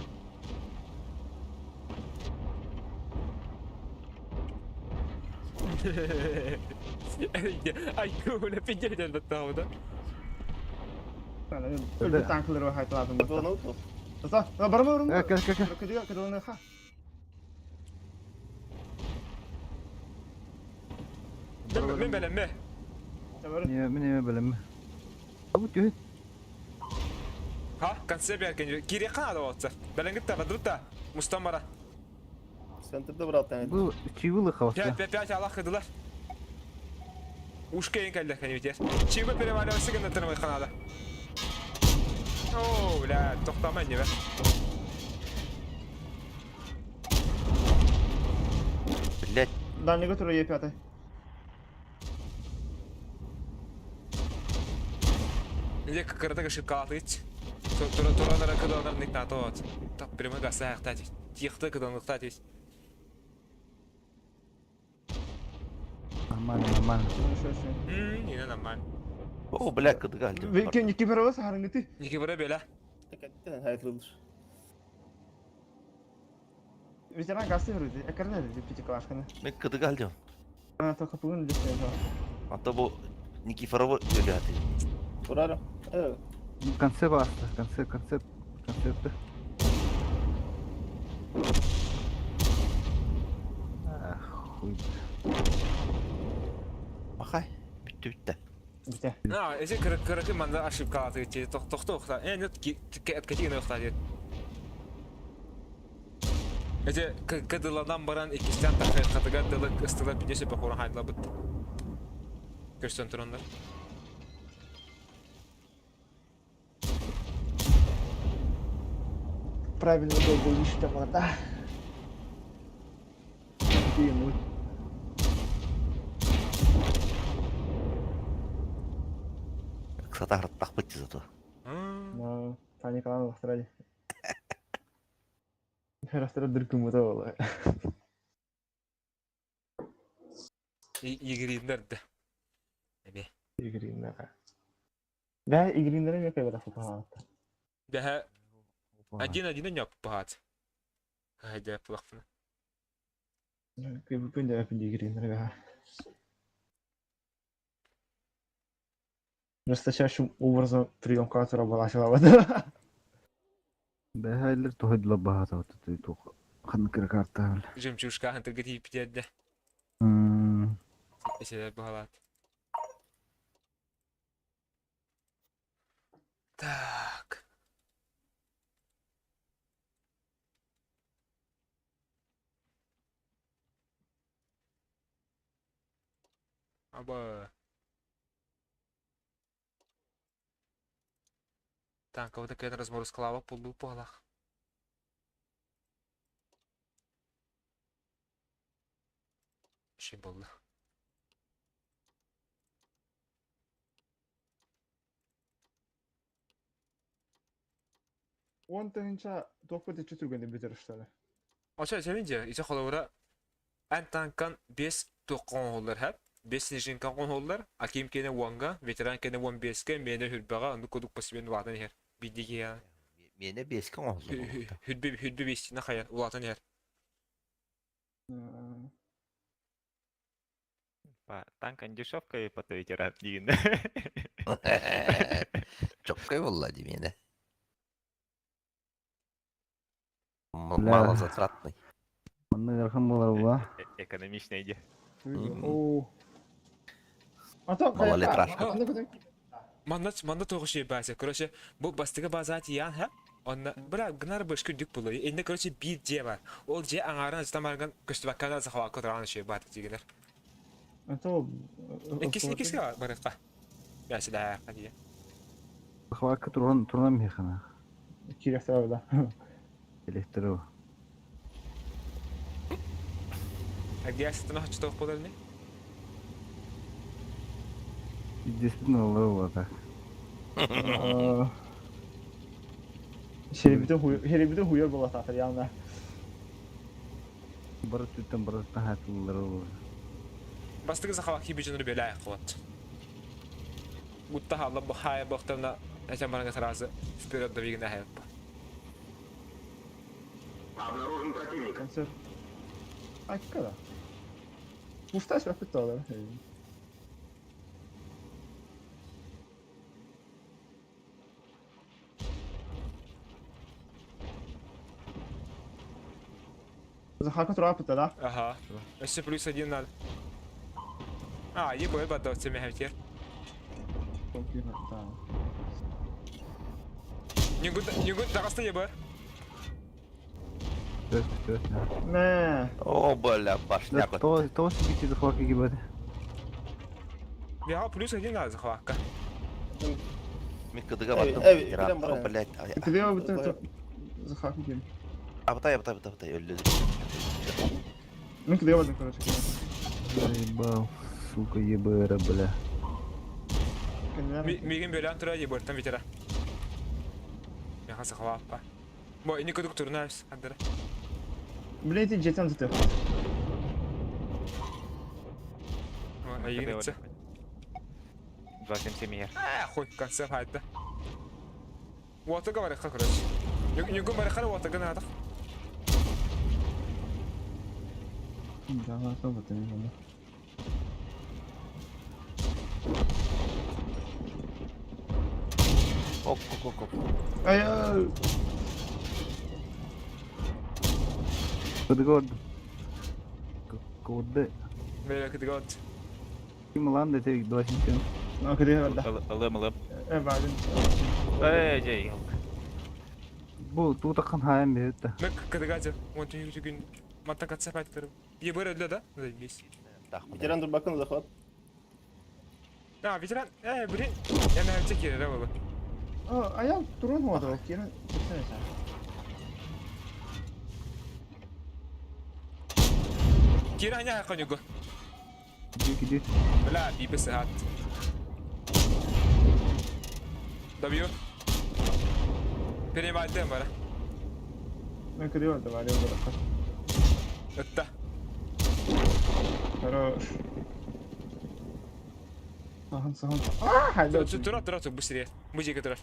Ай, куля, пиздец, да? Өлбүт танклары хайтладым. Bunu tut. Таса, барма барма. Э, кэ кэ кэ. Кыдыга кыдыганы ха. Мен белем, ме. Не, мен белем. Бу түйт. Ха, конце беркен. Кире кана отса. Беленгит та, бадрута. Мустамара. Центрда брат. Бу чивылы хавса. Пять, пять, пять, Аллах кыдылар. Ушка ең кәлді кәне битер. Чигө переваливасы гына тырмай канада. О, бля, тоқтамай не бе. Блядь, Дальний тура Е5. Неде кырдык ошибка алат Тура тура кыдылар никнаты от. Так прямой гаса аяқтат. Тихты кыдылныктат. Нормально, нормально. Мм, не нормально. О, бля, кыдыга алдым. Веке Никифорова сахарыңгыты. Никифора белә. Hayırlıdır. Ветеран гасы вроде. Экарне пятиклашканы. Мен кыдыга алдым. Ана только бүгүн лесте. Ата бу Никифорова өлөтү. Турар. Evet. Конце басты, конце, конце, концепты. Хуй. Махай, бүттү бүттү. Бите. А, эсе кырык кырык манда ошибка алат. Тох тох тох. Э, нет, откати гына юктат. Эте кыдыланан баран икистен такай катыга дылык ыстыла пидесе бакуран хайдла бит. Көстөн турандар. Правильно долго уничтожила, да? Ты, Сатар тахпыт зато. Но паникалан лахтырады. Растыра дыркым было. Игриндер да. Эме. Игриннер. Да, игриннер ме кайбата футбол. Бәһә один один не пагат. Хайда плахфна. Кайбы пенде пенде игриннер. Жесточайшим образом прием катера была сила. Бәһәйлер тухайдыла баһата вот это тух. Хан кыр карта. Жемчужка хантырга тип деді. Эселер баһалат. Так. Аба. Так, вот такой размор склава полу полах. Şey болды. 10 000 туохпут иччи түргэнник бүтэр что ли? Очо эсэбин дьэ, ити холобура эн танкан 5 туохха оҥоһуллар һэп, 5 снежинка оҥоһуллар, Аким киэнэ 10-га, ветеран киэнэ 15-кэ, миэнэ хүрбэҕэ, оннук курдук постепенно улаатан иһэр. Биирдии киһиэхэ. Миэнэ биэскэ оҥоһуллар буолуохтаах. Хүрбэ хүрбэ биэстинэ хайан улаатан иһэр. Танк дешевка и по ветеран диин. Чоккай буолла дии миэнэ. Бля. Малозатратный. Манна ыарахан буолар була. Экономичный иди. Оо. Ато Малолитражка. Манна манна тоҕо шей бааса. Короче, бу бастакы баазаҕа тиийэн һэ. Онно бра гынар бышкы үрдүк булуй. Инне короче биир дьиэ бар. Ол дьиэ аҥаарын астан барган көстүбэккэ захвакка тураан шей баата тиигинэр. Ато Иккис иккиске барыахха. Бэсилээххэ дии. Захватка туран туран механа. Киирэх да. Электро. Эргийэ сытына хоччотоох буолар ини. Действительно лоу так. Херебитин хуйар буолатаатар явно. Бары түттен бары тахатылар ол. Бастакы захват киби дьоннору бэлээх қылат. Гутта хаалла бахая бахтарна этен баранга сразу вперед давигна хайаппа. Концерт. Айккада. Пустась ваппыттаалар. Захака турааппыта да? Ага. Өссө плюс один надо. А, ебой бадда семехевтер. Ньугун таҕыста ебы. Төс төс. Мэ. О, бля, башня То то сибити захватка гибат. Бяха плюс один надо захватка. Мин кыдыга Эй, баттым. эй, кирэн О, баран. блядь. Кыдыга бутта захака ким. Абытай, абытай, абытай, абытай, өллү. Мин кыдыга бардым, короче. Заебал, сука, ебра, бля. Мигин бөлөн тура ебыртан ветера. Бяха захватка. Бо, ини кыдык турнайс, андара. Блин, ты жетен зытых. Айгин 277 ер. А, хуй, в конце хайда. Уотыга барыхха, короче. Ньугун барыхха, уотыга надо. Да, то вот именно. Оп, оп, оп, оп. Ай, ай. Кыдыга Код. Бля, кыдыга от. Ким лан да те 27. А, кыдыга барда. Ылым ылым. Э, бардым. Эй, жей. Бу тутакан хаям бетте. Мык кыдыга жа. Он түн күн матта катса пайттыр. Ебыр öldü да? Заебись. Ветеран dur захват. А, ветеран, э, блин, я на аптеке, да, было. А, а я турун хуадал, кирен кирсene Кира не хаканюго. Иди, иди. Бля, бибис хат. Добью. Перемайтем бара. Мен кыдыга барда, барда барда. Ытта. Хорош. Сахан, сахан. А, хайда. Тура, тура, тура, быстрее. Музыка тура.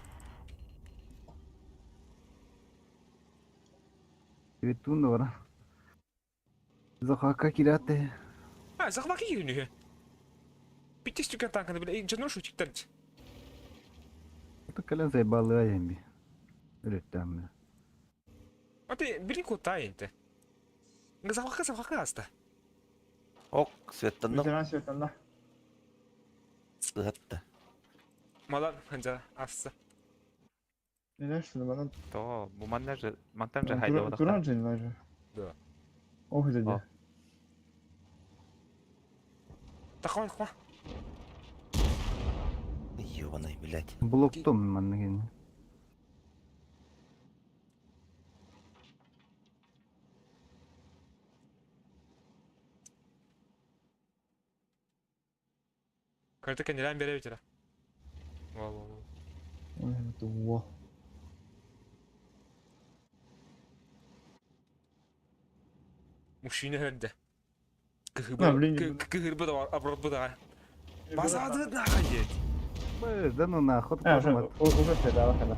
Тун да Захватка кирате. А, захват кирнү. Биттес түкэн танканы бля, жонор шутиктер. Это кален заебал аямби. Реттам. А ты бери кутай энте. Захватка, захватка аста. Ок, светтанным. Ветеран светанда. Сыһатта. Малан ханжа асса. Не что бана То, бу манна же, мантан же хайда Туран одақта. же не же. Да. Ох, это О. Тахван хва. Ёбаный, блядь. Блок том манныгын. Карта кенелен бере ветера. Во, во, во. Ой, это во. Мужчина хөрдө. А, блин, Кыһырбы да абырбы да. Базады нахай диэт. Б, да ну нахуй. А, уже, уже передала, когда.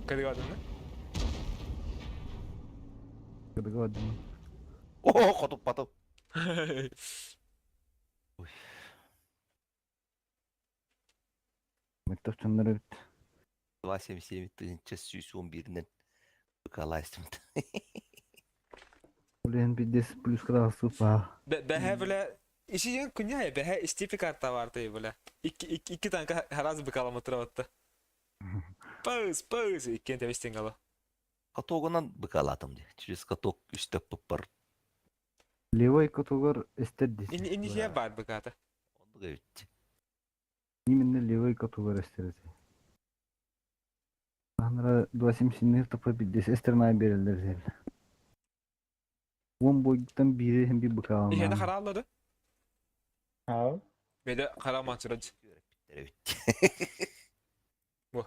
Кадыгадын Кадыгадын. О, хотуппатым. Мөлтөх дьоннор эбит. 277 1101-нэн быкалаастым. Блин, пиздец, плюс красупа. Бэһэ бля Иши күнә бэһэ истепи карта бар ты бля. Икки икки танка хараз быкалама тура Пыз, пыз, иккен тебестен гала. Катогунан быкалатым ди. Через каток үстеп бар. Левой катогар эстер дис. Инни бар быката. Онду эбит. Именно левой катогар эстер. Анра 277 топа пиздец эстерна берилер зел. Он бойдан бири hem bir быкалама. Ихене хараллады. Ау. Беде хараман сүрөж. Эбит. Бу.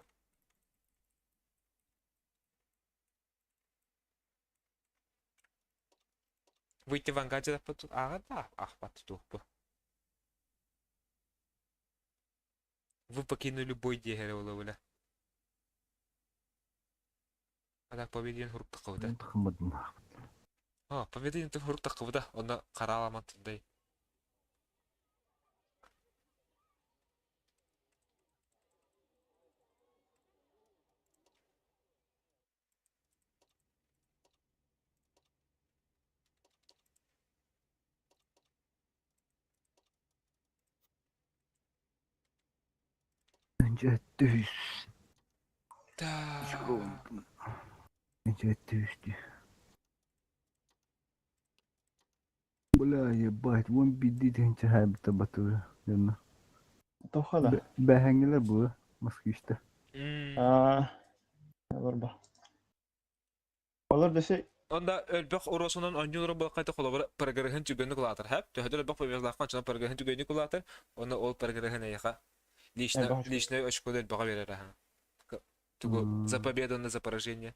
Выйти в ангаджа да ага да, ах бу. Вы покинули бой дегере ола бля. Ада победен хурук такыбыда. Тахмадым. А, победен хурук такыбыда. Онда караламан тындай. Önce düz. Да. Önce düz. Бля, ебать, вон биди дегенче хайбыта батыры. Верно. Тохала. Бәһәңгелер бу, Москвичте. А, бар Олар десе Онда өлбөх уросунан онньуулар буолкайта холобура прогреһин түгөнү кулаатар хэп. Төһөдөр өлбөх победалааххан чона прогреһин түгөнү кулаатар. Онно ол прогреһин эйха лично лично очко өлбөҕө берер аха. Тугу за победу, на за поражение.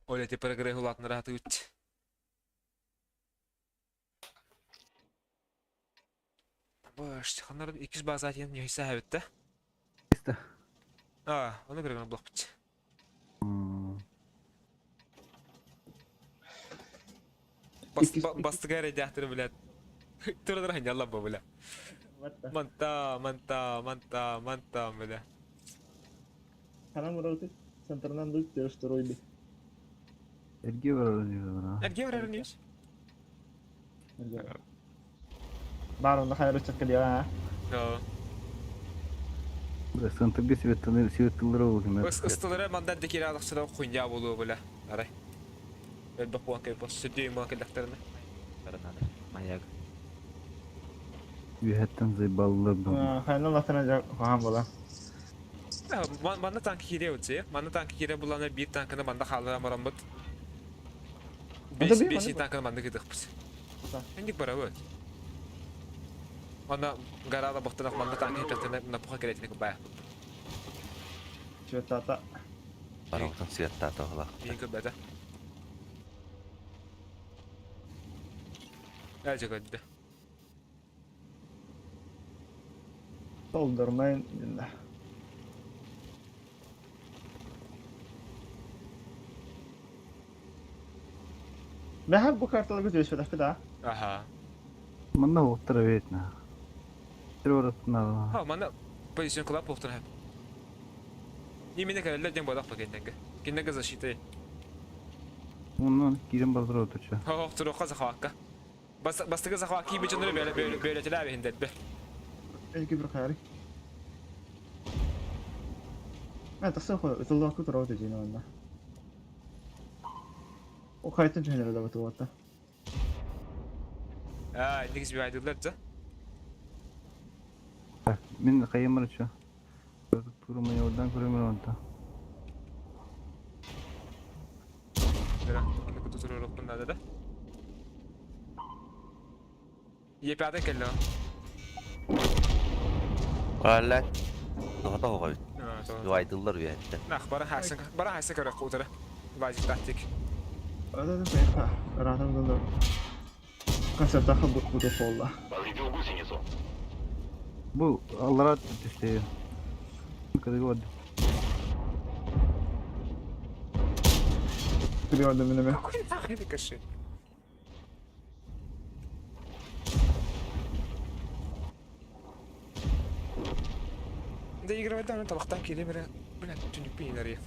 Оля, ти прогреһ улаатнар хатыгыт. Баш, ханар икис база тиен нехиса хабитта. Иста. А, оны көргөн блок бит. Бас бастыга редактор блядь. Тура ханялла бу бля. Манта, манта, манта, манта, бля. Ханам уралты центрнан дут второй. Эрге бар. Эрге бар нес? Бар онда хайыр чаккылы а. Да. Бля, центрге светлы светлы болду. Ыстылары мандан декер алыксыдан хуйня болуу бля. Арай. Өлбөк буан кеп бас сүдүй маа келдектерine. Маяк. Үйәттен заебаллар бу. Хайна латына хаам бола. Манна танк кире өтсе, манна танк кире буланы бир танкını манда халыра марамбыт. Беш беш танкını манда кидикпиз. Эндик бара өт. Манна гарала бактанак манна танк хепетене на пуха керетине бая. Цветата. Баралтан цветата ола. Бин көбәдә. Әлжі көдді. Толдырмайын. Бәһәп бу карталар көтөс бәдәк да. Аха. Манна оттыра бет на. Тыроротна. Ха, манна позицион кылап оттыра хәп. Именно кәләләр ден бодак пакеттәге. Киндәге защита. Оннан кирен бардыра отурчу. Ха, оттыра каза хакка. Бас бастыгы захваки бичөнөр бөлө бөлө бөлө теләбе хиндәбе. Элки бир хайры. Мен тасыл хо ытылла күтөр өтө жина онда. О хайтын чөнөр да батып атта. А, негиз бир айдылар да. Мен кайымырчу. Турмай ордан көрөмөр онта. Бира, аны күтө турыр да. Е5 кэллэ. Блядь. Тоҕо оҕойут. Юайдыллар үөһэттэн. Нах, бара хайсан, бара хайсан көрөх утары. Вазик тактик. Да, да, Ратам да. Концертаха буду солла. Бу аллара түстэ. Кыргы Перевода минеме. Какой нахрен каши? Доигрывать да, талахтан кире бере. Бля, түнүк бейнер.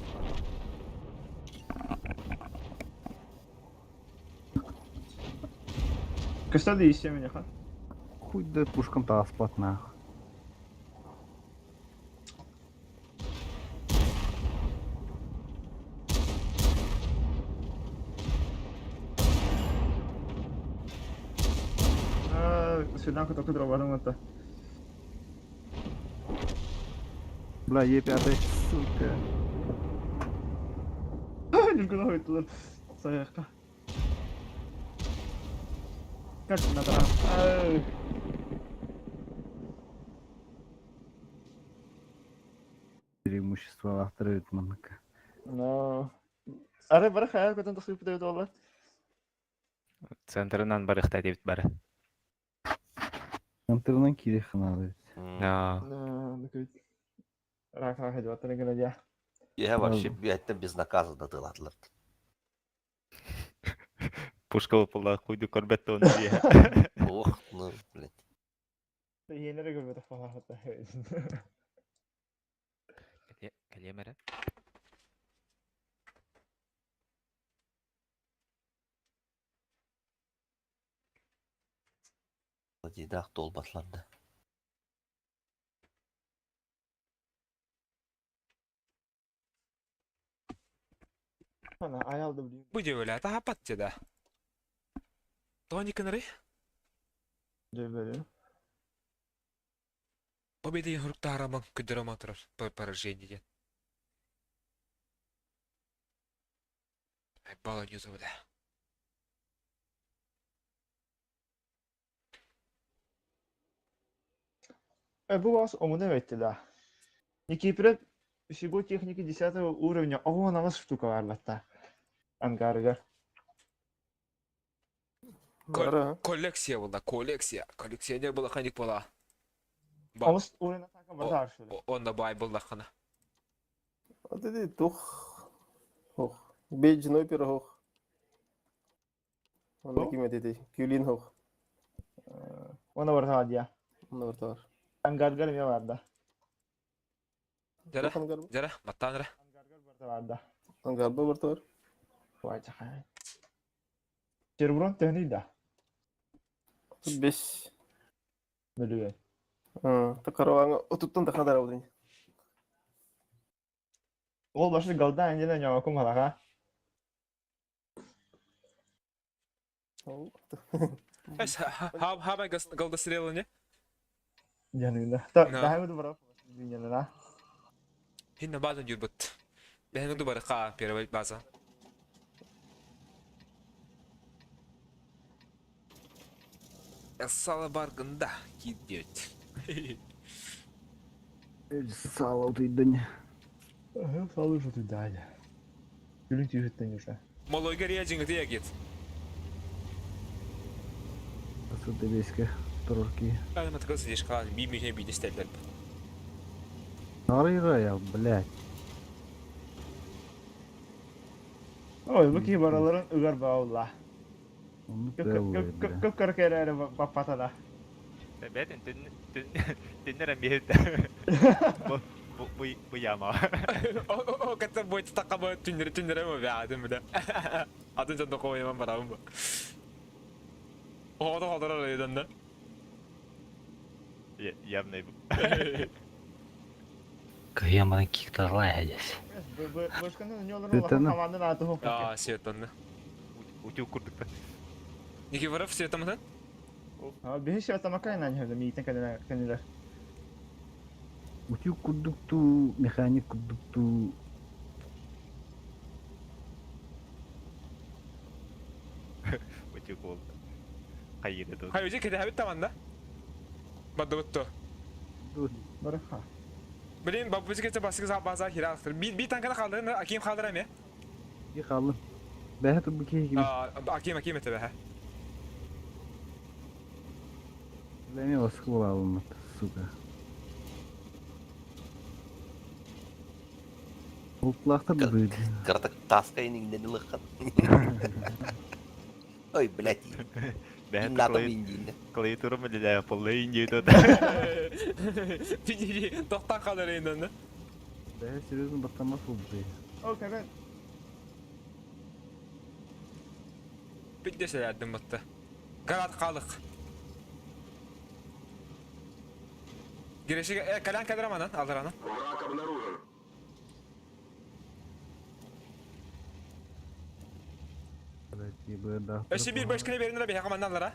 Кстати, еще меня ха. Хуй да пушкам таспат нах. Свиданка только дрова это. Бля, Е5, сука. Нюргун хойтулар. Саяққа. Как надо? Преимущество автора манныка. Но. Ары бара хаяр көтөн тахсып битеп олар. Центрынан барыхта дебит бары. Центрынан кире ханады. Да. Рак рак хәҗә батыр генә я. Я вообще үөһэттэн безнаказанно тылатлар. Пушка була хуйду көрбөт оны дие. Ох, ну, блядь. Йенере көрбөт фахата. Калемере. Дидах толбатланды. Ана аялды билим. Бу дебеле, та хапат да. Тони кыныры? Дебеле. Победа хуруктараман көдөрөмөн турар поражение ден. Ай бала ньюза бля. Бу вас омуна өтті да. Никипред всего техники 10 уровня. О, на вас штука варлатта. Ангарыгар. Коллекция была, коллекция. Коллекционер была ханик была. Омус уровень атака базар шулы. Он да бай был хана. А ты тух. Хох. Бейдж нойпер хох. Онна ким этити? Күлин хох. Она бар я. Онна бар. Ангаргар ме барда. Жара, жара, маттанра. Ангаргар барда. Ангарба бар. Вай чахай. Черброн төхни да. 5. Мөлүгөн. Такараваңа отуттан тахадар алдын. Ол башы галда әнден яңа кум халага. Эс, ха ха бай галда стрелы не? Жанында. Та дахы бара. Дүйнәнә. Хинна база юрбут. Бәһән дубары ка первый база. Сало баргында кидет. Сало тыйдын. Сало уже туда. Күлүн түйөттен уже. Молойгер я жиңгите ягет. Асыды беске турки. Ана матыкыл сидиш калан би михне би дестелдер. Нарыйра я, блядь. Ой, бу ки бараларын ыгар баулла. Көп Көп көркәрәре баппатада. Бәтен түн түннер әмбиһит. Бу бу бу яма. О, ката бой такка түннер түннер эме бәдим биле. Атын жанда кояман барабын бу. О, да калдырар эден да. Явный. Кыяманы киктарлай әдес. А, светанны. Утюг курдук. Никифоров светамын? А, бихи светамакай на не миитен кенелер. Утюг курдукту, механик курдукту. Утюг болду. Хайыды ду. Хайы кэтэһэбит таманда. Бадыбыт то. Барыха. Блин, баббыты кете басыгы база хира ахтыр. Би би танканы қалдырын, Аким қалдыр эме. И қалды. Бәһә тут бу киһи ким. Аким Аким эте бәһә. Бля, оскола алынмат, сука. Ултлахта бу. Кыртык таска иниңден ылыккан. Ой, блядь. Бәһә Надо миндин. Клавиатура мөдөлә полы инде тут. Тоқтан қалдыр енді. Бәһә серьезно баттамас бу. О, кәрән. Бит десе бытты. Гарат қалық. Girişi e, калян кадыр аманан, алыр анан. Блядь, ебы да. Өші bir башканы берин бе хакамандан алыр а.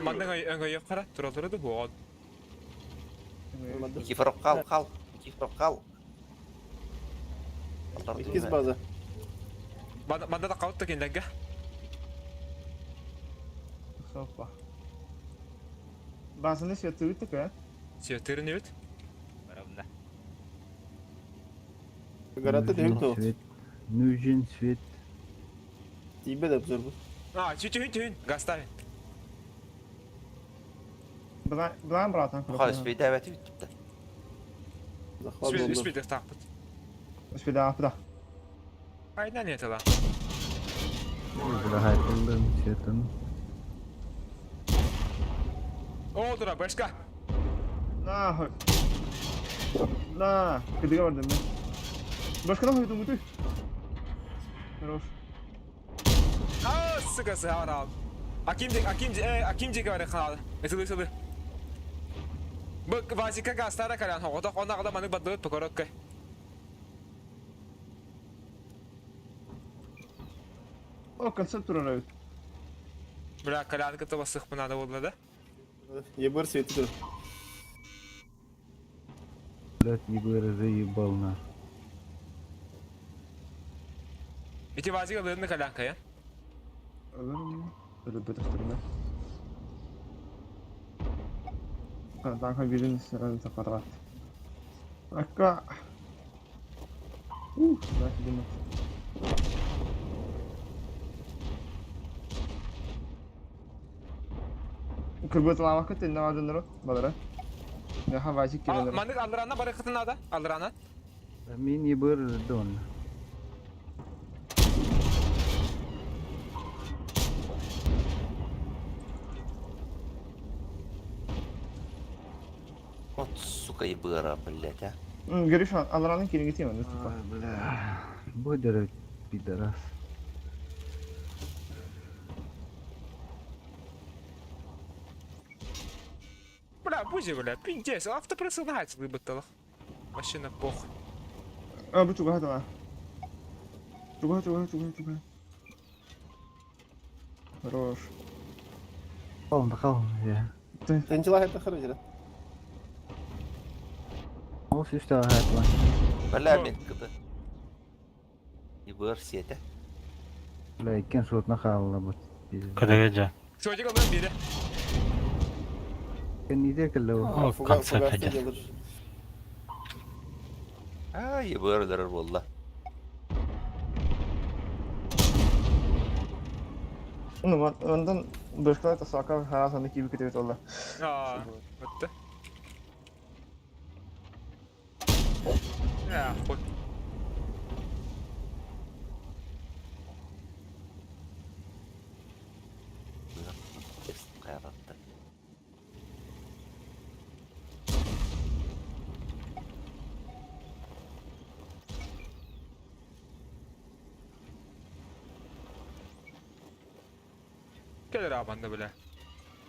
Мандың өңгө yok кара, туралары да бу. Никифоров кал, кал. Никифоров кал. Иккис база. Манда да калып та кендәгә. Хопа. Базаны светы такая. Сөтөрүн өт. Барамда. Гараты дүйүк то. Свет. Нужен свет. Тибе деп зор бу. А, чү чү гастави. Блан братан. Хай, спейдә бәт бит. Захват болду. Үспейді тақпыт. Спейдә апда. Айдан не тала. Бля, хайпылдым светын. О, дура, башка. На. На, кыдыга бардым мен. Башкадан койдум үтү. Хорош. А, сука, сарал. Аким Аким Аким жеке бар каналы. Этылы сылы. Бу вазика гастара каран хоготок она гада маны баддыт покорокка. О, концепт турар Бля, калянка то басых надо было, да? Ебыр свети тур. Блядь, ебы заебал на. Ити вазика лыдны калянка, я? Өлөбөт ахтырда. Танка бирин сразу квадрат. Ака. Ух, да, думаю. Кырбыт ламакы тенне бардыныр балара. Я хавачик келер. Мандык алырана бары кытына да, алырана. Мин ебыр дон. Вот, сука, ебыра, блядь, а. Görüş алыранын келин кетейм Ой, бля. Бодер пидорас. Бля, бузи, бля, пиздец, автопресылнается выбытылых. Машина похуй. А, бу чуга хатана. Чуга, чуга, чуга, чуга. Хорош. Кал, кал, я. Тенчила хайта хара жира. Ол сүстә хайпла. Бля, мен кыды. Ебыр сете. Бля, иккен сотна халла бу. Кыдыгы Чөдик алыран бири. Кен иде келле. О, концепт идет. А, ебыр өлөрөр болла. Ну, ондан башка тасака харасаны киби кетебит олла. А, бітті. Я, хуй. Кайратты. Келер абанды, бля.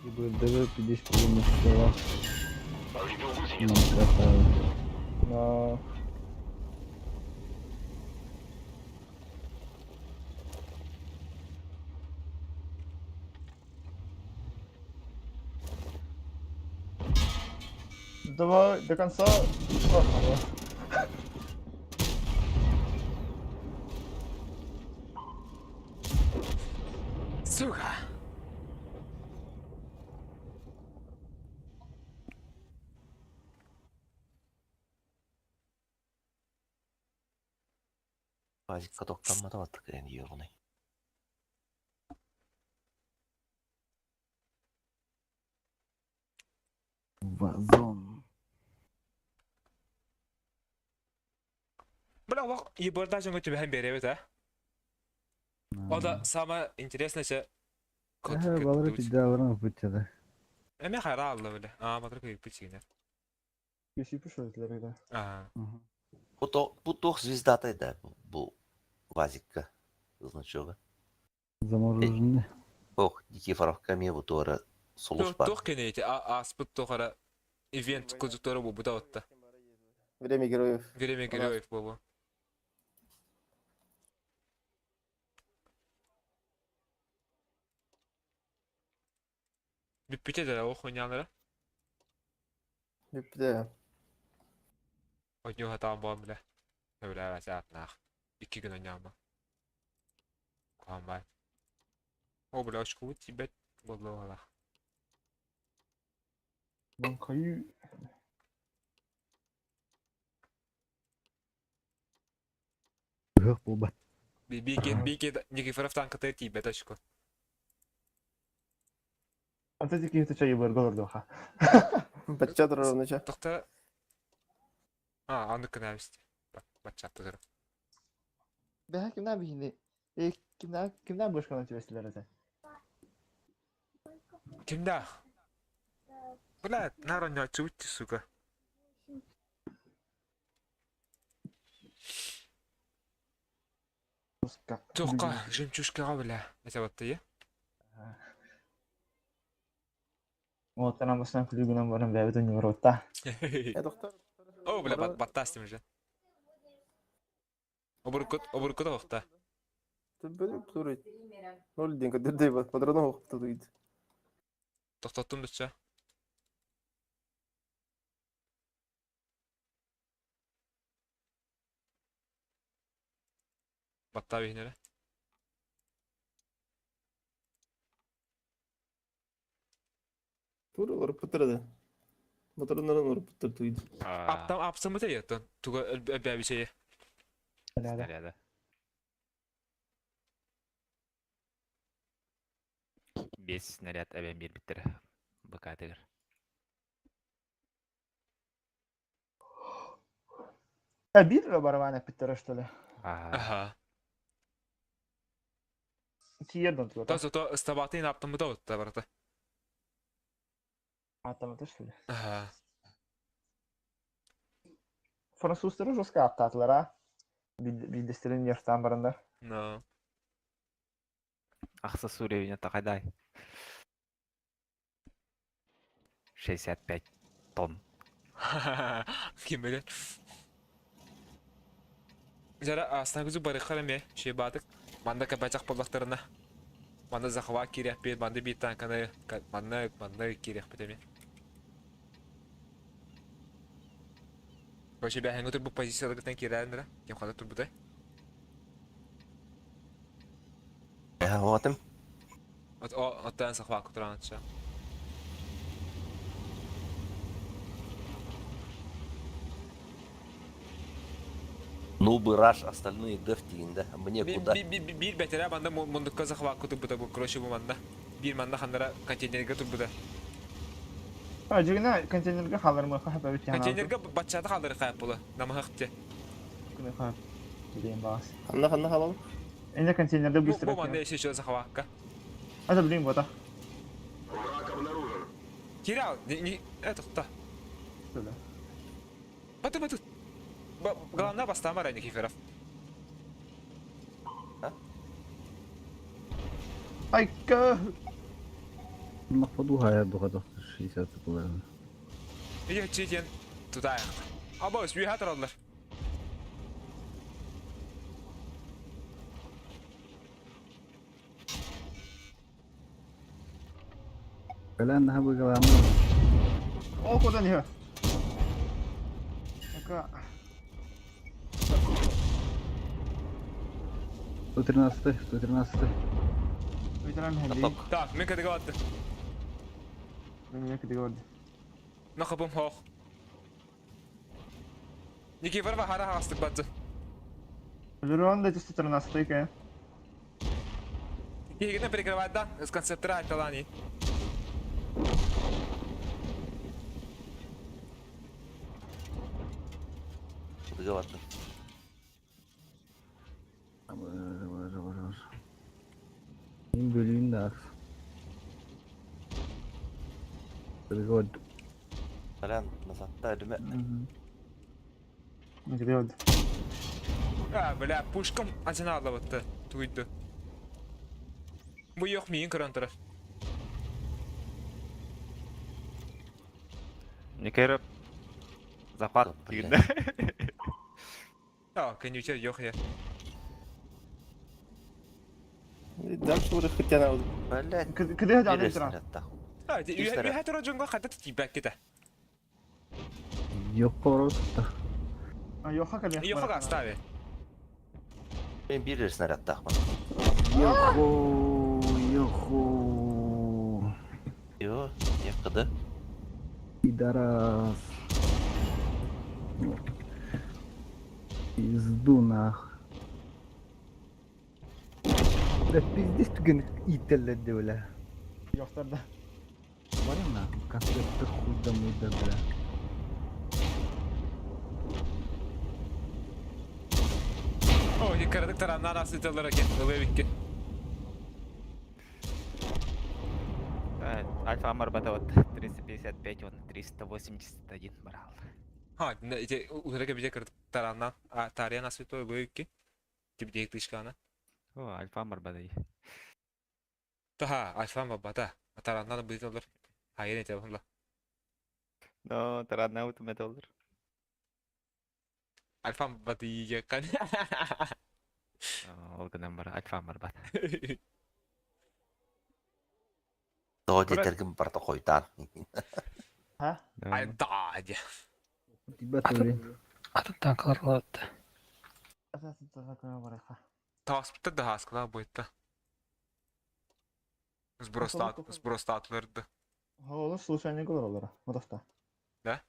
Ебыр дәве пидеш пулмыш. Ну, красава. Но Давай до конца. О, хорош. Сука. Пазикка токтаммата баттык диэҕунай. Вазон. Бля, олох ебарда дьоҥҥо түбэһэн биэрэбит, а? О да, самое интересное, че... Э, балары пиздаларын ыппытчада. Эме хайра алла, бля. А, батыр кыйыппыт сигинэ. Кесипи что это да? Ага. Бу туох звездата да бу Вазикка значога. Замороженный. Ох, Никифоровка эмиэ бу туора сулус бар. Туох кэнэйти ааспыт туох ивент кудуктара буолбута отта. Время героев. Время героев буолуо. Бүппүтэ да ол хуйнялара. Бүппүтэ. Ойнуу хатаан буолан бile. Сөбүлээбэт аатнаах. Икки күн ойнаама. Куһаан баай. О, бля, очкубут тиийбэт буолла Банкайы. Ыһыах буолбат. Биики, биики Никифоров танката тиийбэт очко. Anta киһи чайы барга олордуха. Бачча турар онуча. Тохта... А, аны кынабисти. Баччатты турар. Бэһэ кимнää бихини? Э, кимнää кимнää бышкана түбэстилер этэ? Кимдә? Бля, нар ойнооччубут сука. Туохха, жемчужкаҕа бля. Это вот ты, Оттан бастан күлүгүнэн баран бэбит ойнуурутта. Э, доктор. О, бля, баттаас же. Обуркут, обуркут оҕохта. Төбөлүк туру. Ноль ден көдөрдөй бар. Патроны хоқту дейді. Тохтоттум дучча. Баттаа биһинere. Туру ұрып бұтырды. Патроннарын ұрып бұтырды дейді. Аптам апсамыта яттан. Туга өбәбисее. Снаряда. Бес снаряд әбен бербиттер. БК-тыгар. Э, бир барабан эппиттер что ли? Ага. Аха. Тиерден туга. То то ыстабатын аптамыта отта барата. Атамата что ли? Аха. Французтары жестко аптаатылар, а? Биддестерин яштан барында. Но. Ахса уровень тақайдай. 65 тонн. Ким билер. Жара астан күзү барыхар эме шей баатык. Манда кабачак боллактарына. Манда захват кириэх бит, манда бит танканы, манна манна кириэх бит эме. Короче, бәһәңге тур бу позицияларгытан киирээндера. Ким хата турбутай. Э, отым. От о оттан захват кутураанча. Ну бы раш, остальные дефтиин, да? Мне куда? Биир бэтэрэ манда мундукка захват кутурбута бу короче бу манда. Биир манда хандара контейнерге турбута. А, жигина контейнерге халармы хапа бит яна. Контейнерге баччата халдыры кайып була. Намахык те. Күнө хап. Билейм бас. Ханна ханна халал. Энде контейнерде Бу быстро. бу манда еще захватка. Это блин бота. Кирал, не не это кто? Что да? Баты баты. Главное бастама Никифоров. Айка. На ходу гая дуга 60 половина. Иди читен туда. Або сүй хатыралар. Кэлэн наха быгаламы. О, куда не? Ака. 113, 113. Ветеран хәли. Каток. Так, мен кадыга атты. Мен кадыга барды. Нахабым хох. Никифорова хара хастык батты. Өлөрөн да 113 кэ. Киһигинэ прикрывать да, с концептора айталаан Кыдыга бардым. Мин бөлүүн да акс. Кыдыга бардым. Толян, назадта өлүмэ. Где А, бля, пушкам ачынаалабытты, туйду. Бу yok миин көрөн турар. Никереп захват Блядь. дигин. А, конючер yok я. Дальше уже хотя на Блядь. Кыдыга да Биир туран. снарядтаах. А, Үс үйэ турар дьоҥҥо хата тиийбэккэ да. Йокко барар А йоха кэлэ. Йохага остави. Мен биир снарядтаахпын. Йохо, йохо. Йо, якыды. Пидорас. Пизду нах. Да пиздец түген ителлерди бля. Йохтарда. Барым нахуй, концертты худа муда бля. О, карадык тараннан асыталар экен, ылы бикки. Альфа Марбата вот 355, он 381 брал. Ха, эти утырга бije кырдык тараннан, а тарьян асытой ылы бикки. Тип дейк тышкана. О, Альфа Марбата. Таха, альфа бата. Тараннан быйталар. Хайыр эте бахла. Но, таранна утумет олор. Альфа баты якан. Ол гынан бар Альфа Марбата. Тоҕо диэтэргин барыта хойутаан. Ха? Ай да, де. Тебя тоже. Атын танкалар алабытты. Таспыта да хаскала бойта. Сбростатларды. Оğlum случайно говорила. Вот Да?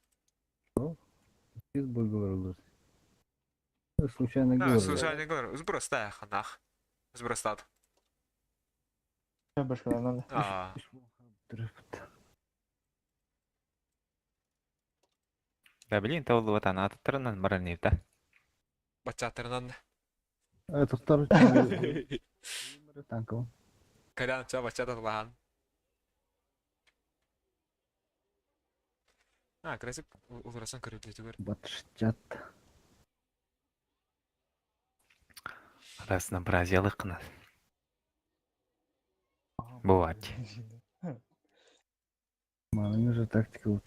Из бой говорил. Случайно Да, говорил. случайно говорю. Сбростай ханах. Сбростат. Башка надо. А, Да блин, то вот она аттарынан баран да. бачатырынан. Это второй танков. Колян ча бачатарлахан. А, красип уларасан көрөблө түгөр. Батшчат. Разнообразие лыкына. Бывает. Маны же тактика.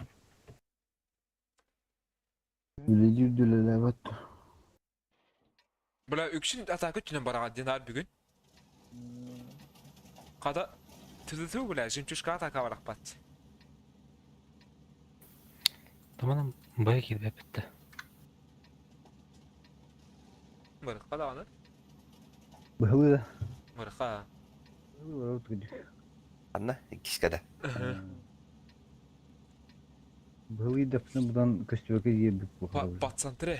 Үледи үдүлелебет. Бля, үкшин атака түнен барага динар бүгүн. Када түзүтү бля, жемчужка атака барак бат. Таманам бая килбеп битти. Мырыкка да аны. Быһылы да. Мырыкка. Быһылы барабыт күдүк. Анна, иккискэ да. Быһылы дэпсин будан көстүбөкө иебик бу. Пацантре.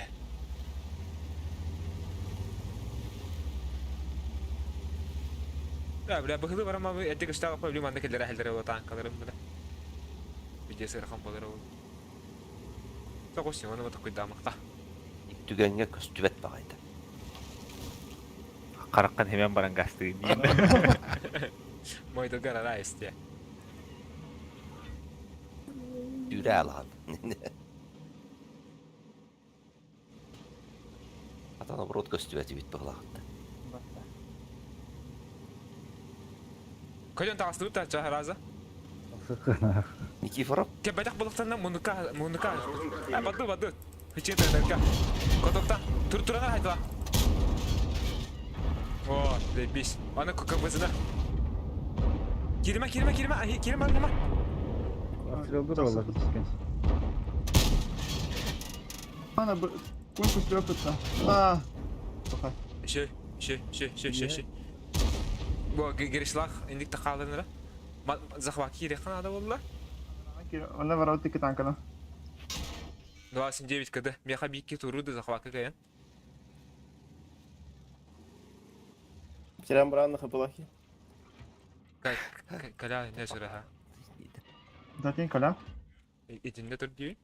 Да, бля, быхылы барама эдик иштага проблема анда келер әһелдәре була танкаларым бля. Видео сырхан болар ул. Тагы оны вот куйдамакта. Түгэҥҥэ көстүбэт баҕайда. Караккан хемен баран гасты. Мой догара райсте. Түүрэ алахан. Ата наоборот көстүбэт эбит быһылаахта. Кайдан тагыстыбыт та чахараза. Сыкына. Никифоров, Те байтак булыктан мунука мунука. А баду баду. Хичен тәркә. Котокта тур турана хайтла. О, лебис. Аны ККБ-зына. Кирме кирме кирме, ай кирме кирме. Астралдыр алар. Ана конку стрёпится. А. Тоха. Шö, шö, шö, шö, шö, шö. Бу геришлах индик тақалынра. Захват кире қанада болла. Она ворот таки танкана. 29 кд. Меха бикки туруды захват каян. Сирэн баран хапылахи. Коля не сүрэһэ. Датын Коля. Итиннэ тур дии.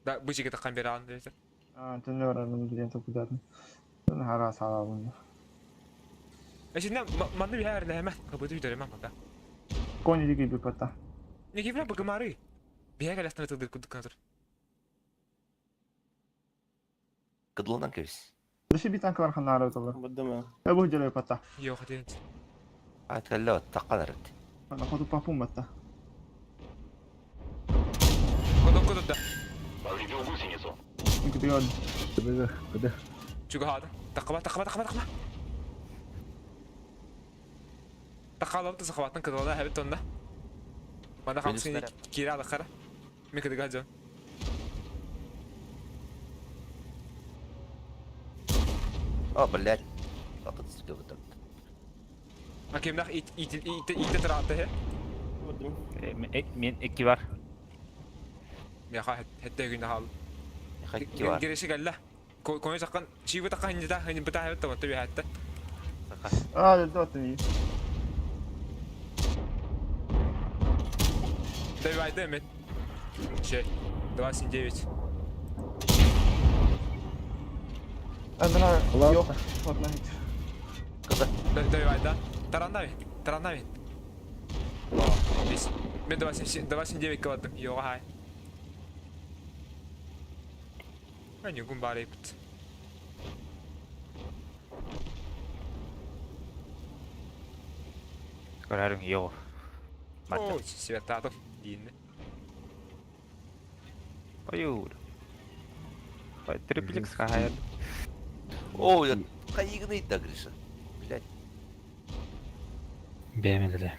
Да, бу жиги таххан бераан дээсэ. А, түннэ барарым диэн токудатын. Хара салабын. Эсинне манны биһэр лэһэмэ, кыбыты үтөрөмө мата. Кони диги бипата. Не кибре быгымары. Биһэ кэлэстэн тылдыр кудук канатыр. Кыдлонан кэбис. Дөші битан кылар ханнары оталар. Баддым. Э бу делай пата. Йо хатен. А кэллэ таққан әрді. Ана хоту папум батта. Кодо кодо да. Никуда. Кыдыга, кыды. Чугахады. Таққаба таққаба таққаба таққаба. Таққалап та сахабаттан кыдалда хәбит тонда. Мана хамсын кира алақара. Мен кыдыга жон. О, блядь. Атын сізге өтірді. А кемнах ит ит ит ит тұраты хе. Баддым. Мен екі бар. Меха хетте күнде хал. Хакки бар. Гереши кэллэ. Коня саккан чиби такка хинди хинди бата хәбит тонда би хәтта. А, да, ты. Давай, дай Че? 29. Андра, Ладно. yok. Ладно. Кыда. Давай, да. Тарандави. Тарандави. Бис. Мен 29 кыладым. Йоға хай. Мен югун бар епт. Көрәрің йо. О, светатов дейін. Ойур. Ой, триплекс хаяр. О, я кайыгны да, Гриша. Блядь. Бемелі.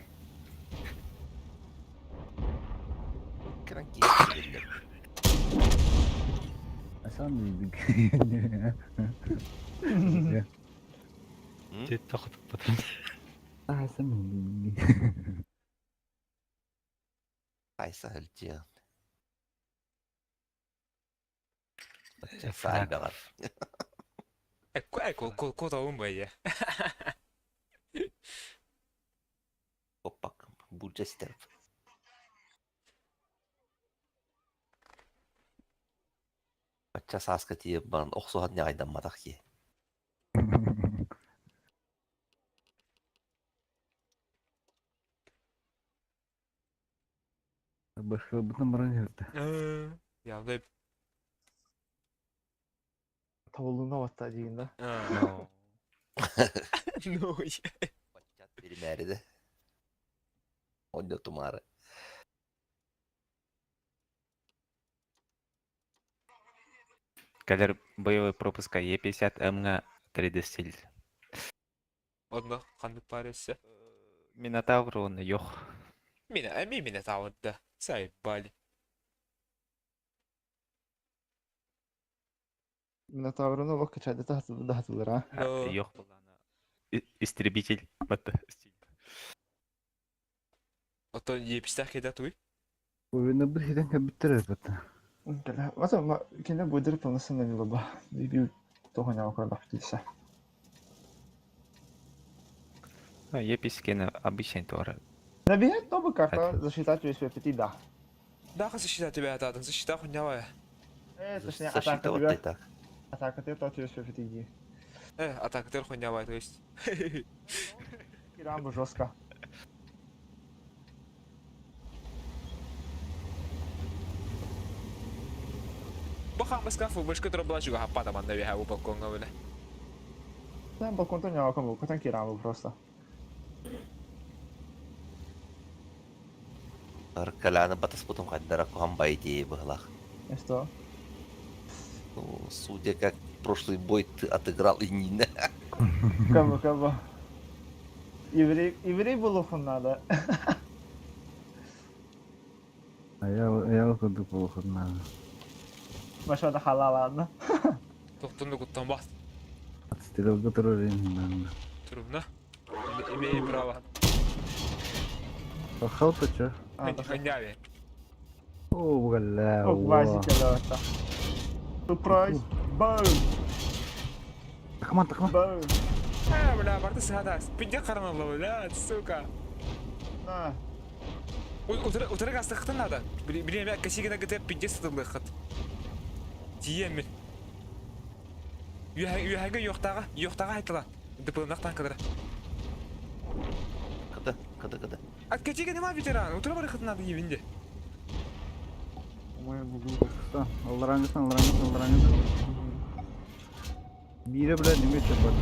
Кранки. А сам Тет тоқытып потом. А, сам Айса әлде. Сәл Э, ко ко ко тауын бай Опак, бульджа стерп. Бача саска тие баран оқсуһат не айдан матах ки. Башка бутан баран жерде. Явдай. Табылуына батта деген да. No. Ну. Бачат бермәрі Онда тумары. Кәлер боевой пропуска Е50 М-га 3D стиль. Одна қандық паресі. Минотавр оны yok. Мені, әме мені тауырды. Сай бали. Минотаврны лох качады тахтылыр, а. No. Yok буланы. Истребитель. Батта. Стиль. Ото епістах кеда туй. Ойны бір хиден кәбіттер бата. Бля, Вата, ма кине будер полноценно не лоба. Бибил того не около птица. Ну, Е50 кені обычный туары. Набегает новая карта, засчитать весь пяти, да. Да, защита тебя атадың, защита хуйнявая. Э, точнее, атака Защита вот тебя. и так. Атака ты тот весь пяти. Э, атака ты хуйнявая, то есть. Рамбо жестко. Бахан баска фубышка турабла жуга хаппата манда беха у балконга биле. Там балкон то не около, балкон Рамбо просто. Аркаляны батас потом хаддара кухам байди быглах. И что? Ну, судя как прошлый бой ты отыграл и не Кого, кого? Еврей, еврей был надо. А я кудык болхын. Машада халал, ладно. Тоқтунду куттан бас. Стрелка турар енді. Турумна. Имею право. Халта чё? А, да. Хуйняве. О, бля. О, Васика, да, да. Surprise! Boom! Тахман, тахман. Boom! А, бля, барда саадас. Пиздец хараналла, бля, сука. На. Утары гастыхтан надо. Блин, косигина ГТ пиздец сатылыххат. Тиеммин. Үөһэгэ йохтаға, йохтаға айтыла. ДПМнах танкалара. Кыды, кыды, кыды. Откатига нема ветеран, утра барыхат надо евинде. Ой, буду. Аллараңгытан, аллараңгытан, аллараңгытан. Бире, блядь, неме чапат.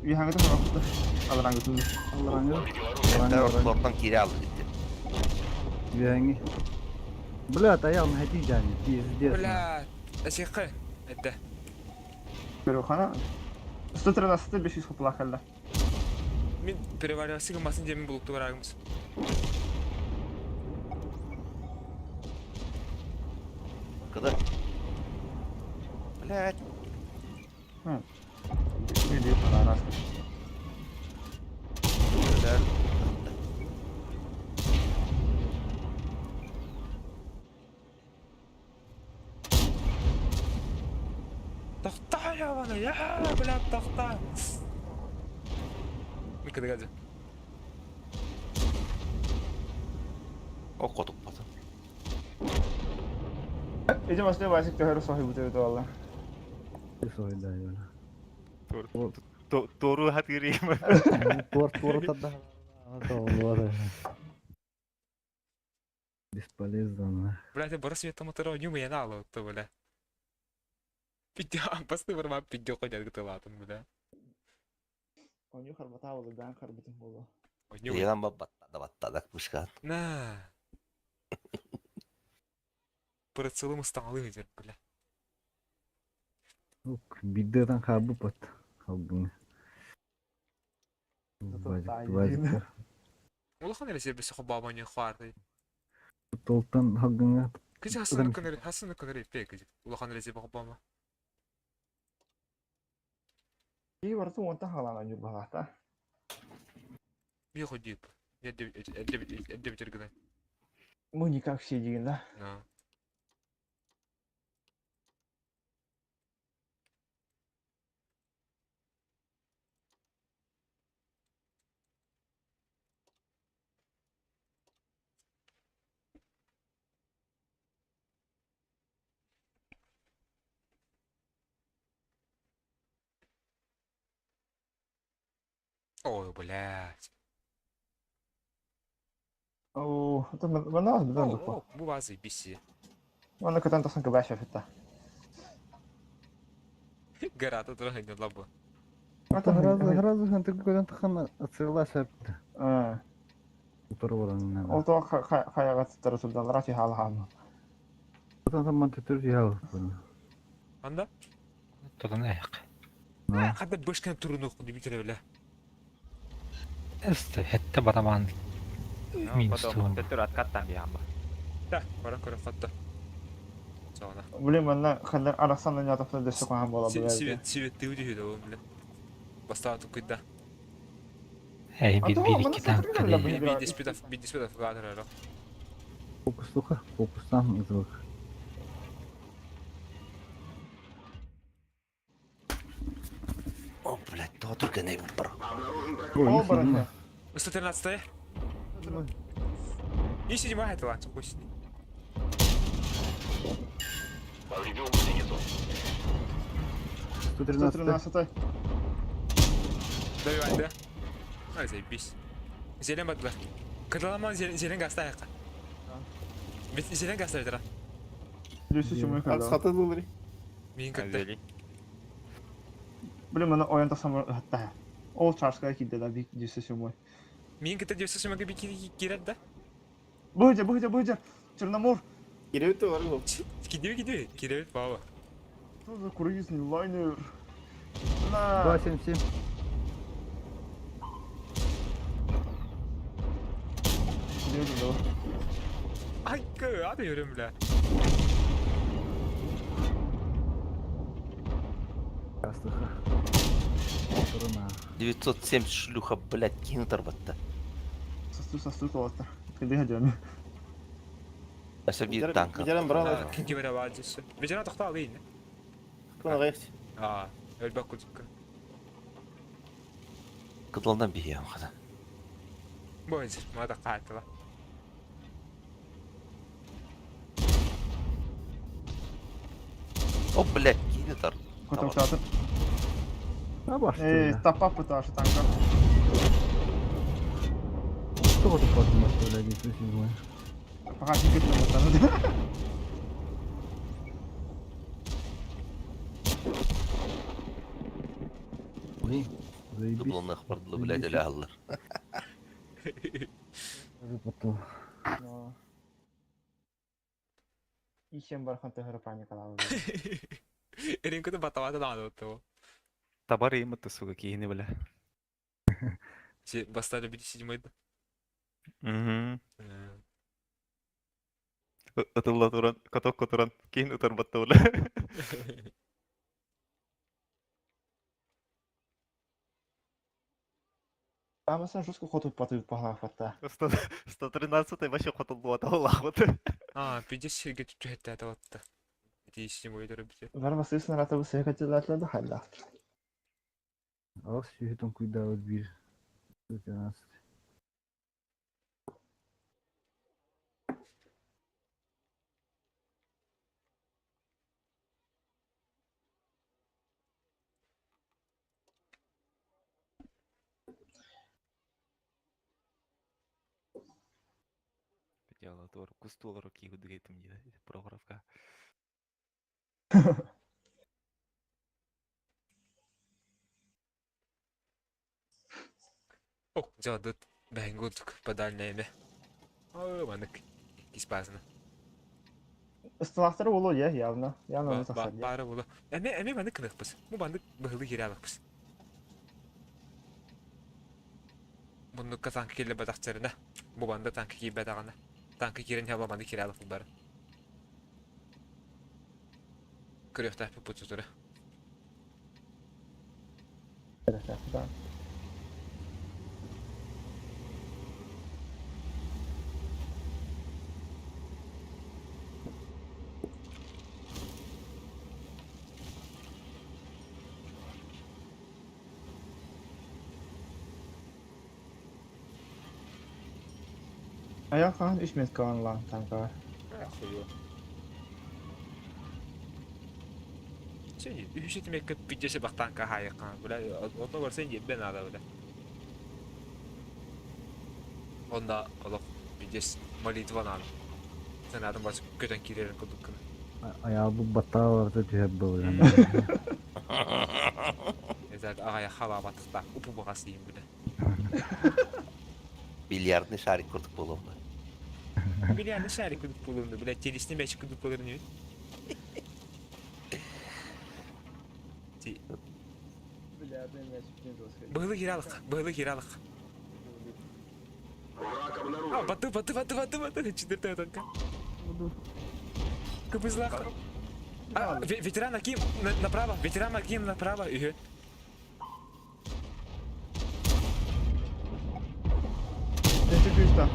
Үөһэҥҥитин орохто. Аллараңгытын. Аллараңгы. Эттер ортолортон кире алды gitti. Үөһэҥҥи. Бля, таял на жани, пиздец. Бля, әсеқі. Это. Перехана. 113 500 хапла халла. Мен перевариваться гымасын демен булукту барагымыз. Кыды. Блядь. Или раз. Блядь. Тохта я, я, бля, тохта. Микадыгаджа. О, котук баты. Идем আসলে Васик төһөрө соһуй бутыр туалла. Сой, да, я. Тору хатырым. Тор, тор, тогда. Бесполезно, на. Бля, ты барыс света мотора не умею на то, бля. Пидя, басты барма пидя ходят гытылатын, бля. Оню харбата болу, бән харбытын болу. Оню. Ялан баттада баттада пышкан. На. Прицелым ыстаңалы өдер, бля. Биддетан хабы пат. Халгын. Зато Вазик. Улахан эле бесе хобаба не хуарды. Толтан халгынга. Кыжы хасын көнөр, хасын көнөр ипе кыжы. Улахан эле себе хобама. И барты онта халана жүр балата. Би ходип. Эдде битергенә. Мы никак все деген, да? На. Ой, блядь. О, это мана бдан дупа. Бу базы биси. Мана катан тасан кабаша фита. Гарата туран лабы. Разы хан ты кудан тхан ацела сәпті. А. Утыр баран. Ол то хаяга тары сулдан рати хал хам. Тан ман төтөр ял. Анда? Тудан аяк. Када бышкан туруну дип битере бля. Эсте, хетте бараман. Минус Потом төтөр откаттан биян ба. Да, баран көрө хатта. Сона. Блин, мана хандар арасан не атафта дөсө кахан бола бу. Свет, свет ты удивил, да, бля. Бастаа тукуйда. Эй, А бит то, бит мана китан смотри, бля, каде. Би диспетов, би диспетов гадар. Фокуслуха, фокустан звук. О, блядь, то только не бар. О, баран. 113 И седьмая это ладно, пусть. 113. 113. Добивай, да? Ай, заебись. Зелен бадлар. Кыдаламан зелен гаста яка. Зелен гаста ветеран. Дөсө чумай калды. Сатылыр. Мин кытты. Блин, мана оян тасан хатта. Ол чарска киде да бик дөсө чумай. Мин кытты дөсө чумай би кирет да? Быжа, быжа, быжа. Черномор. Киребит бар бу. Кидеби кидеби. Киребит баба. Что за круизный лайнер? На. 277. Ай, ады yürüm бля. Астыха. Турына. 970 шлюха, блядь, кини тарбатта. Состу, состу, толастар. Кыды хадями. Ася бир танк. Ветеран брал. Ким ким Ветеран тохта алыйын. Кына гайык. А, өлбәк кудукка. Кытылынан биһиэм хата. Боже, мада хаатыла. О, блядь, киини тар. Котоктаатым. Табашты, Э, бля. таппаппыт аша танка. Кто это подумал, блядь, 97 Пока кикет на Ой, заебись. Дублонных бардылы, блядь, Заебись. өлі аллар. Потом. Ищем бархан тегера паникалава. Эринкөтө батабата даҕаны оттого. Табар ыймыт сука киһини бля. Си бастары бити седьмой да. Угу. Ытылла туран, каток туран, киһин ытар батта бля. Амасан жестко хотут патып пахлахватта. 113 вообще хотоллуата олахмыт. А, пиздец сирге түһэтте атабатта. Ити седьмой дөрө бити. Варма сысын ратабы сыхатилатлады хайла. Ал сүйетін куйда вот бир. 113. Дело тур, кустула руки удгайтым не Прохоровка. О, дьадыт бэһин курдук подальное эме. Ой, манык киспасына. Ыстылахтары болу я явно. Явно оны тақсар. Бары болу. Эме эме манык кыныкпыз. Бу бандык быһылы киралыкпыз. Бундукка танка келе батахчарына. Бу банда танка кийбе дагана. Танка кирен хаба банды киралык бары. Көрөктәп путутуры. Аяқ қан 3 минут қалған лан танка. Хуё. Сен үһүс этимекке пиджесе бак танка хайыккан. Бля, онно барсен еббен ада бля. Онда олох пиджес молитва надо. Сен адам бас көтөн кирерин кудуккун. Аял бу батталарда түһәп был. Эзәт агая хала батыкта упу багасы дейм бля. Бильярдный шарик курдук болуп. Бильярдный шарик кудук болуну, бля, теннисни мяч кудук болуну. Бильярдный мяч жестко. Быһылы киралык, быһылы киралык. А, баты, баты, баты, баты, баты, четвертая танка. Кыбызлах. А, ветеран Аким направо, ветеран Аким направо, үһү. Четыреста.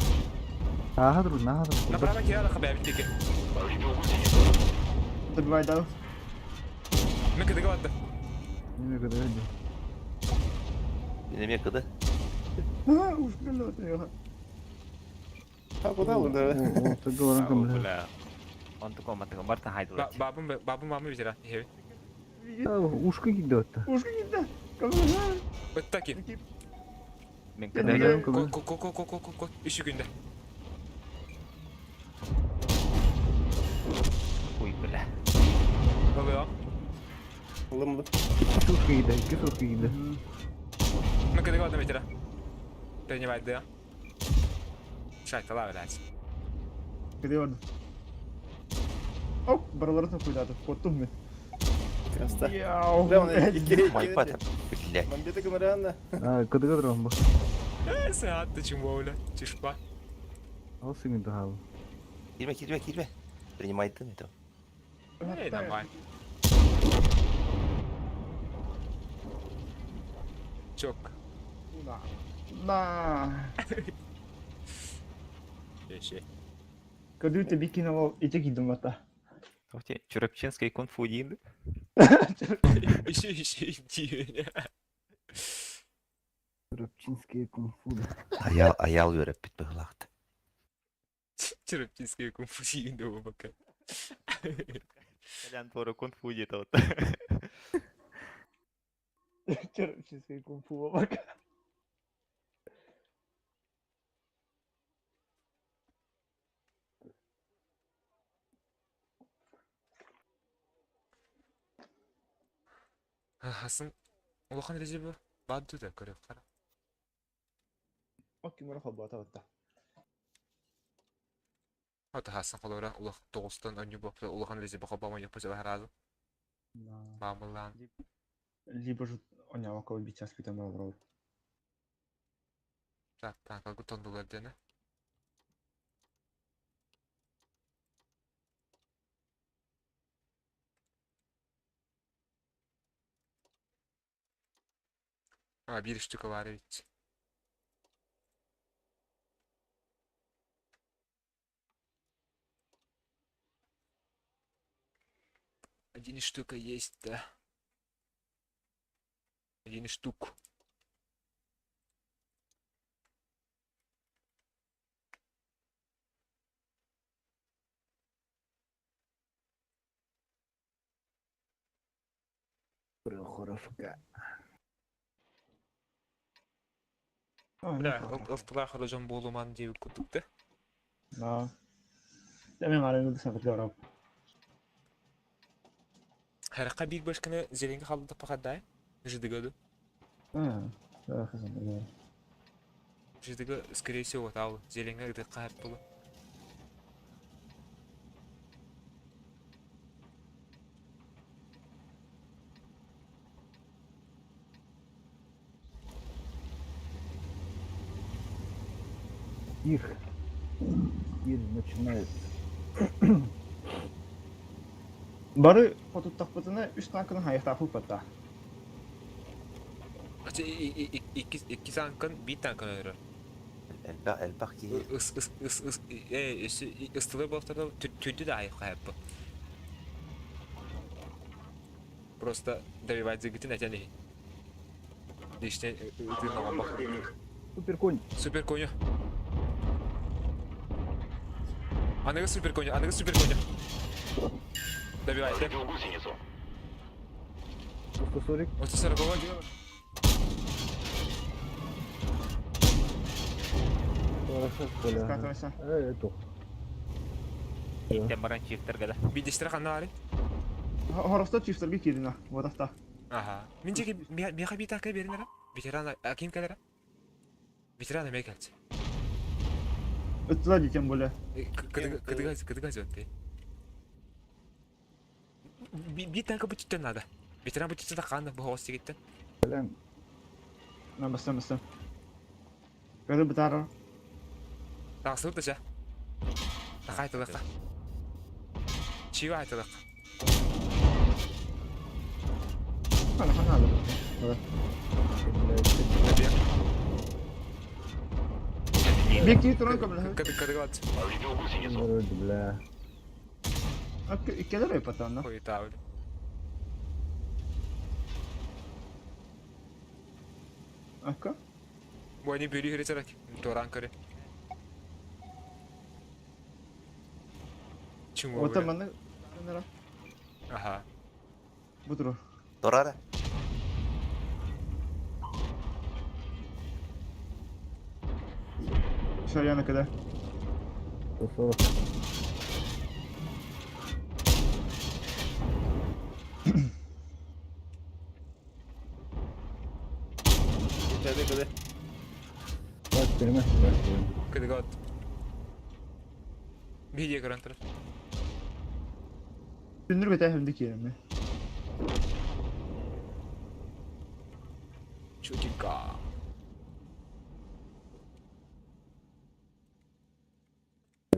Ага, друг, нага, друг. Направо киралык бә биттеки. Добивай дал. Мен кыдыга батты. Неме кадar hadi. Неме кыды? А, уж прилет. Ha bu da burada. О, ты говоришь, бля. Бля. Онтук оматык барта хайдылар. Бабым, бабым мамы ветеран. Үһү. Ушка кидет. Ушка кидет. Ыттаки. Мен Кыдыга. Ко ко ко ко ко ко ко. Үш күндә. Ой, бля. Ылыа. Лымлы. Ушка кидет, ушка кидет. Мен кыдыга батты ветеран. Принимать да. Шайтала, блядь. Где он? Оп, бараларын куйдады. Коттум мен. Красота. Яу. Бля, он iki Майпат, блядь. Мамбета кымыранна. А, кыдыга друг бу. Саатты чумбоуля, чушпа. Ал сиңин тахал. Кирме, кирме, кирме. Принимай ты это. Эй, давай. Чок. На. На. Еше. Кадуйте бикиновал и теки думата. Охте, Чурапченский кунг-фу дейін. Еще, еще, иди. Чурапчинские кунг-фу. Айаал, айаал үөрэппит быһыылаахта. Чурапчинские кунг-фу сиин да пока. Кэлэн туора кунг-фу диэтэ вот. Чурапчинские кунг-фу пока. Хасын улахан резерві баду да көрө қара. О, ким холбоото батта. Ота хасын холора улах тоғыстан оню бопта улахан резерві холбама ёппа жала харазы. Мамылан. Либо же онява кого бить спитан брал. Так, танка гутондулар дена. А, bir штука var evet. Один штука есть, да. Один штук. Прохоровка. Бля, ылтылаах жон буолуман диэбит курдук да. Да. Мен арыгы сапыт Харакка биир башканы зеленге халды пахадай. Жидыгы А, да, хасан. Жидыгы, скорее всего, вот ал зеленге ыды кахар было. Их. Ир начинается. Бары хотуттахпытына үс танканы хайахтааху патта. Икки икки танкын, бит танкын өрөр. Элбэх, элбэх киһи. Ыс ыс ыс ыс э ыстылы болтарда түрдү да айық хайаппы. Просто добивать зигитин этен ихин. Лишне ытын бак. Супер конь. Супер коню. Аныгы супер коню, аныгы супер коню. Добивайте. 140. 140 Хорошо, Коля. Скатывайся. Это. Иттен баран чифтерге да. Бидештер ханна ари. Хоросто чифтерге кирина. Вот авто. Ага. Мен жеке меха бит ака беринер. Ветеран аким келер. Ветеран эме келчи. Сзади тем более. Кыдыга кыдыга зөтте. Би танка бутиттен надо. Ветеран бутиттен да ханна бу хос дегеттен. Блин. На баста баста. Көрі бітары. Тағсыр да ша. Тақайтылыққа. Чива айтылық. Хана хана да. Бекти туран кабла. Кыдыга Вроде, бля. Иккелер патана. Ой, тавы. Акка. Буани бүри хиресерак. Торан көрі. Чуңго. Ота маны. Аха. Бутуру. Торара. Все, я на КД. 140. Кыды кыды. Так, перемес, так, Кыдыга. Видео көрөн турар. Түндүр бете хэмди киереме. Чутика.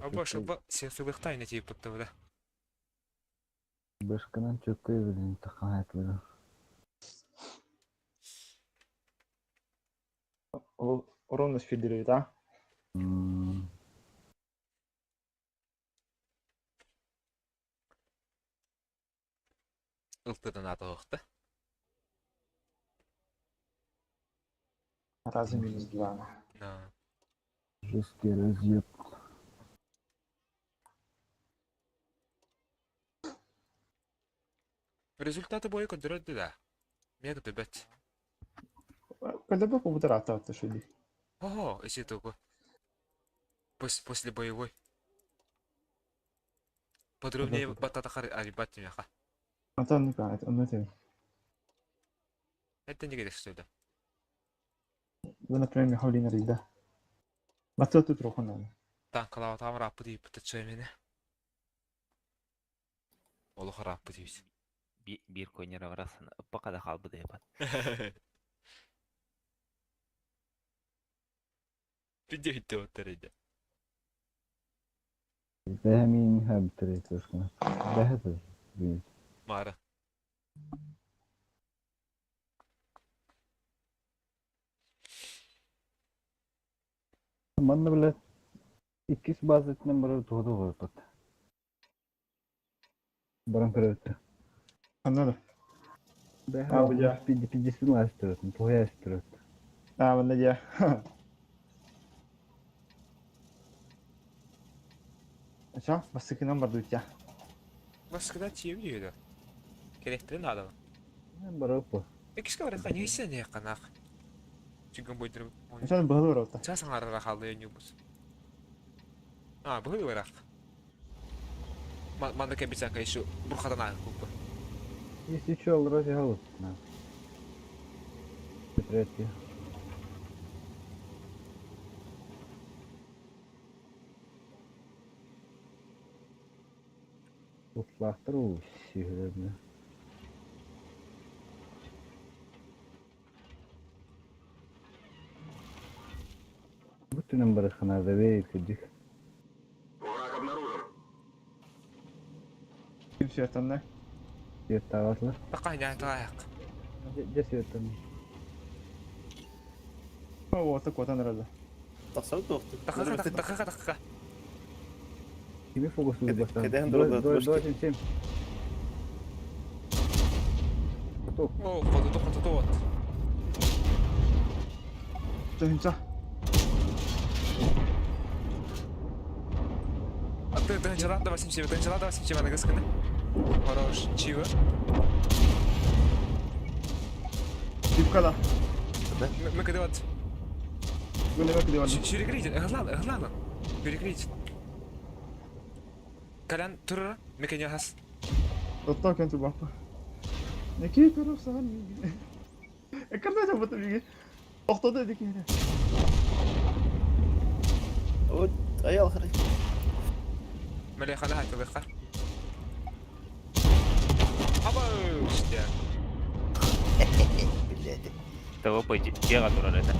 Аба шаба сен сылыктайна тип бутта да. Башканан чөккөй блин, таханат бля. Ол ровно сфидерит, а? Ылтыдан атыгыкты. Раза минус два. Да. Жесткий разъеб. Результаты боя көрдөрөдү да. Мен көтөбөт. Когда бы побударата отошли. Ого, эси того. После боевой. Подробнее бататахар арибат тимяха. Антон не знает, он это. Это не говоришь, что это. Вы, например, Михаил Рида. Матто тут рохонан. Танкалава там раппы дейіп бітті мені. Олуха раппы дейбіз. Биир конера барасан ыппака да халбы дейбат. Видео бітті оттар еді. Бэхэмин хэбтэрэ Бэхэт. Мара. Манна блядь иккис базатынан барар туһуду горпат. Баран көрөттү. Анна Бэхэ А, бля. пидесин ластырыт, туһуя астырыт. А, вон я. Ча, басыкынан барды үтя. Басқыда тиеп дейді. Керектерін адамы. Барар по. Экишке баратка не не канак. Чүгін бойдырып. Ча, бахылы баралта. Ча саңарыра қалды өнюбуз. А, бұхы барақ. Манда кәбисанка еще бурхадан ағып көпі. Если чё, алрати галып. На. Петретти. Утлахтар у сигерне. Бүтүнөн бараханарда бей кыдык. Ким святанна? Ертагатла. Тақа не айталайық. Жесеттен. О, так вот она рада. Тахсар туохту. Тақа тақа тақа. Кими фокус баста? Кэдэхэн дурда Два, семь, семь. Готов. О, қототу қототу от. Ча, Ты тынчалап да 87, тынчалап да 87 аны кыскыны. Хорош, чива. Дипкала. Мы когда вот Вы не выпили Перекрыть, главное, главное. Перекрыть. Колян, тура, мекеня хас. Тоттоо кенту бапа. Неки туруп саган миги. Экарда жабыты миги. Токтоду дики. Вот, аял харай. Мелехана хатылыка. Аба, штя. Блядь. Того по дьиэҕэ турар этэ.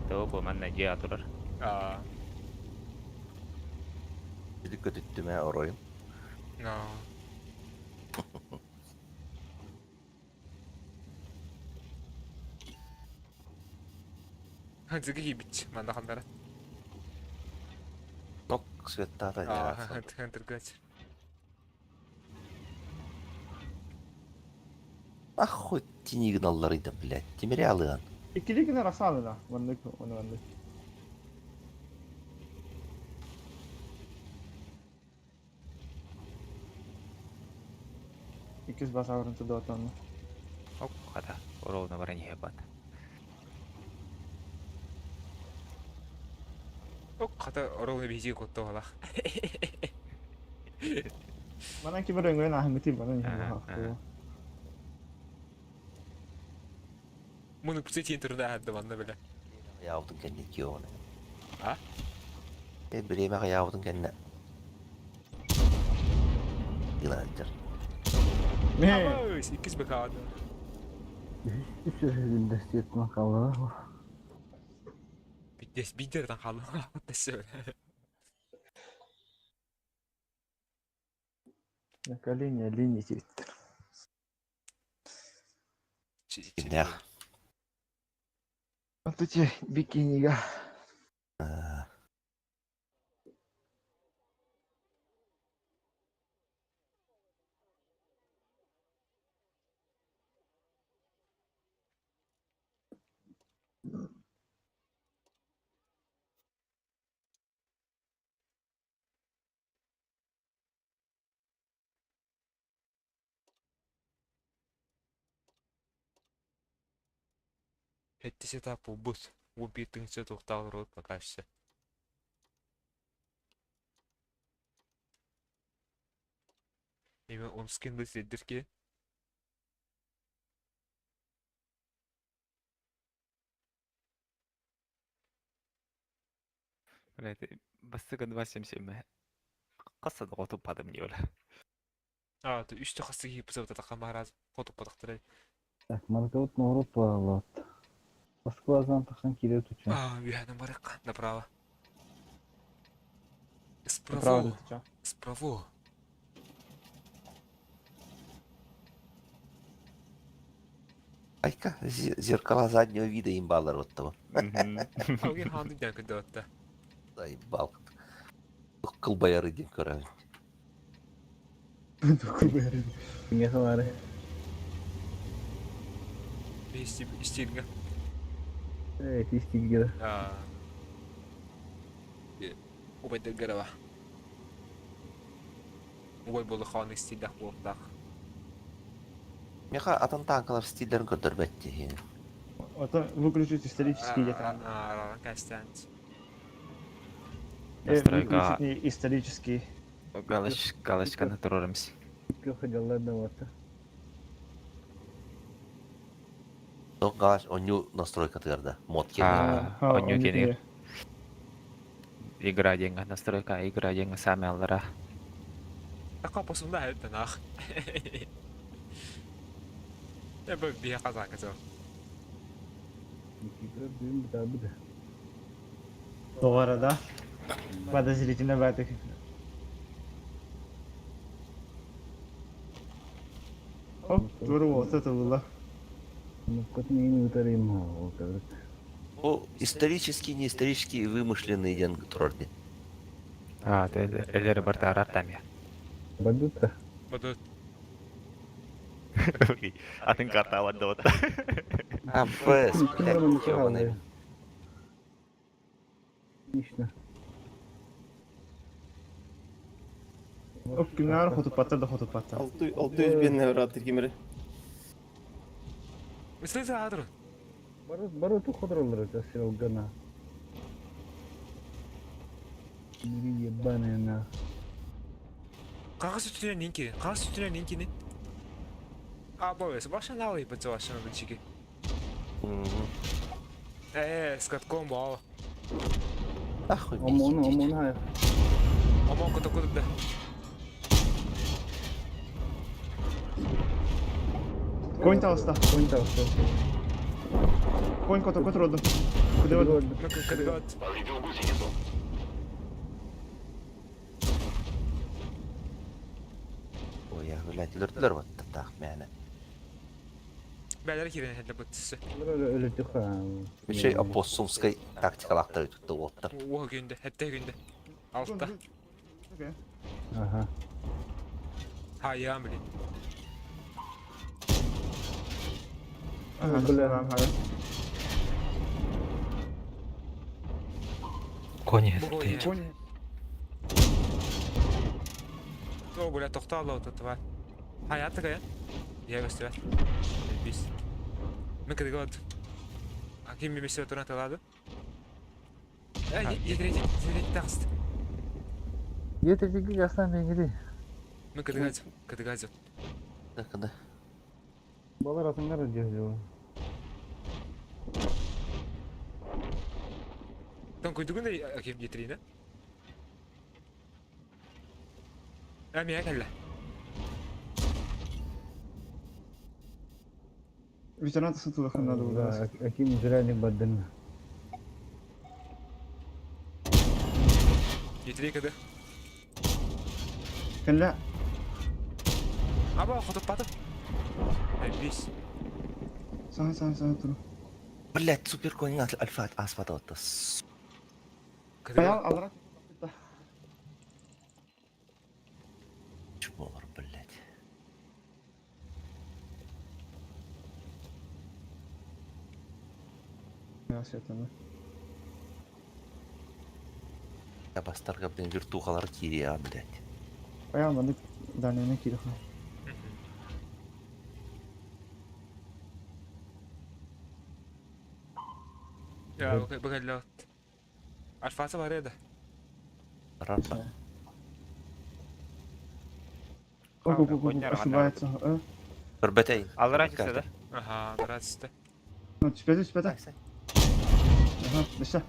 Того по манна дьиэҕэ турар. А, Бүлүк көтүттүмэ оройун. но. Ханзыгы бит, манда хандара. Нок светтата А, я. хантыргач. Ахуй тинигналларыйда, блядь. Тимире алыган. Икилигин расалына. Ваннык, оны ваннык. Икис басаврын тудуатанны. Оп, хата. Оровна баран иһэ бат. Ок, хата оролы бижи котто алах. Манан кибер өңгөн ахыңгы манан Ага, ага. Муну пүсетин турда хадды манна биле. Яабытын кэннэ кионы. А? Э биремэҕэ яабытын кэннэ. Диланчар. Ме. Абы, икис бекаад. Үч жүзүндө сеттен калды. Биддес биддерден қалды. Тәсі. На колени линии Кимнээх. Вот эти бикинига. Аа, Сэттис этап буолбут. 11 тыһыынча туохтаах олоробут пока өссө. Эми онус кин сирдир ки. Блядь, бастыга 2.77 хас да туппатым дии бля. А, то үстэ хасты киһи пысабытатахха маһараз хотуппатахтара. Так, маркабыт ноҕурут буолаллаат. Москвадан тахсан киирэ туча. А, үөһэнэн барыахха, направо. Направо Справо, туча. справо. Айка, зеркала заднего вида имбалар вот того. Ауген ханды дян көдөттө. Заебал. Кылбаяры ден көрөбүн. Кимиэхэ баары? Истииргэ. Э, истииргэ. А. Убайдаргара Убай болу хааны истиирдэх буолтаах. Меха атын танкалар стильдерин көрдөрбөт дии. Это выключить исторический где-то. Кастан. Настройка. Выключить исторический. Галоч, галочканы турурамс. Көхө давата. Тох галаш оню настройка тыгырда. Мод кенер. А, А, оню оню кенер. Игра деньга, настройка, игра деньга сами аллара. Така посунда хэттэн ах. Я бы бия казак это. Тоҕо да? Подозрительно баатык. Оп, тура уолта тылыла. Бу исторический, не исторический, вымышленный ден турар дии. А, элер бартарар там я. Бадута. Бадут. Атын карта алады вот. А, БС, блядь, ёбаный. Отлично. Оп, кимнар хотупаттар да хотупаттар. 600 bin evrattır kimiri. Мыслы адру. Бары тухадралар это селгана. Мири ебаная на. Қағаз үстінен нинки, қағаз үстінен нинкини. А, бовес, баша налы бацавашана бычики. Э, с катком бал. Нахуй Омон, омон, хай. Омон кото кото да. Конь таста. Конь таста. Конь кото кото роду. Куди воду? Кадгот. Ой, я, блядь, өлөрдүлөр вот так мәне. Бәлер кирен хәллә бутсы. Үчей опоссумской тактикалактар өтүттү оттар. О күндә, хәтта күндә. Алтта. Ага. Ха, я, блин. Ага, бля. Кони, Кони. ты. Кони. О, бля, тоқталды вот этого. А я такая. Я гостевать. Бис. Мы когда вот. А ким ми бесеп туран талады? Э, етреть, етреть тақст. Ететиги жастан бенгиди. Мы когда когда Так, да. Балар атыңар жер Там куйдугун да ким етрина? А меня калла. Ветеран сытылыхын надо было. Аким зря не бадын. Етрей когда? Кэллэ. Аба хотуп батып. Бис. Сан сан сан туру. Блядь, супер конь альфа аспата вот. Баял алра. Чмолар, блядь. Света, Я бастарга, блин, вертухалар киириэҕэ, блядь. Хайа маннык данныйны киирэх. Я бу Альфасы бар еді. Рапа. Ошибается. Көрбөтөй. Аллара түсті да? Ага, аллара түсті. Ну, түспеді, түспеді. Ага, düştü.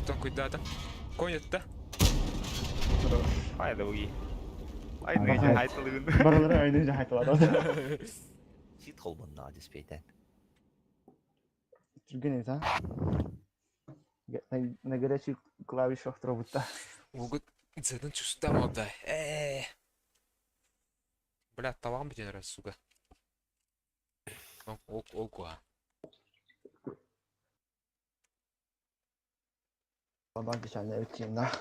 Тонкуйда да. Конь да. Хайда уги. Айны же хайтылыгын. Баралары айны же хайтылады. Сит холбонна диспейтен. Түрген ет, а? На горячих клавишах трубыта. Угут задын чувствуем отдай. Э. Бля, тавам бүтін раз, сука. Ого. Бабак печально өтейін, да?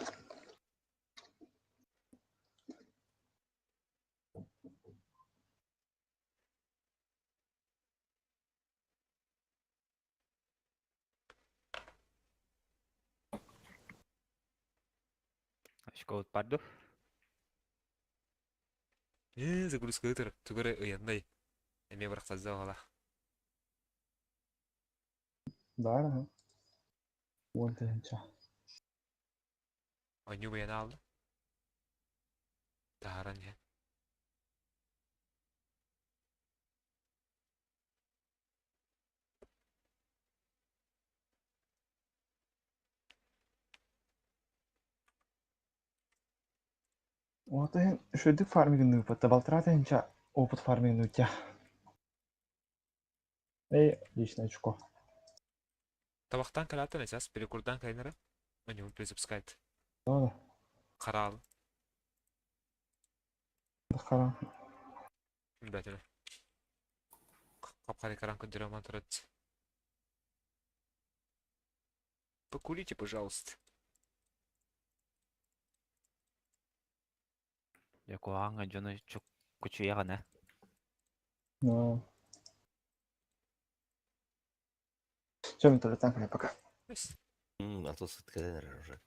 Очко барду. Загрузка өтір, түгірі ұяндай. Эме бір қазда ола. Да, ага. Вон ты, ча. Ойну баян алды. Тааран я. Отын шөдүк фармигин ыыппыт, балтараа опыт фармигин ыытта. Эй, личное очко. Табақтан калатын эсас, перекурдан кайнара. Они он перезапускает. Да, Харал. да. Харал. Бәтеле. Капкара экран көндөрө турат. Покурите, пожалуйста. Я куаңа жону чук кучуягана. Ну. Все, мен туалеттан пока. А то сыткадан уже.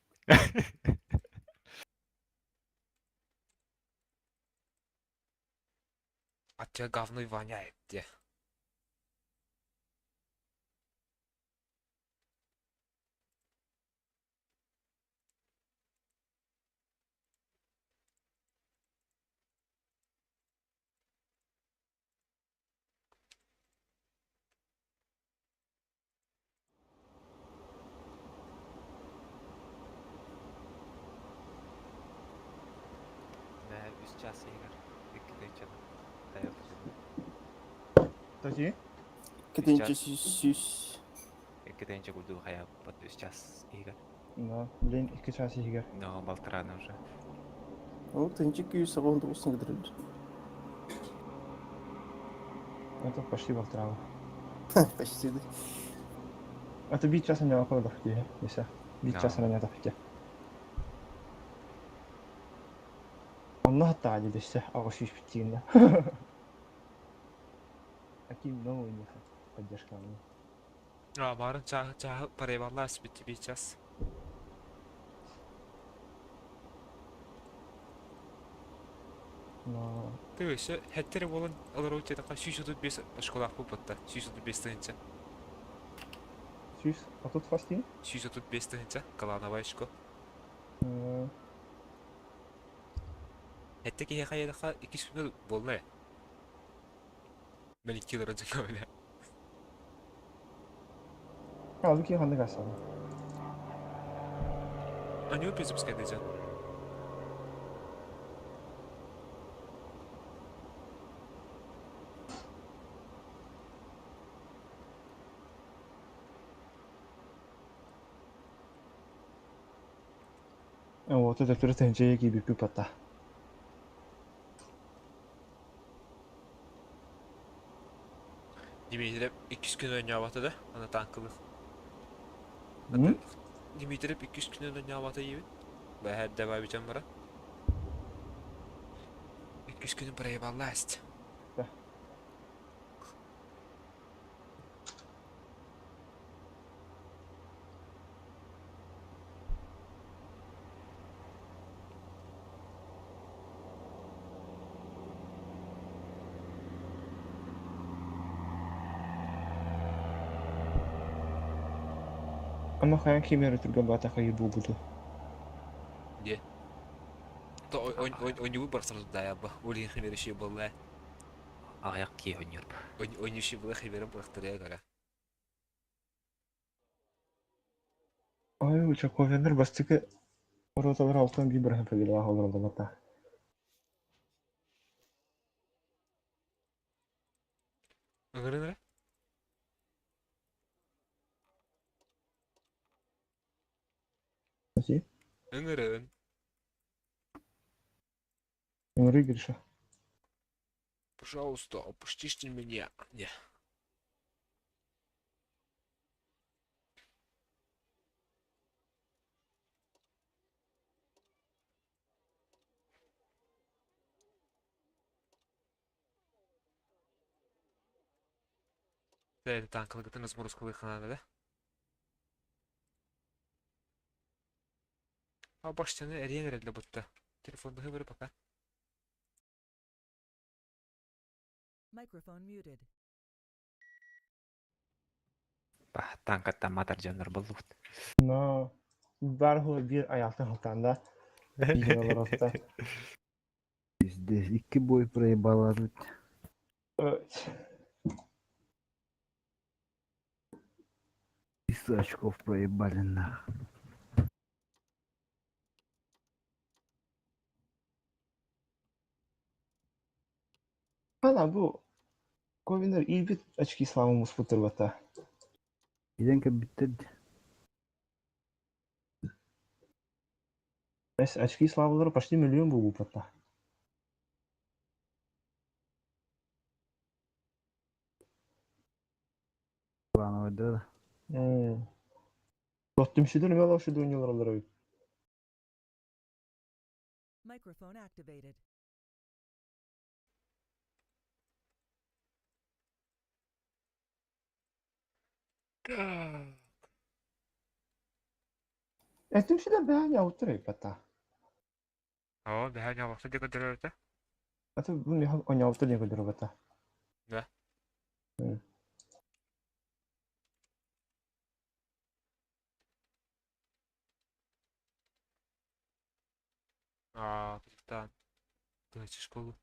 От тебя говно и воняет, где? Да, үс час игер. Икки Таки? Кетенче сүз. Икки курду хая под үс час игер. Да, блин, 2 час игер. Но балтарана уже. Ол тынчы күйі сағын тоғысын кідірілді. Это почти балтарава. Почти. Это бит часа не около дахти, если. Бит часа не дахти. Онно хатта десе, ага шиш битигинде. Аким новый не поддержка мне. А, барын ча ча паребалла битти бит час. Но Ты еще хеттер болон алар өте така 635 школа пупатта. 635 тынча. Сүүс, а тут фастин? 635 тынча каланабайшко. Хетте ки хайдаха 2 күн болна. Мен 2 лира жакабыла. А, луки ханды гасады. Они опять запускают эти. Вот это түрі gibi пипата. Дмитрий 200 күн ойнабаты да, ана танкылы. Дмитрий 200 күн ойнабаты ебит. Бәһәр дәбә бичәм бара. 200 күн проебалась. Да. Ама хайан кимиэрэ түргэн баатаха буолбуту. Где? То он выбор сразу да, я бы. Олин химериши была. Аяк кии ойнур. Ойнуши была химером прохтория гора. Ой, Учаковенер бастакы роталар алтан биир бырыһан победалаах олороллор Ыҥырын эрэ? Ыҥырын. Ыҥырыы Гриша. Пожалуйста, опустите меня. Не. Это танкалыгытын разморозкалыы ханана да? А баштаны эрийэн эрэллэ бутта. Телефоннаһыы бары пока. Microphone muted. Танкаттан матар дьоннор боллубут. Но бар хула биир айаалтан халтаанда биир олоротта. Пиздец, икки бой проебала тут. 300 очков проебали нах. Ана бу Ковинер илбит очки славы муспутырбата. Иденка биттер. Эс очки славалары почти миллион буолбуппата. Плановый да. Түмсүдөн эме олоршу ойнолор эбит. Microphone activated. Так. Э түмсүдөн бээн яуттар эбит бата. Оо, бэһэн явахта диэн көрдөрөртө. Аты бу миха ойнолтор диэн көрдөрөр бата. Да. Аа, кытыктаан. Тыһычы школу.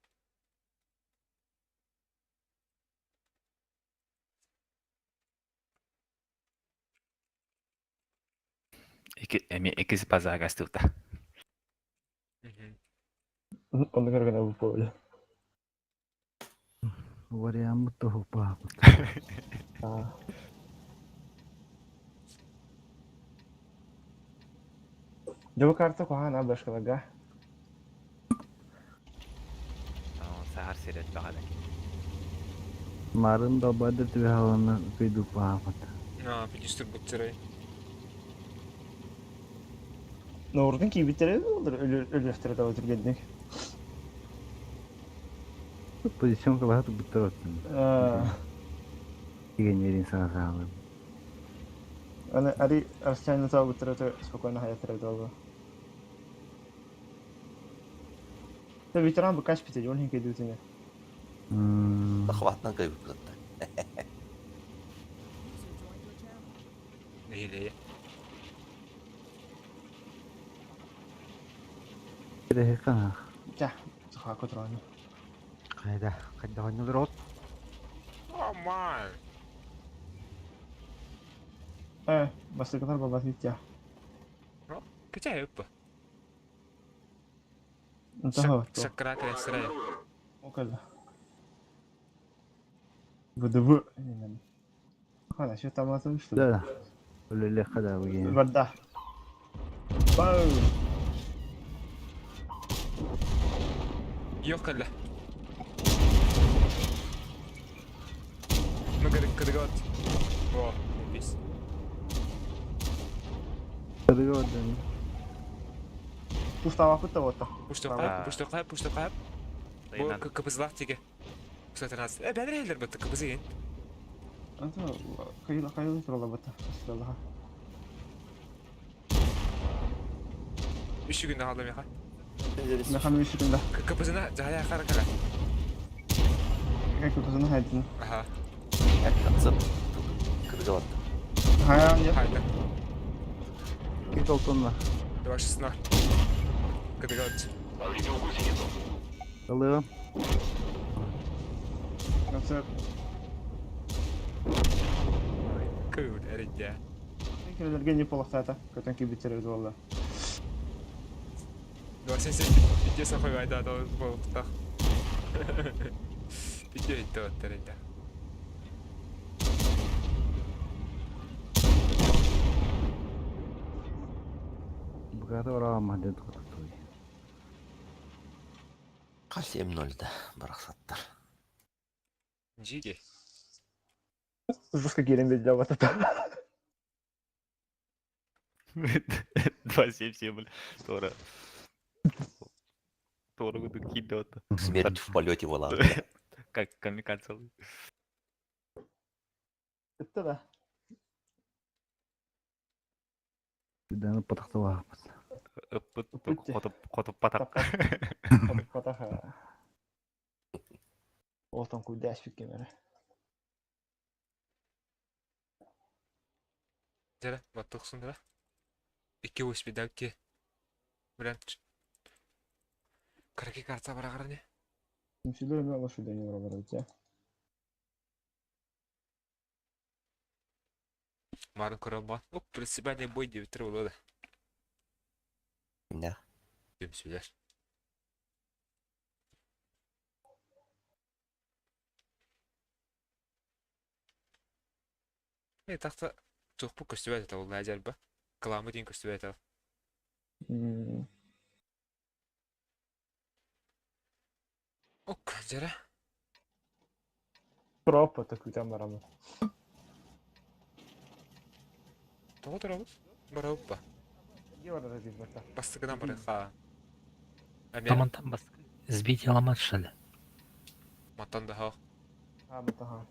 Ики эми икис базага астыта. Онно көргөнө бу поле. Вариант того папа. Дьоба карта куһаҕан абашкаларга. Сахар сирет баҕада. Марын долбойдор түбэһэ кыйдык паапат. Аа, педистр буттерай. Ноордун киибиттере өлүөхтэрэ таба түргэнник. Позиционка баһа туттар оттун. Дигенерин саҕа саҕалым. Аны ари расстояние таба спокойно хаятыра долго. Та ветеран бу каш бите, он хинке дутине. Захватынан кайбыттар. User joined your channel. Нэһилиэйэ. Кана. Тя, саха котраны. Хайда, хайда ойнолор от. О, май. Э, бастыкалар бабат тя. Качай өппө. Интаха. Шаккара кэлэсэрэ. Окала. ВДВ. Хана, что там атым что? Да. Үлеле хада буген. Барда. Бау. Yok кэллэ. Ну кыргат. О, бис. Кыргы Пуштава кутта вот. Пуштоқап, пуштоқап, пуштоқап. Бу кпзлах тиге. 113. Э, бәдер хәлләр бит кпз ген. Anta кайла кайла турала бата. Асталаха. Үш күндә алдым яха. Механизм үстүндә. КПЗна жая кара кара. Как кпзна хайдын. Аха. Концепт кыргылат. Хаян я. Хайда. Киколтонна. 2-16. КДГ. Ылыам. Концерт. Кыл эридэ. Кинилэргэ не полохтаата. Көтөн киирбиттэр эбит буолла. 27 видео сахай айда болуктах. Видео итте оттар эдэ. Буката бараама диэн тохтотуй. Хас 7-0 да барахсаттар. Жиги. Жестко киирэн биэрдэ абатата. 2-7-7, бля. Тора. Тора кудук киирдэ отто. Смерть в полете была. Как камикадзе. Это да. Үдәні патақталаақпыт. Ыппыт Ыппыт. хотуп хотуп патак. Патаха. Отон куйдас кемере. Дere, баттықсын дere. 2 USB дәкке. Вариант. Караки карта барағар не? Түмсүлөр эме алашы ден бар я. Марын көрі алма. Оп, принципиальный бой деп тұр болады. Да. Түмсүлөр. Э, тақта туқпу көстүбәт ата ол әжәр ба. Кыламы дейін көстүбәт ата. Ок, жара. Пропа так там барамы. Тоғы тұрабыз? Барабы ба. Не бар да дейм барта. Бастығынан барықа. Әме, Там он там бас... Сбить и ломать, что ли? маттан да хақ. А, бата.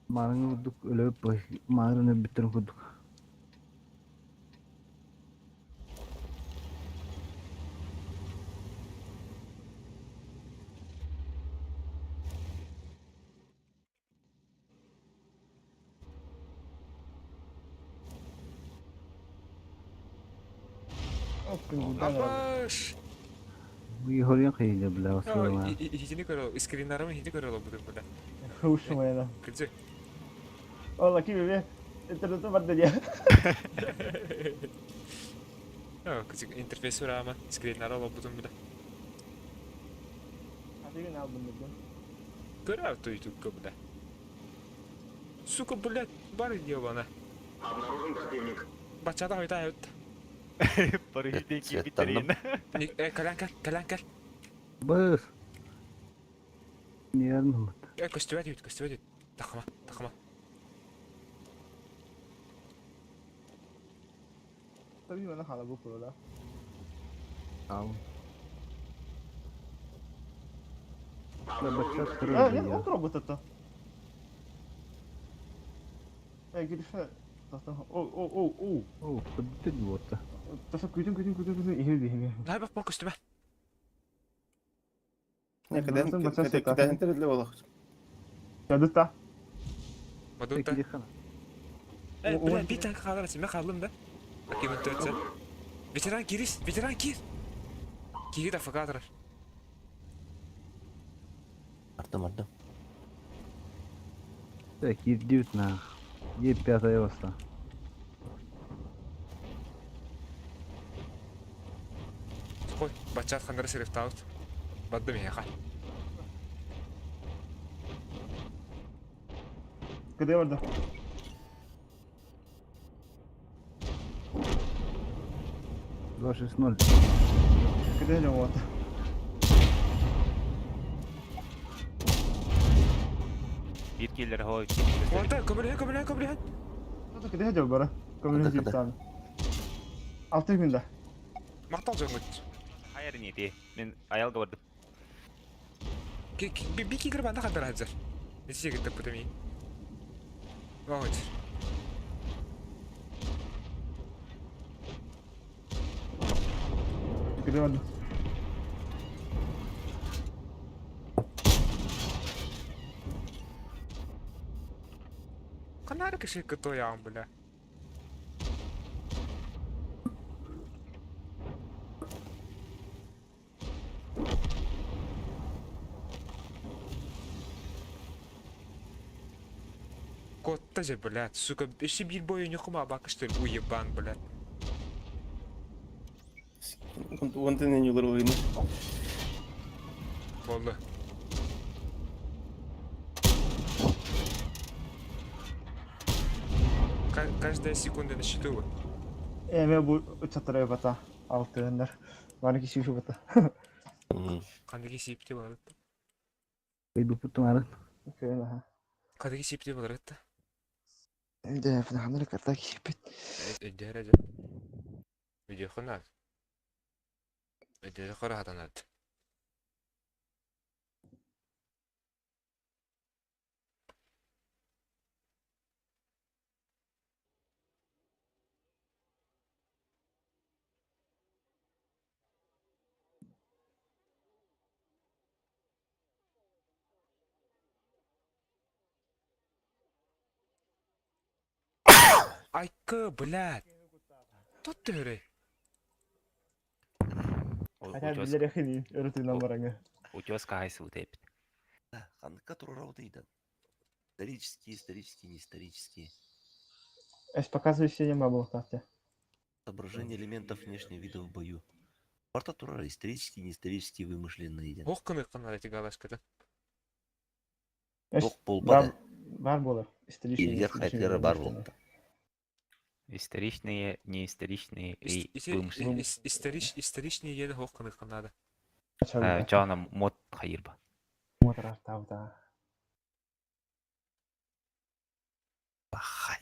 Марын курдук өлөп, марын өбүттөрүн курдук. Апаш! Хорьян кыйды бля, осылма. Хитини көрө, скриннарым хити көрө будун буда. Ушмайна. Кыджы. Ола ки бебе. Интернет бар да. Кыджы интерфейс урама, скриннар ала будун буда. Атыгын алдым бирден. Көрө авто ютубка буда. Сука, блядь, бар ебана. Обнаружен противник. Бачата хайта айт. Парижде Цветтанным. киирбиттерин. Э, калан кал, калан кал. Быс. Нервным. Э, көстүбәт үйт, көстүбәт үйт. Тақыма, тақыма. Tabii bana hala bu да. Ал. Бачат А, нет, он робот это. Э, гирише. О, о, о, о. О, подбитет вот. Таса күтүн күтүн күтүн күтүн ихе ихе. Най бак бак көстүбә. Не, когда когда интернет болох. Ядыта. Мадунта. Э, бля, бит танк халар, мен халым да. Акимын төтсө. Ветеран кирис, ветеран кир. Кири да факатыр. Ардым, ардым. Так, идут нах. Е пятая оста. Қой, бачат хандар сирифтаут. Бадды меха. Кыды барда. 2-6-0. Кыды жон вот. Бир киллер хоо. Онта, көмөлө, көмөлө, көмөлө. Кыды жон бара. Көмөлө Кыды, кыды. жиптан. Алты күндө. Мактал жоңгут. Хайыр не ти. Мен аялга бардым. Би кигер банда хандар хазар. Несие кетіп бүтемей. Вот. Кыды барда. Канары кеше кыто яң бля. Котта же, блядь, сука, еще биир бойоньоху маабака что ли, уебан, блядь. Уонтан эньюлар ойну. Болду. Каждая секунда на счету. Эме бу чатырай бата алтыыннар. Бары киши бата. Қандыги сиипти баларытта. Ыйбыппыт арын. Кыын аха. Қандыги сиипти баларытта. Өйдө ханары карта кишиппит. Өйдө эрэ Видеохунат. Өйдө хора хатанат. Айкы, блядь. Тот төрей. Хотя билер эхини өрөтүнэн бараңы. Утес кахайсы утепит. Ханныка турар ыйдан. Исторические, исторические, не исторические. Эс показывай синема был кстати. Отображение элементов внешнего вида в бою. Парта турар исторические, не исторические, вымышленные. ден. Ох кыны кынар эти галашкада. Эс Тох болбады. бар болар. Исторический. Илгер хайтлары бар болду. Историчные, неисторичные и вымышленные. Историч, историчные ели хох кыны кынады. Жана мод хайырба. Мотор тавда. Бахай.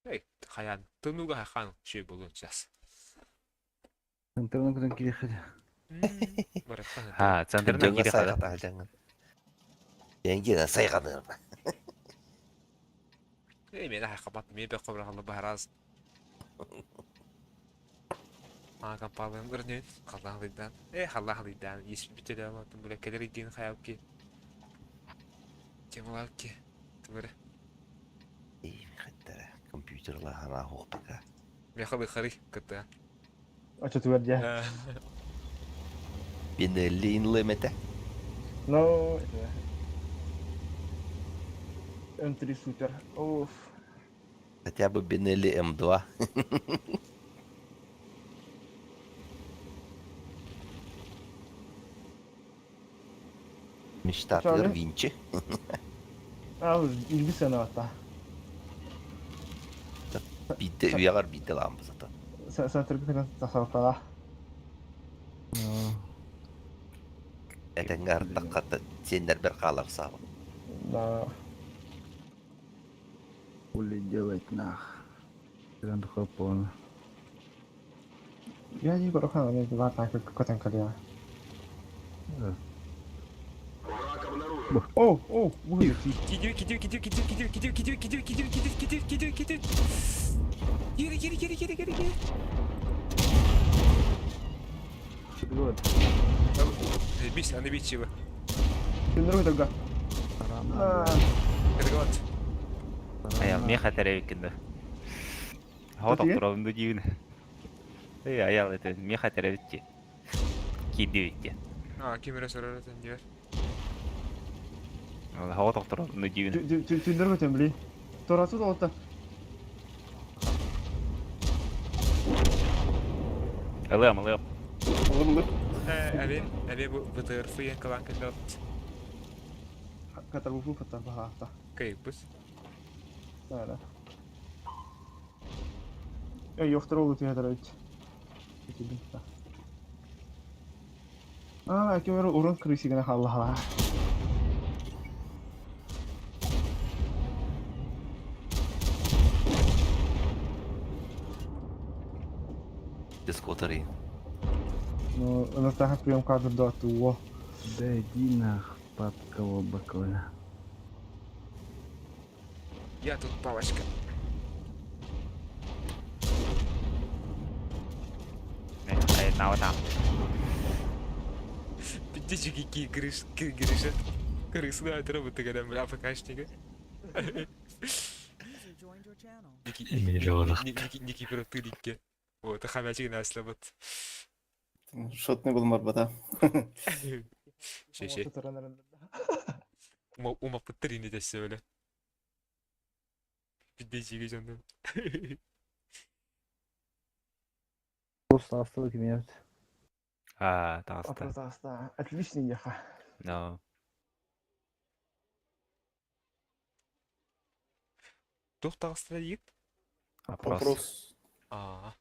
Эй, хаян, тынуга хахан шүй болун сейчас. Интернет көтөн кириэхэ. Бараттан. Ha, центрна Дьоҥҥо кири хада. сайҕата сылдьаҥҥын. Эҥгиэнэ сайҕаныырба. Эй, мен хакабат, мен бе кобра бахараз. А компалым гырнын, халлахдыйдан. Э, халлахдыйдан. Ес бүтеле алматтым, бля, келер идин хаябки. Темалапки. Түгөрө. Эй, михаттара. Компьютерлар хана хоқтака. Мен халы хары кытта. Очо түгәрдә. Бенелли инлемете. Ну, М3 супер. Уф. Хотя бы Бенелли М2. Мечта Чары? Винчи. А, илбисена атта. Битте үйәгар битте ламбы заты. Сен түркүтүнөн тасалта. Этеңгар таққаты сендер бір қалар сабы. Да. Хули делать нах. Трендуха полно. Я не барахан, мен бар так көтөн калия. О, о, бугы. Кидиyor, кидиyor, кидиyor, кидиyor, кидиyor, кидиyor, кидиyor, кидиyor, кидиyor, кидиyor, кидиyor, кидиyor, кидиyor. Geri, geri, geri, geri, geri, geri. Вот. Бис, аны бичива. Түндөргө төгө. Кыргылат. Аял меха теребиккин да. Хоо Тотиге? тохторобунду диибин. Эй, аял это меха теребитти. Кидибитти. А, кемере сорар этен дияр. Хоо тохторобунду диибин. Түндөргө төн били. Торасу да Ылыам, ылыам. Ылым Э, әбе, әбе бу БТРФ ен калан кендат. Катар бу фата бахата. Кайыппыз. Да. Э, йоктор олу театр өт. А, кемере урун крысигine халла. Дискотери. Ну, у нас так прием кадр до туо. Да иди нах, папка баколя. Я тут палочка. Ай, на там. Пиздец, какие крыс, крысы. Крысы, да, это роботы, когда бля, АПКшника. User joined your channel. Ники протылики. Вот, хомячик на слабот. Шотный был марбата. Шеше. Умаппыттар ини дэссе бөлө. Биддечиге дьоннор. Просто астылы кимиэбит. Аа, таҕыста. Опрос ааста. Отличный яха. No. Туох таҕыста диигит? Опрос. Опрос. Аа.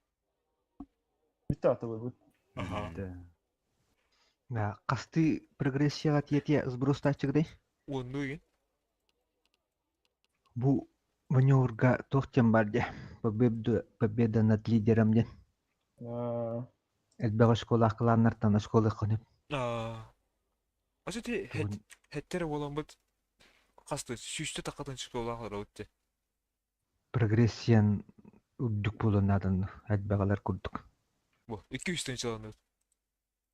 Бүтэ атылыбыт. Аха. Да, хастыы прогрессияҕа тиэтиэ сбростааччыгытай? Уоннуу игин. Бу маневрга туох диэн баар дии? Победа, победа над лидером диэн. Аа. Элбэх оскуолаах кланнартан оскуола хонуп. Аа. Асы ти Тугун хеттере буоламмыт хаста сүүстэ таххатын шоколаах олоробут те. прогрессиян үрдүк буолуон нааданы элбэҕэлэр курдук. Бу 200 тыһыынчаланыбыт.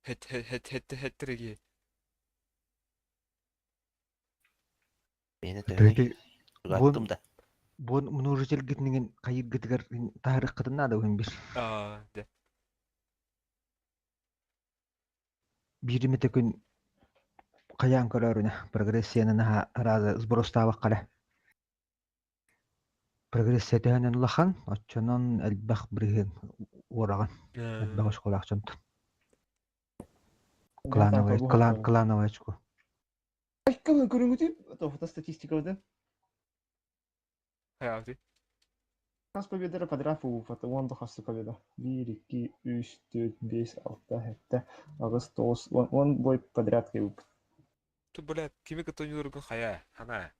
Хет хет хет хеттере киһи. Миэнэ төһөнүй? Ити буон Угаттым да. буон множительгитинигин хайыргытыгар таһарыаххытын наада уһун бир. Аа, дэ. Биир эмитэ күн хайаан көрөөрүнэ прогрессияны наһаа арааза сбростаабакка эрэ. Прогрессия төһөнөн улахан, оччонон элбэх бырыһыан уораҕын, элбэх оскуолаах дьонтон. Клановая, Клановая, клан, клановая очко. Айкалын көрүҥүтү, тофта статистикабытын. Хайаабыты. Хас победара подряд буолбата, уон да хас победа. Биир, икки, үс, түөрт, биэс, алта, сэттэ, аҕыс, тоҕус, уон, уон бой подряд кыайбыппыт. Ту бля, кими кытта ойнууларгын хайа, хана.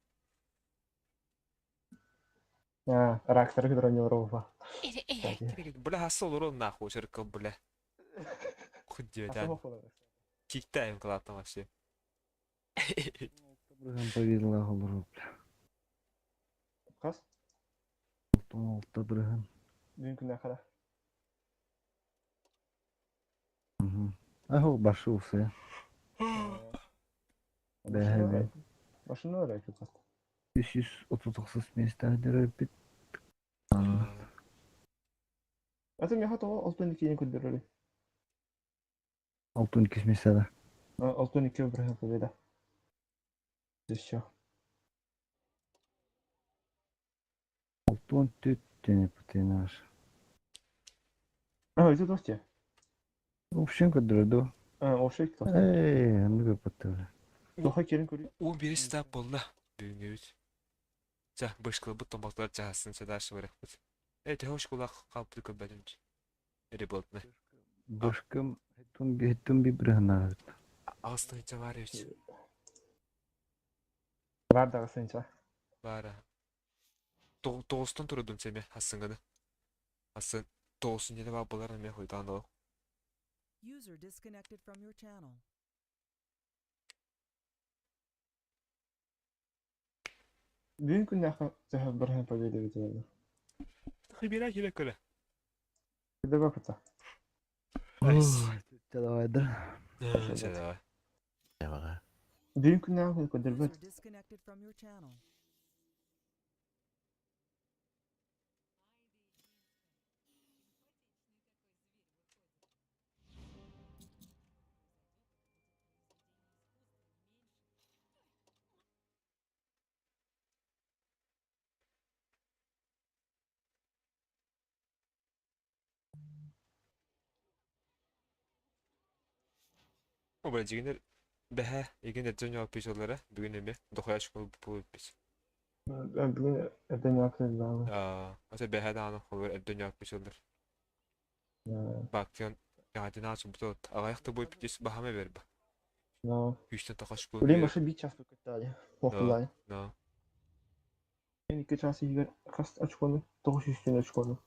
Аа, рактары кытары ойнуулар Кстати. Бля, хасса олорон нахуй, шыркыл, бля. Хуй Аса ден. хоффолар. Киктаем кылааттан вообще. Бырыһан победалаах олорор, бля. Хас? 6 бырыһан. Бүгүн күннээх хара. Ахо башы усы. Бэһэбэ. Машина орайкы кат. 339 места бит. Аты меха того алтын икини көрдөрөрү. 62 места. Алтын икки бырыһан победа. Еще. 64 тene путинаш. А, это досте. Общем көрдөрдү. А, ошек то. Эй, ну көпөттөр. Доха керин көрү. 11 стап болла. Бүгүнгүбүт. Жа, бышкылбыт томбактар жаһасын садашы барахпыт. Э, төһө школа калпты көбөдүм. Эре болтны. Башкым хеттун би бырыһана. Ағыстың Чаваревич. Бар дагы сенча. Бара. Тоғыстан тұрдым семе, асыңыны. Асын тоғысын елі бар болар мен хойдан ол. User disconnected from your channel. Бүгүн күннээх төһө бырыһан победа битэ. Хибира келе көлі. Кыда бапыта. Давай, да. Давай. Давай. Бүгүн күннээх көрдөрбөт. User disconnected from your channel. О, бля, жигинер бәһә, егин эрден жауап пешолары, бүгүн эме, дохуя школ буп бис. Бүгүн эрден жаап дагы. Аа, аса бәһә дааны холор эрден жауап пешолар. Бактион, яғадина субтот, ағаяқты бой питес бахаме бербі. Но. Күштен тақа школ. Блин, башы бит час көттәли. Охулай. Но. Мен 2 час игер кас очкону, 900 очкону.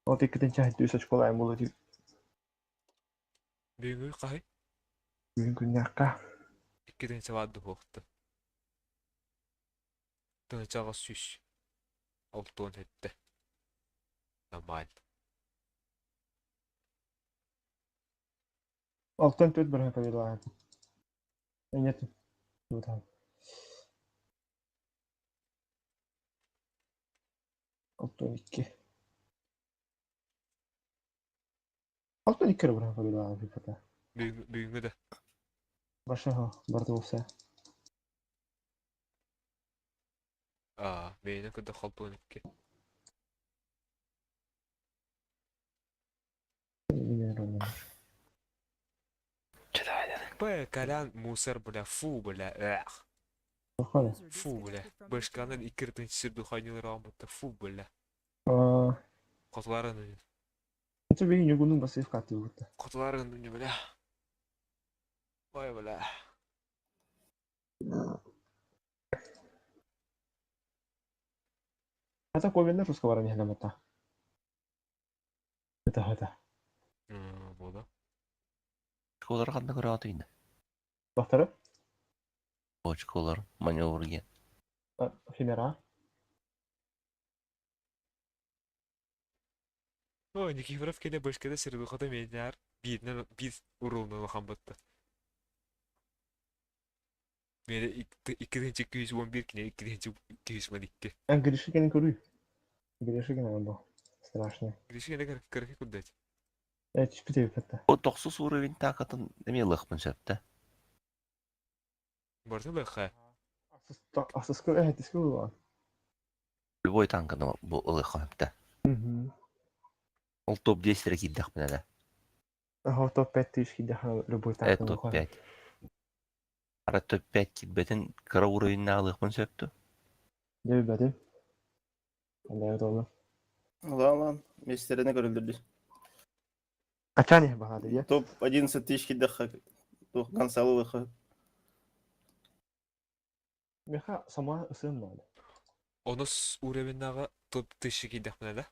Ол текетен чахит 100 очколайм болот дип. Бүгүн қай? Бүгүн күннәккә. Иккиден сабады хоқты. Тыңчаға сүш. Алтуон хетте. Нормаль. Алтан төрт бер победа. Нет. Вот там. Алтан 2. Алтан 2 бер победа бипата. Бүгүнгү да. Башы ха, барды болса. Аа, бэйэни кытта холбуон икки. Б, Колян, мусор, бля, фу, бля, эх. User Фу, бля. disconnected from your Башканын channel. икки рытын сирдуханилар аамытта, фу, бля. Аа, Хотуларын, это бей нюгунун басыв каты бутта. хотуларын, бля. Ой, бля. Это ковенна русского ранее грамота. Это это. Буолла. Очколар ханна көрөҕүтүй? Бахтары? Очколар, маневрге. Химера. Ой, Никифоров кэлэ башкада сирдухата мэнээр бииринэн биир уруулунан улахан батта. Миэнэ 2211 кинэ 2212. А Гришикин көрүй. Гришикин он был. Страшный. Гришикин кырхи курдать. Э, чпите бетта. О тохсус уровень таакатын эмиэ ылыахпын сөп да. Бартын лыха. Асыскы э тискы булган. Любой танканы бу ылыахха сөп да. Угу. Ол топ-10 эрэ киирдэхпинэ да. Ага, топ-5 тысяч кидеха любой Э танк. топ-5. Ара топ-5 киирбэтин кыра уровеньнаах ылыахпын сөп дуо? Дебетим. Анда долы. Лан лан, местерine көрүлдүрдү. Качан багады я? Топ 11 тысяч кидеха. Тух Гонсаловыха. Меха сама сын надо. Онус уровеннага топ 1000 кидехминэ да.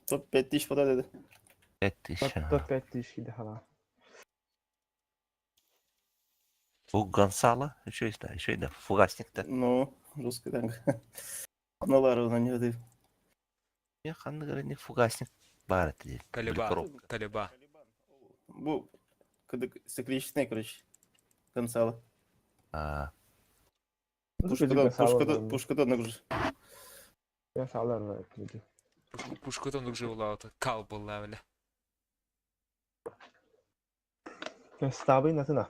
Топ 5 тысяч пода dedi. 5000. Топ-5 тысяч кидеха. Бу Гонсало, еще есть, да, еще да, фугасник да. Ну, русский танк. Ну ладно, не воды. Я ханна говорит, фугасник бар это диэн. Калиба. Коробка. Калиба. Бу кыдык секретный, короче. Гонсало. А, Пушкадан, пушкадан, пушкадан уже. Я салар люди. Пушкотон уже улаата. Кал была, бля. Стабы на цена.